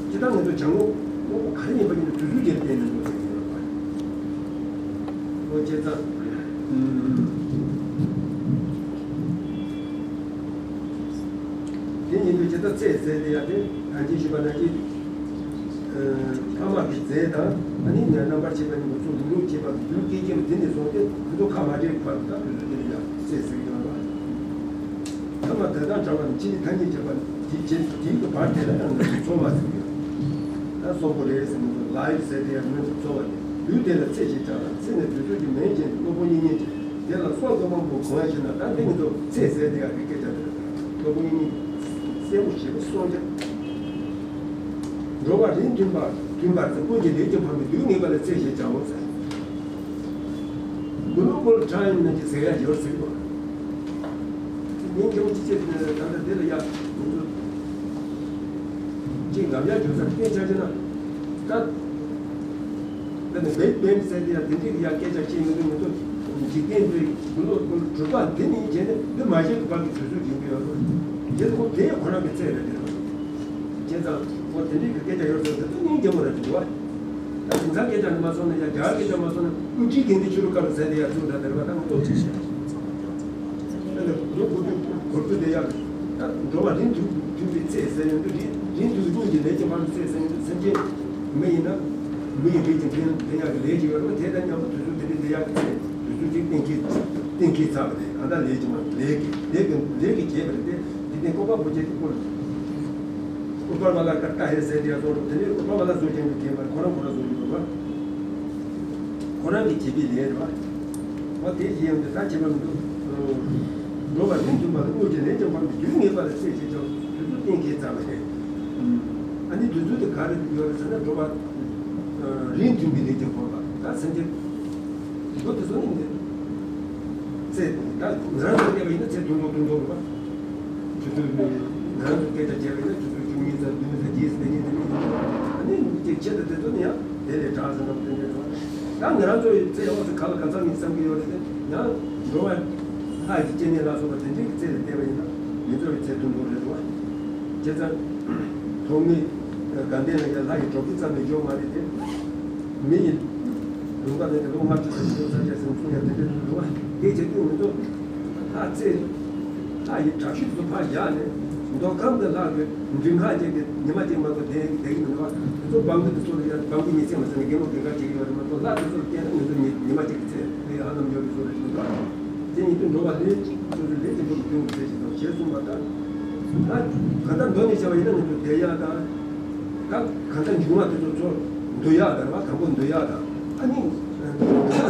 སྤྱིར་བཏང་ང་ཚོ་བྱ་དངོས་དངོས་པོ་ག་རེ་ཡིན་པ་ཡིན་ན་དུས་ཚོད་ཀྱིས་བརྟེན་ནས་འདུག་ཟེར་གྱི་ཡོད་པ། ཁོ་བྱས་ཙང་། ཨུམ། དེ་ཡིན་དུས་ཇི་ལྟར་ཚེ་ཟེར་དེ་ཡང་དེ་ད་གིན་ཞུས་པ་ནང་བཞིན། ཨ། ཐ་མ་གི་རྫས་དང་ཨ་ནི་ཉ་རྣམ་པར་ཤེས་པ་གཉིས་པོ་ཚུར་ལུག་ལུག་བྱེད་པ་ལུག་སྐད་ཅེས་པ་འདི་ནས་བཟུང་སྟེ་ཁོ་ཚོ་ཁ་མ་བྲལ་བར་དུ་ད་དུས་ཚོད་དེ་ལ་ཡང་ཚེ་ཟེར་གྱི་ཡོད་པ། ཐ་མ་དེ་དང་བྲལ་བ་ནི་ཕྱི་ནི་ཐ་སྙད་བྱེད་པ་དེ་བྱེད་དེའི་གི་བར་དེ་ལ་ཡང་ཚོར་བ་ཟེར་གྱི་ཡོད། ད་གསོན་པོ་རེད་ཟེར་མི་ཚོ་ལའིབ་ཟེར་དེ་ཡང་མི་ཚོ་ཚོར་བ་དེ་ལུས་དེ་ལ་ཚེ་ཞེས་བྱ་ལ་ཚེ་ནི་དུས་ཚོད་ཀྱི་མིང་ཅན་གྱི་གློ་བུར་གཉིད་ཉལ་ཅིང་དེ་ལ་སྲོག་གི་དབང་པོ་གང་ཞེ་ན། ད་འདི་ནི་ཚོ་ཚེ་ཟེར་དེ་ཡང་གི་སྐད་ཆ་དེ་རེད། གློ་བུར་གཉིད་ཉལ་གསལ་པོ་ཞེ་པོ་སོང་ཀྱང་འགྲོ་བ་རིས་མཐུན་པ་མཐུན་པར་ཚེ་ཀུན་གྱི་ལས་ཀྱི་འཕགས་མའི་དུས་ངེས་པ་ལ་ཚེ་ཞེས་བྱའོ་ཟེར། དགུ་ལོ་འཁོར་གྲངས་ཡིན་ན་ཅི་ཟེར་ཡ་ཡོད་ཟེར་གོ། ཉིན་རྒྱུན་ཅི་བྱེད་ད་ལྟ་འདི་ལ་ཡ་ང་ཚོ་གཅིག་ལབ་ཡ་བྱུང་ས་སྐད་ཆ་ཅི་ན། ད་ད་ནི་བེག་བེང་ཟེར་དེ་ཡ་དེ་འདྲའི་ཡ་སྐད་ཆ་བཤད་ཡོང་དུས་ང་ཚོ་འཇིག་རྟེན་འདི་དགུ་ལོ་དགུ་ལོ་གྲུབ་པ་འདི་ནས་བྱས་ནས་འདི་མ་བྱས་པའི་བར་གྱི་དུས་ཚོད་ཡིན་གྱི་ཡོད་རེད། རྗེས་སུ་ཁོ་དེ་ཁོ་རང་གི་ཚེ་རེད་དེ། བྱས་ཙང་ཁོ་དེ་འདྲའི་གི་སྐད་ཆ་ཡོད་ཟེར་དེ་ཚོ་སྙིང་རྗེ་མོ་རེད་འདུག་བ། ད་དེང་སང་སྐད་ཆ་ནི་མ་སོང་ན་ཡང་རྒྱ་གར་སྐད་ཆ་མ་སོང་ན་ཀུ་ཅི་གན་དི་ཆུ་རུ་ཀ་རུ་ཟེར་དེ་ཡ་ཚུགས་ད་དེར་བ་ད་ང་ཏོག་ཅི་ཤེས། ད་ནི་ལོ་དགུ་བཅུ་འཁོར་དུས་དེ་ཡ་ད་འགྲོ་བ་རིས་མཐུན་མཐུན་པའི་ཚེ་ཟེར་ཡོང་དུས་རིས་རིས་མཐུན་པའི་ཀུན་གྱི་ལས་ཀྱི་འཕགས་མའི་ཚེ་ཟེར་ཡོང་དུས་སེམས་ཅན་མི་ཡིན་ན་མི་ཡི་རིགས་ཀྱི་མཐུན་ལྡན་ཡག་གི་ལས་ཀྱི་ཡོད་རེད་བ། དེ་དང་མཉམ་པོ་དུས་ཚོད་དེ་རིང་འདི་ཡག་གི་ཚེ་དུས་ཚོད་ཅིག་གཏན་འཁེལ་གཏན་འཁེལ་ཚར་བ་རེད། གང་ལྟར་ལས་ཀྱི་མ་ལས་ཀྱི་ལས་ཀྱི་ལས་ཀྱི་བྱས་པ་རེད་དེ། དེ་ནས་ཀོ་པ་པོ་ཆེ་དེ་ཀོ་ལ། ཨུ་པར་མ་ལ་ཀ་ཏ་ཧེ་ཟེར་དེ་ཡང་བཟོ་རུ་དེ་ནས་ཨུ་པར་མ་ལ་བཟོ་ཅན་གྱི་མཁན་པར་ཁོ་རང་ཁོ་རང་བཟོ་རྒྱུ་རེད་བ། ཁོ་རང་གི་བྱེད་པའི་ལས་རེད་བ། འོ་དེ་བཞིན་ཡང་དེ་ད་བྱེད་པ་མི་འདུག་འགྲོ་བ་རིས་མཐུན་པ་ལ་དངོས་ཀྱི་ལས་ཀྱི་འཕགས་མའི་དུས་ངེས་པ་ལ་ཚེ་ཞེས་བྱའོ། དུས་ཚོད་གཏན་འཁེལ་ཚར་བ་རེད། ཨ་ནི་དུས་ཚོད་དེ་ག་རེ་ཡོད་རེད་ཟེར་ན་འགྲོ་བ་རིས་མཐུན་པའི་ལས་ཀྱི་འཕགས་པ་ད་སེམས་ཅན། མདོ་དེ་ཚོ་ནི་འདི། ཚེ་ད་ང་རང་ཚོ་བལྟས་པ་ཡིན་ན་ཚེ་ཐུང་ཐུང་ཐུང་ཐུང་རེད་པ། ཆུ་ཚོད་ང་རང་ཚོ་སྐད་ཆ་བྱས་པ་ཡིན་ན་ཆུ་ཚོད་བཅུ་གཉིས་ཙམ་བདུན་ཙམ་བརྒྱད་ཙམ་དེ་ནས་དེ་ནས་ཨ་ནི་ཅིག་ཆེ་ད་དེ་ཚོ་ནི་ཡང་དེ་ལས་དྲག་ཟེར་ན་དེ་འདྲ་རེད་པ། ད་ང་རང་ཚོ་ཡི་ཚེ་ཡོངས་སུ་ག་ལ་ག་ཚང་ཡིན་བསམ་གྱི་ཡོད་རེད་དེ་ཡང་འགྲོ་བ་ལྷ་ཡི་སྐྱེ་གནས་ལ་སོགས་པ་དེ་འདྲའི་ཚེ་ལ་བལྟས་པ་ཡིན་ན་མི་ཚོ་ཡི་ཚེ་ཐུང་ཐུང་རེད་པ། བྱས་ཙང་ཐོག་མའི་དགའ་ལྡན་ལ་ཡང་ལྷ་ཡི་གྲོགས་པོ་ཙམ་ལས་འཇོག་མ་རེད་དེ། མི་ཡི་ལུང་པ་དེ་ནི་ལོ་ལྔ་བཅུ་ཙམ་ཞིག་ཡོད་ས་ཆ་ཟིན་གསུང་ཡ་དེ་འདྲ་འདུག་བ། དེ་བྱེད་དུས་ང་ཚོ་ལྷ་ཚེ་ལྷ་ཡི་དྲག་ཤུལ་དུ་ཕར་བཞག་ནས་མདོ་ཁམས་ཀྱི་ལྷ་གི་མགྲིན་ཁ་ཅན་གྱི་ཉི་མ་གཅིག་མ་གཏོགས་བསྡད་བསྡད་ཀྱི་མི་འདུག་བ། དེ་ཚོ་འབངས་མི་དེ་ཚོ་ལ་ཡ་འབངས་མི་ཉི་ཚེ་མ་ཟིན་ན་རྒན་མོ་རྒན་ཁ་བྱེད་ཀྱི་ཡོད་རེད་མ་གཏོགས་ལྷ་དེ་ཚོ་ལ་བལྟས་ན་ང་ཚོ་ཉི་ཉི་མ་གཅིག་གི་ཚེ་ལས་ཨ་ནམ་ཡོད་པའི་བཟོ་འདྲ་ཞིག་འདུག་དེ་ཡིན་དུས་འགྲོ་བ་ལས་སོ་སོའི་ལས་ཀྱི་འགྲོ་གི་དོན་གྱི་ཚེ་ཞིག་དང་ཞེས་གསུངས་པ་ལྟར། ད་ག་ད་མདོ་ནས་བྱས་པ་ཡིན་ན་ང་ཚོ་བསྡད་ཡག་དང་། ད་གང་ལྟར་འབྱུང་བ་དེ་ཚོ་ཚོར་འདུ་ཡག་དང་རེད་བ། དང་པོ་འདུ་ཡག་དང་ཨ་ནི་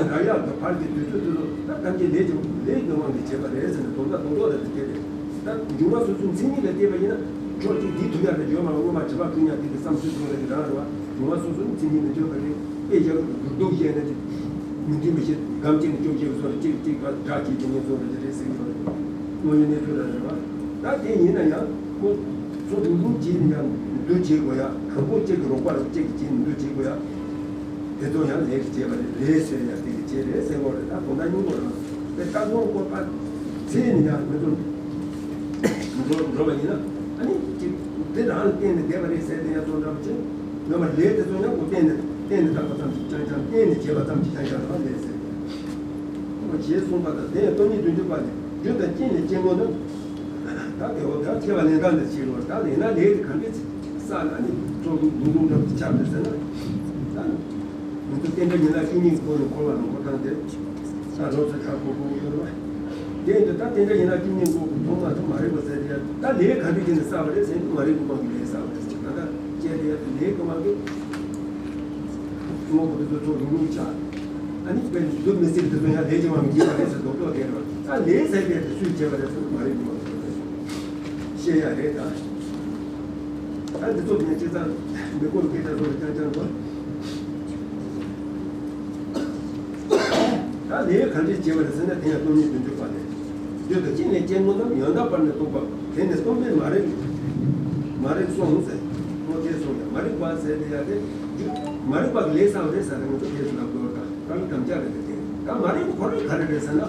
འདྲ་ཡག་གི་བར་གྱི་དུས་ཚོད་དེ་ཚོ་ད་ཐམས་ཅད་ལས་ཀྱི་ལས་ཀྱི་དབང་གིས་བྱས་པ་རེད་ཟེར་ནས་དོན་དག་དོན་ཐོག་ལ་དེ་བལྟས་པས། ད་འབྱུང་བ་སོ་སོའི་མཚན་ཉིད་ལ་བལྟས་པ་ཡིན་ན་ཕྱོགས་གཅིག་འདི་ཐུབ་ཡག་དང་འཇོན་མ་སྔོན་མ་བྱས་པ་ཀུན་ཉག་དེ་དེ་བསམ་ཚུལ་ཚོ་རེ་རང་རེད་བ། འབྱུང་བ་སོ་སོའི་མཚན་ཉིད་མི་འདོད་པ་རེད། དཔེ་བཞག་འདུག་འདུག་བཤད་ན་ཅིག་མི་མཐུན་པ་ཞིག་སྒམ་གཅིག་ནས་བཅོ་བརྒྱད་པ་སོགས་ལ་གཅིག་གཅིག་པ་དགྲ་གཅིག་ཏུ་ངེས་སོང་རེད་རེད་ཟེར་གྱི་ཡོད་རེད། དངོས་ཡོད་གནས་ཚུལ་ལ་རེད་བ། ད་དེ་ཡིན་ན་ཡང་ཁོ་ཚོ་ལུང་ལུང་གཅིག་ནས་ཡང་འདུ་བྱེད་དགོས་ཡ། དང་པོ་གཅིག་གི་རོགས་པ་རོགས་གཅིག་གི་བྱེད་འདུ་བྱེད་དགོས་ཡ། དེ་ཚོ་ཡང་ལས་ཀྱི་བྱེད་པ་རེད། ལས་ཟེར་ཡ་དེ་གི་བྱེད་རེད་ཟེར་དགོས་རེད། ད་དོན་དག་སྙིང་པོ་རེད། དེ་ལྟ་སྐོར་སྐོར་པ་ཚེ་ནས་ཡང་མི་ཚོ་འགྲོ་འགྲོ་བ་ཡིན་ན་ཨ་ནི་གཅིག་དེ་རང་ལ་བརྟེན་ནས་བསྡད་པ་རེད་ཟེར་དེ་ཡང་ཚོ་འདྲ་པོ་བྱེད། ངོ་མ་ལས་དེ་ཚོ་ཡང་ཁོ་བརྟེན་ནས་བརྟེན་ནས་བཏགས་པ་ཙམ་གྱིས་ཀྱང་ཀྱང་བརྟེན་ནས་བྱས་པ་ཙམ་གྱིས་ཀྱང་ཀྱང་རང་ལས་ཟེར། ཁོ་ཞེས་གསུངས་པ་དང་དེ་ཡང་སྟོང་ཉིད་བདུན་ཅུ་པ་ནི་རྒྱུ་དང་རྐྱེན་ལས་སྐྱེ་དངོས་རྣམས། ད་དེ་འོ་ད་སྐྱེ་བ་ལེན་སྟངས་འདི་ཕྱིར་རོ། ད་ལེན་ན་ལས་དེ་གང་འདྲ་ཅིག་བསགས་ན་ནི་ཚོགས་ལུང་ལུང་ལུང་འདྲ་ཅིག་ཆགས་འདུག་ཟེར་ན། ད་ནི་ང་ཚོ་རྟེན་འབྲེལ་ཉེར་ལྔ་བཅུ་གཉིས་སྐོར་ནས་འཁོར་བ་ནང་འཁོར་སྟངས་དེ། ད་རོ་ཚ་ཁ་ཁོ་ཁོ་ཡོད་རེད་བ། དེ་ཡིན་དུས་ད་རྟེན་འབྲེལ་ཉེར་ལྔ་བཅུ་གཉིས་སྐོར་གྱི་ཐོག་མ་ཚོ་མ་རིག་པ་ཟེར་དེ་ཡ། ད་ལས་ག་འདྲ་བྱས་ནས་བསགས་པ་རེད་ཟེར་ན་མ་རིག་པའི་དབང་གིས་ལས་བསགས་པ་རེད་ཟེར། ད་ལྟ་བཤད་དེ་ཡ་ལས་ཀྱི་དབང་གིས། དངོས་པོ་དེ་ཚོ་ཚོ་རུང་རུང་ཆགས། ཨ་ནི་དཔེ་འདུ་མི་སྲིད་དེ་ཚོ་ཡང་ལས་ཀྱི་དབང་གིས་སྐྱེས་པ་རེད་ཟེར་རྡོག་རྡོག་དེ་རེད་བ། ད་ལས་ཟེར་དེ་དེ་སུས་བྱས་པ་རེད་ཟེར་ན་མ་རིག་པའི་དབང་གིས་བཤད་ཡ་རེད་ད། ད་འདི་ཚོ་ངས་བྱས་ཙང་མི་གོ་སྐད་ཆ་ཚོ་ལ་རྐྱང་རྐྱང་དུ། ད་ལས་ག་འདྲས་བྱས་པ་རེད་ཟེར་ན་དེ་ཡང་སྟོང་ཉིད་བདུན་ཅུ་པ་ལས། རྒྱུ་དང་རྐྱེན་ལས་སྐྱེ་དངོས་རྣམས་ཡང་དག་པར་ནི་རྟོགས་པ་དེ་ནི་སྟོང་པས་མ་རིག་མ་རིག་གསུངས་ཟེར། ཁོ་དེ་སོ། མ་རིག་པ་ཟེར་དེ་ཡ་དེ་རྒྱུ་མ་རིག་པ་གི་ལས་བསགས་པ་རེད་ཟེར་ནས་ང་ཚོ་ཁས་སུ་ལབ་དགོས་པ་དང་རང་གི་དམ་བཅའ་རེད་དེ། ད་མ་རིག་པ་ཁོ་རང་ག་རེ་རེད་ཟེར་ན།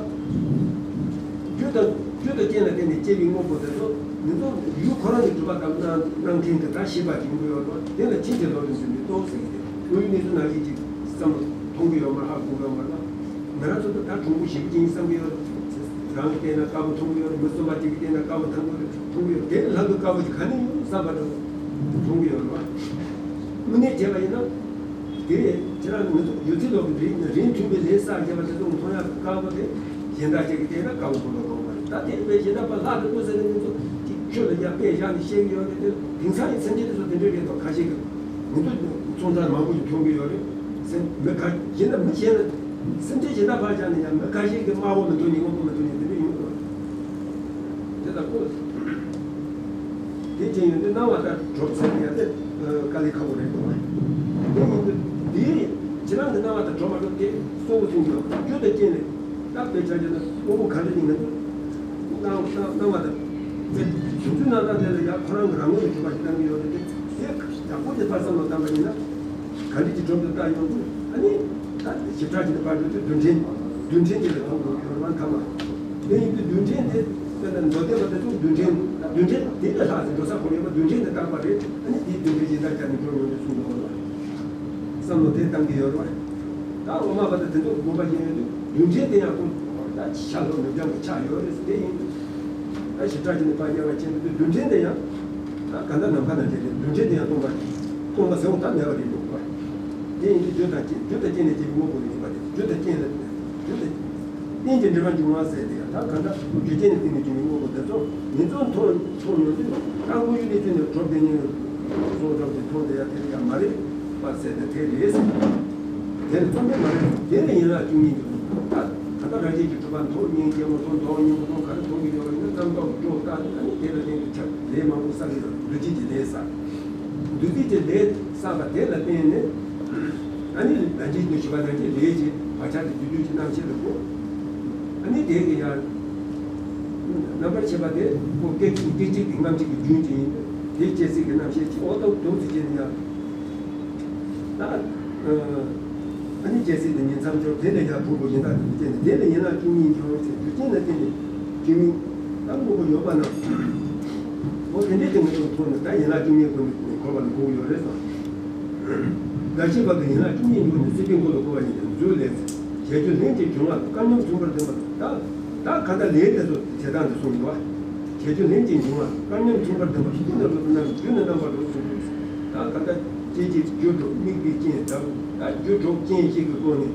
རྒྱུ་དང་རྒྱུ་དང་རྐྱེན་ལ་བརྟེན་ནས་སྐྱེ་བའི་དངོས་པོ་དེ་ཚོ་མི་ཚོ་ཡུལ་ཁོ་རང་གི་གྲུབ་པ་དང་སྣང་སྣང་མཁན་དེ་ད་ཤེས་པ་ཅིག་ཡོང་གི་ཡོད་རེད་པ། དེ་ལ་ཕྱིན་ཅི་ལོག་ཏུ་འཛིན་པའི་རྟོག་ཟེར་གྱི་དེ་དངོས་ཡོད་གནས་ཚུལ་ནང་བཞིན་ཅིག་བསམ་བློ་ཐོང་གི་ཡོད་མ་ཧ་གོ་གི་ཡོད་མ་རེད་པ། ང་རང་ཚོ་ད་ད་གྲུང་པོ་ཞེ་པོ་ཅིག་ཡིན་བསམ་གྱི་ཡོད་རེད། རང་གིས་བལྟས་ན་དཀར་པོ་མཐོང་གི་ཡོད་རེད། མི་གསུམ་པ་གཅིག་གིས་བལྟས་ན་དཀར་པོ་མཐོང་གི་ཡོད་རེད། མཐོང་གི་ཡོད་རེད། དེ་ནི་ལྷག་པའི་དཀར་པོ་ཅིག་ག་ནས་ཡོང་བསམ་པ་འདྲ་བོ་མཐོང་གི་ཡོད་རེད་པ། དངོས་གནས་བྱས་པ་ཡིན་ན། དེ་ཁྱེད་རང་ངོས་ཐུབ་ཡོད་ཚད་ལོག་གི་རིན་རིན་མཐུན་པའི་ལས་བསགས་བྱས་པ་དེ་ཚོ་མཐོང་ཡག་གི་དཀར་པོ་དེ་གཞན་དག་ཅིག་གིས་བལྟས་ན་དཀར་པོ་ཁོ་ལ་མཐོང་བ་རེད། ད་དེ་བས་གཞན་དག་པ་ལྷག་ཏུ་ཀུན་ཟེར་ནས་ངེད་ཚོ་ཅིག་ཆོས་ལ་ཡར་དཔེ་བཞག་ནས་བཤད་གི་ཡོད་རེད་དེ། དེང་སང་ཡི་སེམས་ཅན་དེ་ཚོ་དེ་འདྲ་རེད་དོ། ཁ་ཤས་ཀྱིས་ངེད་ཚོ་ཚོང་རྫས་མང་པོ་ཞིག་མཐོང་གི་ཡོད་རེད། སེམས་མི་ཁ་གཞན་དག་མི་གཞན་ལ་སེམས་ཅན་གཞན་དག་ཕར་བཞག་ནས་ཡང་མི་ཁ་ཤས་ཀྱིས་དམར་པོ་མི་མཐོང་ནས་སྔོན་པོ་མི་མཐོང་ནས་དེ་འདྲ་ཡོང་གི་རེད། དེ་ལྟ་ཁོ། དེ་ཅན་ཡོད་དུས་སྣང་བ་ལྟར་གྲུབ་ཟེར་ཡ་དེ་དཀའ་ལས་ཁག་པོ་རེད་འདུག་དེ་ཡིན་དུས་དེའི་ཁྱེད་རང་གི་སྣང་བ་ལྟར་གྲུབ་མ་གྲུབ་དེ་གཙོ་བོ་ཚུན་ཆད་རྒྱུ་དང་རྐྱེན་ལས་ད་དཔེ་ཆ་བཞག་ན་དངོས་པོ་ག་འདྲ་ཞིག་ང་ཚོ་སྣང་སྣང་སྣང་བ་དང་དེ་བྱུང་ཚུལ་སྣང་སྟངས་དེ་ལ་ཡང་ཁོ་རང་གི་རང་ངོས་ནས་གྲུབ་པ་ཞིག་བསྟན་གྱི་ཡོད་རེད་དེ། དེ་ཡག་པོ་དེ་ཕར་བསམ་བློ་བཏང་པ་ཡིན་ན། ག་འདྲ་ཅིག་གྲུབ་འདུག་ལྟ་ཡོང་དུས་ཨ་ནི། ད་ཞིབ་ཕྲ་ཅིག་ལ་ཕར་འགྲོ་དུས་རྡུལ་ཕྲན། རྡུལ་ཕྲན་ཅིག་ལ་མཐོང་དགོས་ཀྱི་ཡོད་རེད་པ་མཐའ་མ། དེ་ཡིན་དུས་རྡུལ་ཕྲན་དེ་དཔེར་ན་མདོ་སྡེ་པ་དེ་ཚོ་རྡུལ་ཕྲན་ད་རྡུལ་ཕྲན་དེ་ལས་ལྷག་ཟེར་འགྲོ་ས་ཁོ་ཡོད་པ་རྡུལ་ཕྲན་དེ་བཏགས་པ་རེད། ཨ་ནི་དེའི་རྡུལ་ཕྲན་གཞན་དག་ཀྱང་ནི་འགྲོ་མྱོང་དུས་གསུངས་འདུག་གོ། བསམ་བློ་དེ་བཏང་གི་ཡོད་རེད་པ། ད་འོ་མ་པ་དང་དེ་ཚོ་དགོངས་པ་བཞེས་ཡོང་དུས་རྡུལ་ཕྲན་དེ་ཡང་ཁོ་ད་ཤར་ལྷོ་ནུབ་བྱང་གི་ཆ་ཡོད་རེད་ཟེར། དེ་ཡིན་དུས། ད་ཞིབ་ཕྲ་ཅིག་ནས་ཕར་དབྱེ་བ་ཕྱེ་ན་རྡུལ་ཕྲན་དེ་ཡང་ད་ག་འདྲ་ནམ་མཁའ་ནང་བཞིན་རེད། རྡུལ་ཕྲན་དེ་ཡང་སྟོང་པ་རེད། སྟོང་པ་ཟེར་བ་ད་མེད་པ་རེད་འདུག་པ། དེ་ཡིན་དུས་རྒྱུ་དང་རྐྱེན་རྒྱུ་དང་རྐྱེན་ལས་སྐྱེས་པའི་དངོས་པོ་ལ་ཡིན་པ་རེད། རྒྱུ་དང་རྐྱེན་ལ་རྒྱུ་དང་རྐྱེན་གྱི་འབྲེལ་བ་འབྱུང་བ་ཟེར་དེ་ཡང་ད་ག་འདྲ་རྒྱུ་རྐྱེན་ལ་བརྟེན་ནས་བྱུང་བའི་དངོས་པོ་དེ་ཚོ་ངེད་ཚོ་མཐོང་མཐོང་ཡོང་དུས་ད་དངོས་ཡོད་གནས་ཚུལ་ནས་གྲུབ་བདེ་ཉིད་སོགས་གྲུབ་ཀྱི་མཐོང་བསྡད་ཡ་དེ་ཡང་མ་རེད་པ་ཟེར་ཏེ་དེ་རེད་ཟེར། དེ་ནི་རྩོམ་པའི་མ་རེད། དེ་ནི་ཡན་ལག་བཅུ་གཉིས་འདུག་ད་ད་ལྟ་རང་བཞིན་གྱིས་གྲུབ་པ་མཐོང་སྙིང་རྗེ་མོ་མཐོང་མདོག་སྙིང་པོ་མཐོང་ག་རེ་མཐོང་གི་ཡོད་པ་ཡིན་ན་རྣམ་རྟོག་སྤྲོ་བཏང་ཨ་ནི་དེ་ལ་བརྟེན་ཏེ་ཆགས་ལས་མང་པོ་བསགས་ཡོད། འདུ་བྱེད་ཀྱི་ལས་བསགས། འདུ་བྱེད་ཀྱི་ལས་བསགས་པ་དེ་ལ་བརྟེན་ནས་ཨ་ནི་ལ་རྗེས་ཀྱི་ཞུ་བ་ནང་བཞིན་ལས་ཀྱི་བག་ཆགས་ཀྱི་རྒྱུ་རྒྱུ་གྱི་རྣམ་ཤེས་ལ་གོ། ཨ་ནི་དེ་གི་ཡང་རྣམ་པར་ཤེས་པ་དེ་ཁོ་སྐད་ཅིག་སྐད་ཅིག་གི་རྔམ་བརྗིད་ཀྱི་རྒྱུན་ཅན་ཡིན་པས་དེ་སྐྱེ་སྲིད་ཀྱི་རྣམ་ཤེས་ཀྱི་འོ་ཐོག་དུམ་ཚིག་ཅན་ཡང་། ད། ཨ་ནི་སྐྱེ་སྲིད་དེ་ཉིང་མཚམས་སྦྱོར་དེ་ལས་ཀྱང་ཕུང་པོ་ཡིན་དག་དེ་ལ་བརྟེན་ནས་དེ་ལས་ཡན་ལག་བཅུ་གཉིས་འབྱུང་ཚེ་རྒྱུ་རྐྱེན་ལ་བརྟེན་ནས་བཅུ་གཉིས། ད་དངོས་པོ་ཡོད་པ་ན། འོ་དེ་འདྲའི་དེ་ངེས་པར་མཐོང་ནས་ད་ཡན་ལག་བཅུ་གཉིས་ཀུན་ནས་འཁོར་བ་ལ་འགོག་ཡོད་རེད་བསམ། འགའ་ཞིག་བར་དུ་ཡན་ལག་བཅུ་གཉིས་འབྱུང་ནས་སྲིད་པའི་མགོ་ལ་འཁོར་བ་ཡིན་ཏེ་མཛོད་ལས་བྱས་རྒྱུ་ལྷན་ཅིག་འབྱུང་བ་དཀའ་ཉམས་མཚུངས་པར་ལྡན་པ་ད་ད་ག་ད་ལས་དེ་ཚོ་བྱེད་སྟངས་དེ་གསུངས་འདུག་བ། བྱས་རྒྱུ་ལྷན་ཅིག་འབྱུང་བ་དཀའ་ཉམས་མཚུངས་པར་ལྡན་པ་ཀུན་ནས་རབ་ཏུ་རྣམ་རྒྱུ་ནི་རྣམ་པར་རབ་ཏུ་ད་ག་ད་སྐྱེ་མཆེད་རྒྱུ་གྲུབ་དམིགས་པའི་རྐྱེན་དང་ད་རྒྱུ་གྲུབ་རྐྱེན་བཞི་གི་སྒོ་ནས་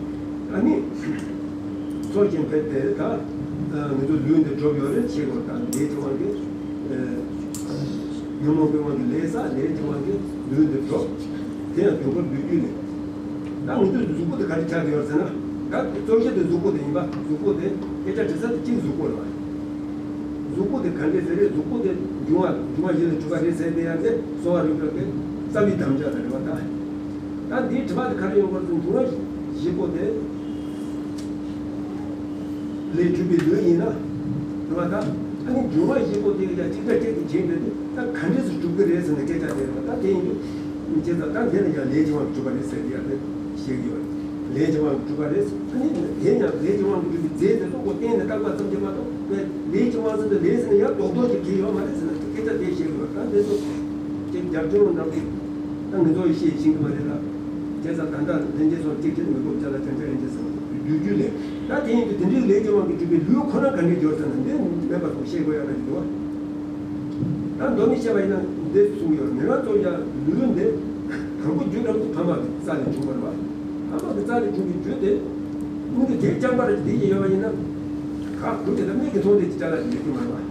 ཨ་ནི་ཚོགས་ཀྱི་འཕེལ་ཏེ་ད་ངེད་ཚོ་ལུས་འདི་གྲུབ་ཡོད་རེད་ཞེས་པ་དང་ལས་ཀྱི་དབང་གིས་ཉོན་མོངས་པའི་དབང་གིས་ལས་བསགས་ལས་ཀྱི་དབང་གིས་ལུས་འདི་གྲུབ། དེ་ཡང་དུས་འཁོར་ལུས་རྒྱུད་ལས། ད་ང་ཚོའི་གཟུགས་པོ་དེ་ག་རེ་ཆགས་ཀྱི་ཡོད་ཟེར་ན། ད་གཙོ་ཆེ་དེ་གཟུགས་པོ་དེ་ཡིན་པ། གཟུགས་པོ་དེ་སྐད་ཆ་དྲི་ས་དེ་གཅིག་གཟུགས་པོ་རེད་བ། གཟུགས་པོ་དེ་ག་འདྲས་ཟེར་རེད། གཟུགས་པོ་དེ་འབྱུང་བ་འབྱུང་བ་བཞི་ལ་འཇུག་པ་རེད་ཟེར་དེ་ཡང་དེ་གསོ་བ་རིག་པའི་རྩ་བའི་དམ་བཅའ་དེ་རེད་བ་ད། ད་འདིའི་དྲི་བ་དེ་ག་རེ་ཡོང་དགོས་ཟེར་འབྱུང་བ་བཞི་པོ་དེ། ལས་གྲུབ་པའི་ལུས་ཡིན་ན། རེད་བ་ད། ཨ་ནི་འབྱུང་བ་བཞི་པོ་དེ་ཡང་གཅིག་ཕྲ་གཅིག་ཏུ་བྱས་ནས་ད་ག་འདྲས་སུ་གྲུབ་ཀྱི་རེད་ཟེར་ནས་སྐད་ཆ་དེ་རེད་བ་ད་དེ་ཡིན་དུས། བྱས་ཙང་ད་དེ་ལ་ཡང་ལས་ཀྱི་དབང་གིས་གྲུབ་པ་རེད་ཟེར་གྱི་ཡ་དེ་བཤད་ཀྱི་ཡོད། ལས་ཀྱི་དབང་གིས་གྲུབ་པ་རེད། ཨ་ནི་དེ་ཡང་ལས་ཀྱི་དབང་གིས་གྲུབ་པའི་རྫས་དེ་ཚོ་ཁོ་གཏན་ནས་བཏགས་པ་ཙམ་གྱིས་མ་གཏོགས་པའི་ལས་ཀྱི་དབང་ཟེར་ནས་ལས་ཟེར་ནས་ཡང་རྡོག་རྡོག་ཅིག་གི་ཡོད་མ་རེད་ཟེར་ནས་སྐད་ཆ་དེ་བཤད་ཀྱི་ཡོད། ད་དེ་ཚོ་ཅིག་རྒྱབ་ལྗོངས་འདྲ་པོ་ཅིག་ད་ངེད་ཚོ་ཡི་ཤེས་ཤེས་ཀྱི་མ་རེད་ལ། བྱས་ཙང་ད་ལྟ་ལྷན་རྒྱས་ཚོ་གཅིག་བྱས་ནས་མི་དགོས་ཅ་ལག་ཅན་ཅན་ཡན་ཆད་ཟེར་བ་རྒྱུ་རྒྱུ་ལས། ད་དེ་ཡིན་དུས་དེ་འདྲའི་ལས་ཀྱི་དབང་གིས་གྲུབ་པའི་ལུས་ཁོ་ན་ག་འདྲས་འབྱོར་ཟེར་ན་འདི་མེད་པ་སོགས་བཤད་དགོས་ཡ་ག་ཅིག་འདུག་བ། ད་མདོ་ནས་བཤད་པ་ཡིན་ན་འདི་གསུངས་ཡོད། མི་རང་ཚོ་ཡང་ལུས་འདི་དང་པོ་རྒྱུ་རང་དུ་ཕ་མ་གི་རྩ་ལས་བྱུང་བ་རེད་བ། ཕ་མ་གི་རྩ་ལས་བྱུང་བའི་རྒྱུ་དེ་མི་འདི་དེ་རྐྱང་པ་རེད་དེ་ཡིན་ཡོད་པ་ཡིན་ན། ག་གུ་དེ་ལ་མིག་གིས་མཐོང་དེ་ཅི་ཅ་ལག་ཅིག་ཡོད་རྒྱུ་མ་རེད་བ།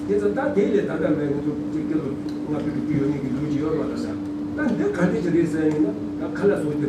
དེ་ཚོ་ད་དེ་ལས་ད་ལྟ་མེད་ང་ཚོ་གཅིག་སྐྱེ་ལོ་ལྔ་བཅུ་དྲུག་ཅུ་ཡོད་མཁན་གྱི་ལུས་ཅིག་ཡོད་རེད་བ། ད་ད་ད་འདི་ག་འདྲ་ཅིག་རེད་ཟེར་ཡིན་ན་ད་ཁ་ལག་སོགས་ཀྱི་